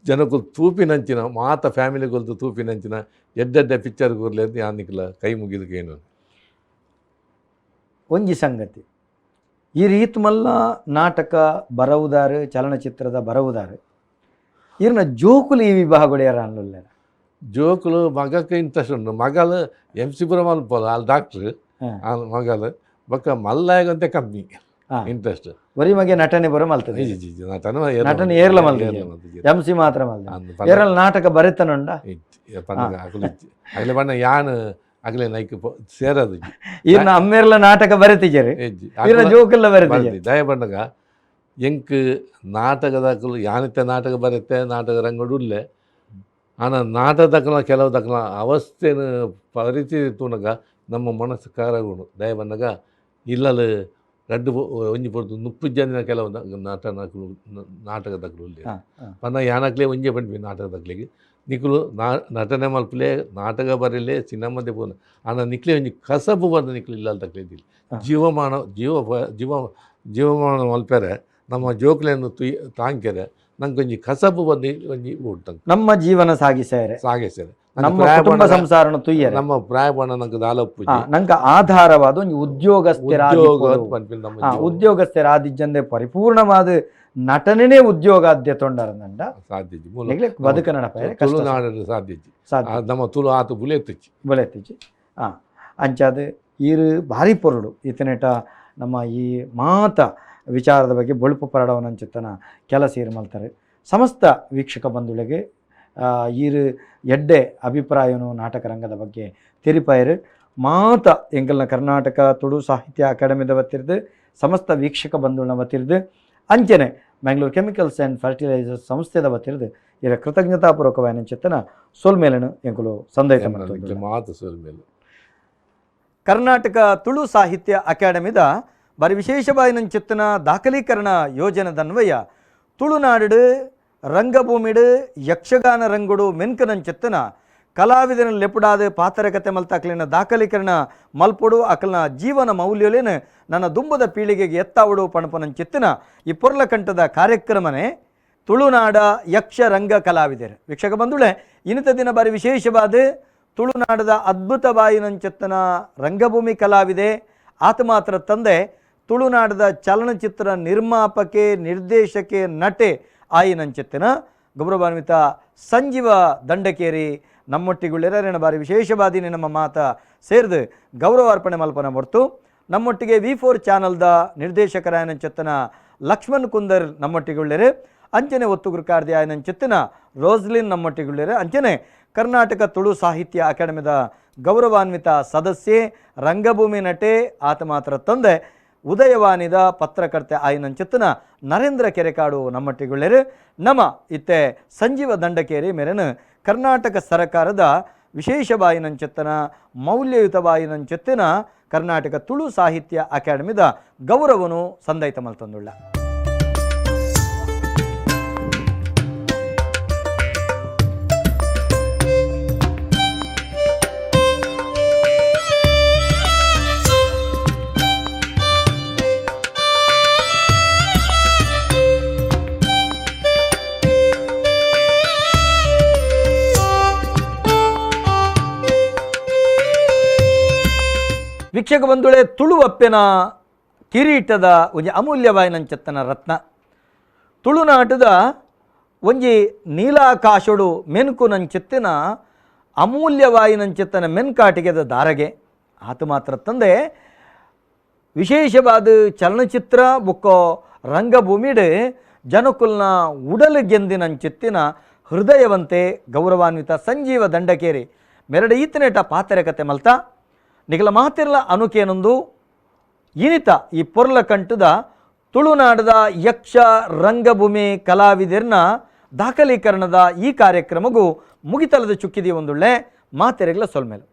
ಜನಕ್ಕುಲು ತೂಪಿನಂಚಿನ ಮಾತ ಫ್ಯಾಮಿಲಿಗೊಲ್ತು ತೂಪಿನಂಚಿನ ಎಡ್ಡೆಡ್ಡೆ ಪಿಕ್ಚರ್ ಕೊರ್ಲೆ ಅಂತ ಯಾನಿಕ್ಲ ಕೈ ಮುಗಿದಕ್ಕೇನು ಒಂಜಿ ಸಂಗತಿ ಈ ರೀತಿ ಮಲ್ಲ ನಾಟಕ ಬರವುದಾರು ಚಲನಚಿತ್ರದ ಬರವುದಾರು ಇರ್ನ ಜೋಕುಲು ಈ ವಿಭಾಗಗಳು ಯಾರ ಅನ್ಲುಲ್ಲೆರ್ ಜೋಕುಲು ಮಗಕ್ಕೆ ಇಂಟ್ರೆಸ್ಟ್ ಉಂಟು ಮಗಲು ಎಮ್ ಸಿ ಪುರ ಮಲ್ಪೋದು ಅಲ್ಲಿ ಡಾಕ್ಟ್ರ್ ಮಗಲು ಬೊಕ್ಕ ಮಲ್ಲಾಗಂತೆ ಕಮ್ಮಿ ಇಂಟ್ರೆಸ್ಟ್ ಒರಿ ಮಗೆ ನಟನೆ ಬರೋ ಮಲ್ತದೆ ನಟನೆ ನಟನೆ ಏರ್ಲ ಮಲ್ತದೆ ಎಂ ಸಿ ಮಾತ್ರ ಮಲ್ತದೆ ಏರಲ್ ನಾಟಕ ಬರೆತನುಂಡ ಅಗಲೆ ಬಣ್ಣ ಯಾನ್ ಅಗಲೆ ನೈಕ್ ಸೇರದು ಇರ್ನ ಅಮ್ಮೇರ್ಲ ನಾಟಕ ಬರೆತಿಜರು ಇರ್ನ ಜೋಕುಲ್ಲ ಬರೆತಿಜರು ದಯ ಬಣ್ಣಗ ಎಂಕ್ ನಾಟಕದಾಕಲು ಯಾನಿತ್ತೆ ನಾಟಕ ಬರುತ್ತೆ ನಾಟಕ ರಂಗಡು ಉಲ್ಲೆ ಆನ ನಾಟಕದಕ್ಕಲ ಕೆಲವು ದಕ್ಕಲ ಅವಸ್ಥೆನ ಪರಿಸ್ಥಿತಿ ತೂನಗ ನಮ್ಮ ಮನಸ್ಸು ಕಾರಗುಣು ದಯ ಬಣ್ಣಗ ಇಲ್ಲಲು ರಡ್ಡು ಒಂಜಿ ಪೊರ್ತು ನುಪ್ಪು ಜನ ಕೆಲವು ನಾಟಕಲು ನಾಟಕದಕ್ಕಲು ಉಲ್ಲೆ ಪಂಡ ಯಾನಕ್ಲೆ ಒಂಜೆ ಪನ್ಪಿ ನಾಟಕದಕ್ಲೆಗ್ ನಿಕುಲು ನಟನೆ ಮಲ್ಪಲೆ ನಾಟಕ ಬರಲೆ ಸಿನಿಮಾದೆ ಪೋನ ಆಂಡ ನಿಕ್ಲೆ ಒಂಜಿ ಕಸಬು ಬಂದು ನಿಕ್ಲು ಇಲ್ಲಲ್ ತಕ್ಲೆ ಇದ್ದಿಲ್ಲ ಜೀವಮಾನ ಜೀವ ಜೀವ ಜೀವಮಾನ ಮಲ್ಪೆರೆ ನಮ್ಮ ಜೋಕ್ಲೆಯನ್ನು ತುಯ್ ತಾಂಕೆರೆ ನಂಗೊಂಜಿ ಕಸಬು ಬಂದು ಒಂಜಿ ಉಂಟು ನಮ್ಮ ಜೀವನ ಸಾಗಿಸಾರೆ ಸಾಗಿಸಾರೆ ನಮ್ಮ ಕುಟುಂಬ ಸಂಸಾರನ ತುಯ್ಯರೆ ನಮ್ಮ ಪ್ರಾಯಪಣ ನಂಗೆ ದಾಲ ಪೂಜೆ ನಂಗೆ ಆಧಾರವಾದ ಒಂಜಿ ಉದ್ಯೋಗಸ್ಥರ ಉದ್ಯೋಗ ಉದ್ಯೋಗಸ್ಥರಾದಿಜ್ಜಂದೆ ಪರಿಪೂರ್ಣವಾದ ನಟನೆ ಉದ್ಯೋಗಾದ್ಯ ತೊಂಡರನಂಡ ಸಾಧ್ಯ ಬದುಕ ನಡಪ ತುಳುನಾಡು ಸಾಧ್ಯ ನಮ್ಮ ತುಳು ಆತು ಬುಲೆತ್ತಿಚ್ಚಿ ಬುಲೆತ್ತಿಚ್ಚಿ. ಅಂಚಾದ ಈರು ಭಾರಿ ಪೊರುಡು ಇತನೇಟ ನಮ್ಮ ಈ ಮಾತ ವಿಚಾರದ ಬಗ್ಗೆ ಬೊಳುಪು ಪರಡವನಂಚಿತ್ತನ ಕೆಲಸ ಈರು ಮಲ್ತಾರೆ. ಸಮಸ್ತ ವೀಕ್ಷಕ ಬಂಧುಗಳಿಗೆ ಈರು ಎಡ್ಡೆ ಅಭಿಪ್ರಾಯನು ನಾಟಕ ರಂಗದ ಬಗ್ಗೆ ತೆರಿಪಾಯರು. ಮಾತ ಎಂಕಲ್ನ ಕರ್ನಾಟಕ ತುಳು ಸಾಹಿತ್ಯ ಅಕಾಡೆಮಿದ ವತಿರ್ದು, ಸಮಸ್ತ ವೀಕ್ಷಕ ಬಂಧುಗಳನ್ನ ವತಿರ್ದು, ಅಂಚನೆ ಮ್ಯಾಂಗ್ಳೂರ್ chemicals and fertilisers ಸಂಸ್ಥೆದ ವತಿರ್ದು ಇರ ಕೃತಜ್ಞತಾಪೂರ್ವಕವಾದ ಚಿತ್ತನ ಸೊಲ್ಮೇಲನು ಎಂಕುಲು ಸಂದೈತ ಮಾಡ್ತದೆ. ಮಾತು ಸೊಲ್ಮೇಲೆ. ಕರ್ನಾಟಕ ತುಳು ಸಾಹಿತ್ಯ ಅಕಾಡೆಮಿದ ಬಾರಿ ವಿಶೇಷವಾಯಿನ ಚಿತ್ತನ ದಾಖಲೀಕರಣ ಯೋಜನೆದನ್ವಯ ತುಳುನಾಡು ರಂಗಭೂಮಿಡು ಯಕ್ಷಗಾನ ರಂಗುಡು ಮೆನ್ಕನಂಚಿತ್ತನ ಕಲಾವಿದನ ಲೆಪುಡಾದ ಪಾತ್ರಕತೆ ಮಲ್ತಾಕ್ಲಿನ ದಾಖಲೀಕರಣ ಮಲ್ಪೊಡು, ಅಕಲ್ನ ಜೀವನ ಮೌಲ್ಯಲೇನು ನನ್ನ ದುಂಬದ ಪೀಳಿಗೆಗೆ ಎತ್ತಾವಡು ಪಣಪನಂಚಿತ್ತನ ಈ ಪೊರ್ಲಕಂಠದ ಕಾರ್ಯಕ್ರಮನೇ ತುಳುನಾಡ ಯಕ್ಷರಂಗ ಕಲಾವಿದರು. ವೀಕ್ಷಕ ಬಂಧುಳೆ, ಇನ್ನಿತ ದಿನ ಬಾರಿ ವಿಶೇಷವಾದ ತುಳುನಾಡದ ಅದ್ಭುತ ಬಾಯಿನಂಚೆತ್ತನ ರಂಗಭೂಮಿ ಕಲಾವಿದೆ, ಆತ ಮಾತ್ರ ತಂದೆ ತುಳುನಾಡದ ಚಲನಚಿತ್ರ ನಿರ್ಮಾಪಕೆ, ನಿರ್ದೇಶಕೆ, ನಟೆ ಆಯಿನಂಚೆತ್ತನ ಗೌರವಾನ್ವಿತ ಸಂಜೀವ ದಂಡಕೇರಿ ನಮ್ಮೊಟ್ಟಿಗುಳ್ಳೆರನ ಬಾರಿ ವಿಶೇಷವಾದಿನಿ ನಮ್ಮ ಮಾತ ಸೇರಿದು ಗೌರವಾರ್ಪಣೆ ಮಲ್ಪನ ಹೊರ್ತು ನಮ್ಮೊಟ್ಟಿಗೆ V4 ಚಾನಲ್ದ ನಿರ್ದೇಶಕರಾಯನಂಚೆತ್ತನ ಲಕ್ಷ್ಮಣ್ ಕುಂದರ್ ನಮ್ಮೊಟ್ಟಿಗುಳ್ಳೆರೆ, ಅಂಚನೆ ಒತ್ತುಗುರುಕಾರ್ದಿ ಆಯನಂಚೆತ್ತನ ರೋಸ್ಲಿನ್ ನಮ್ಮೊಟ್ಟಿಗುಳ್ಳೆರೆ, ಅಂಚನೆ ಕರ್ನಾಟಕ ತುಳು ಸಾಹಿತ್ಯ ಅಕಾಡೆಮಿದ ಗೌರವಾನ್ವಿತ ಸದಸ್ಯೆ, ರಂಗಭೂಮಿ ನಟೆ, ಆತ ಮಾತ್ರ ತಂದೆ ಉದಯವಾಣಿದ ಪತ್ರಕರ್ತೆ ಆಯಿನಂಚೆತ್ತನ ನರೇಂದ್ರ ಕೆರೆಕಾಡು ನಮ್ಮಟ್ಟಿಗುಳ್ಳೆರು. ನಮ ಇತ್ತೆ ಸಂಜೀವ ದಂಡಕೇರಿ ಮೇರೆನು ಕರ್ನಾಟಕ ಸರಕಾರದ ವಿಶೇಷ ಬಾಯಿನಂಚೆತ್ತನ ಮೌಲ್ಯಯುತ ಬಾಯಿನಂಚೆತ್ತನ ಕರ್ನಾಟಕ ತುಳು ಸಾಹಿತ್ಯ ಅಕಾಡೆಮಿದ ಗೌರವನು ಸಂದೈತ ಮಲ್ತಂದುಳ್ಳ. ವೀಕ್ಷಕ ಬಂಧುಳೆ, ತುಳುವಪ್ಪೆನ ಕಿರೀಟದ ಒಂಜಿ ಅಮೂಲ್ಯವಾಯಿನಂಚೆತ್ತನ ರತ್ನ ತುಳುನಾಟದ ಒಂಜಿ ನೀಲಾಕಾಶಡು ಮೆನ್ಕುನಂಚೆತ್ತಿನ ಅಮೂಲ್ಯವಾಯಿನಂಚೆತ್ತನ ಮೆನ್ಕಾಟಿಗೆದ ದಾರಗೆ. ಆತ ಮಾತ್ರ ತಂದೆ ವಿಶೇಷವಾದ ಚಲನಚಿತ್ರ ಬುಕ್ಕೋ ರಂಗಭೂಮಿಡು ಜನಕುಲ್ನ ಉಡಲು ಗೆಂದಿನಂಚೆತ್ತಿನ ಹೃದಯವಂತೆ ಗೌರವಾನ್ವಿತ ಸಂಜೀವ ದಂಡಕೇರಿ ಮೆರಡು ಈತನೇಟ ಪಾತ್ರೆ ಕತೆ ಮಲ್ತ ನಿಗಲ ಮಾತಿರ್ಲ ಅನುಕೇನೊಂದು ಇನಿತ ಈ ಪೊರ್ಲ ಕಂಠದ ತುಳುನಾಡದ ಯಕ್ಷ ರಂಗಭೂಮಿ ಕಲಾವಿದರ್ನ ದಾಖಲೀಕರಣದ ಈ ಕಾರ್ಯಕ್ರಮಗೂ ಮುಗಿತಲದ ಚುಕ್ಕಿದಿ ಒಂದುಳ್ಳೆ ಮಾತೆರೆಗ್ಲ ಸೊಲ್ಮೇಲೆ.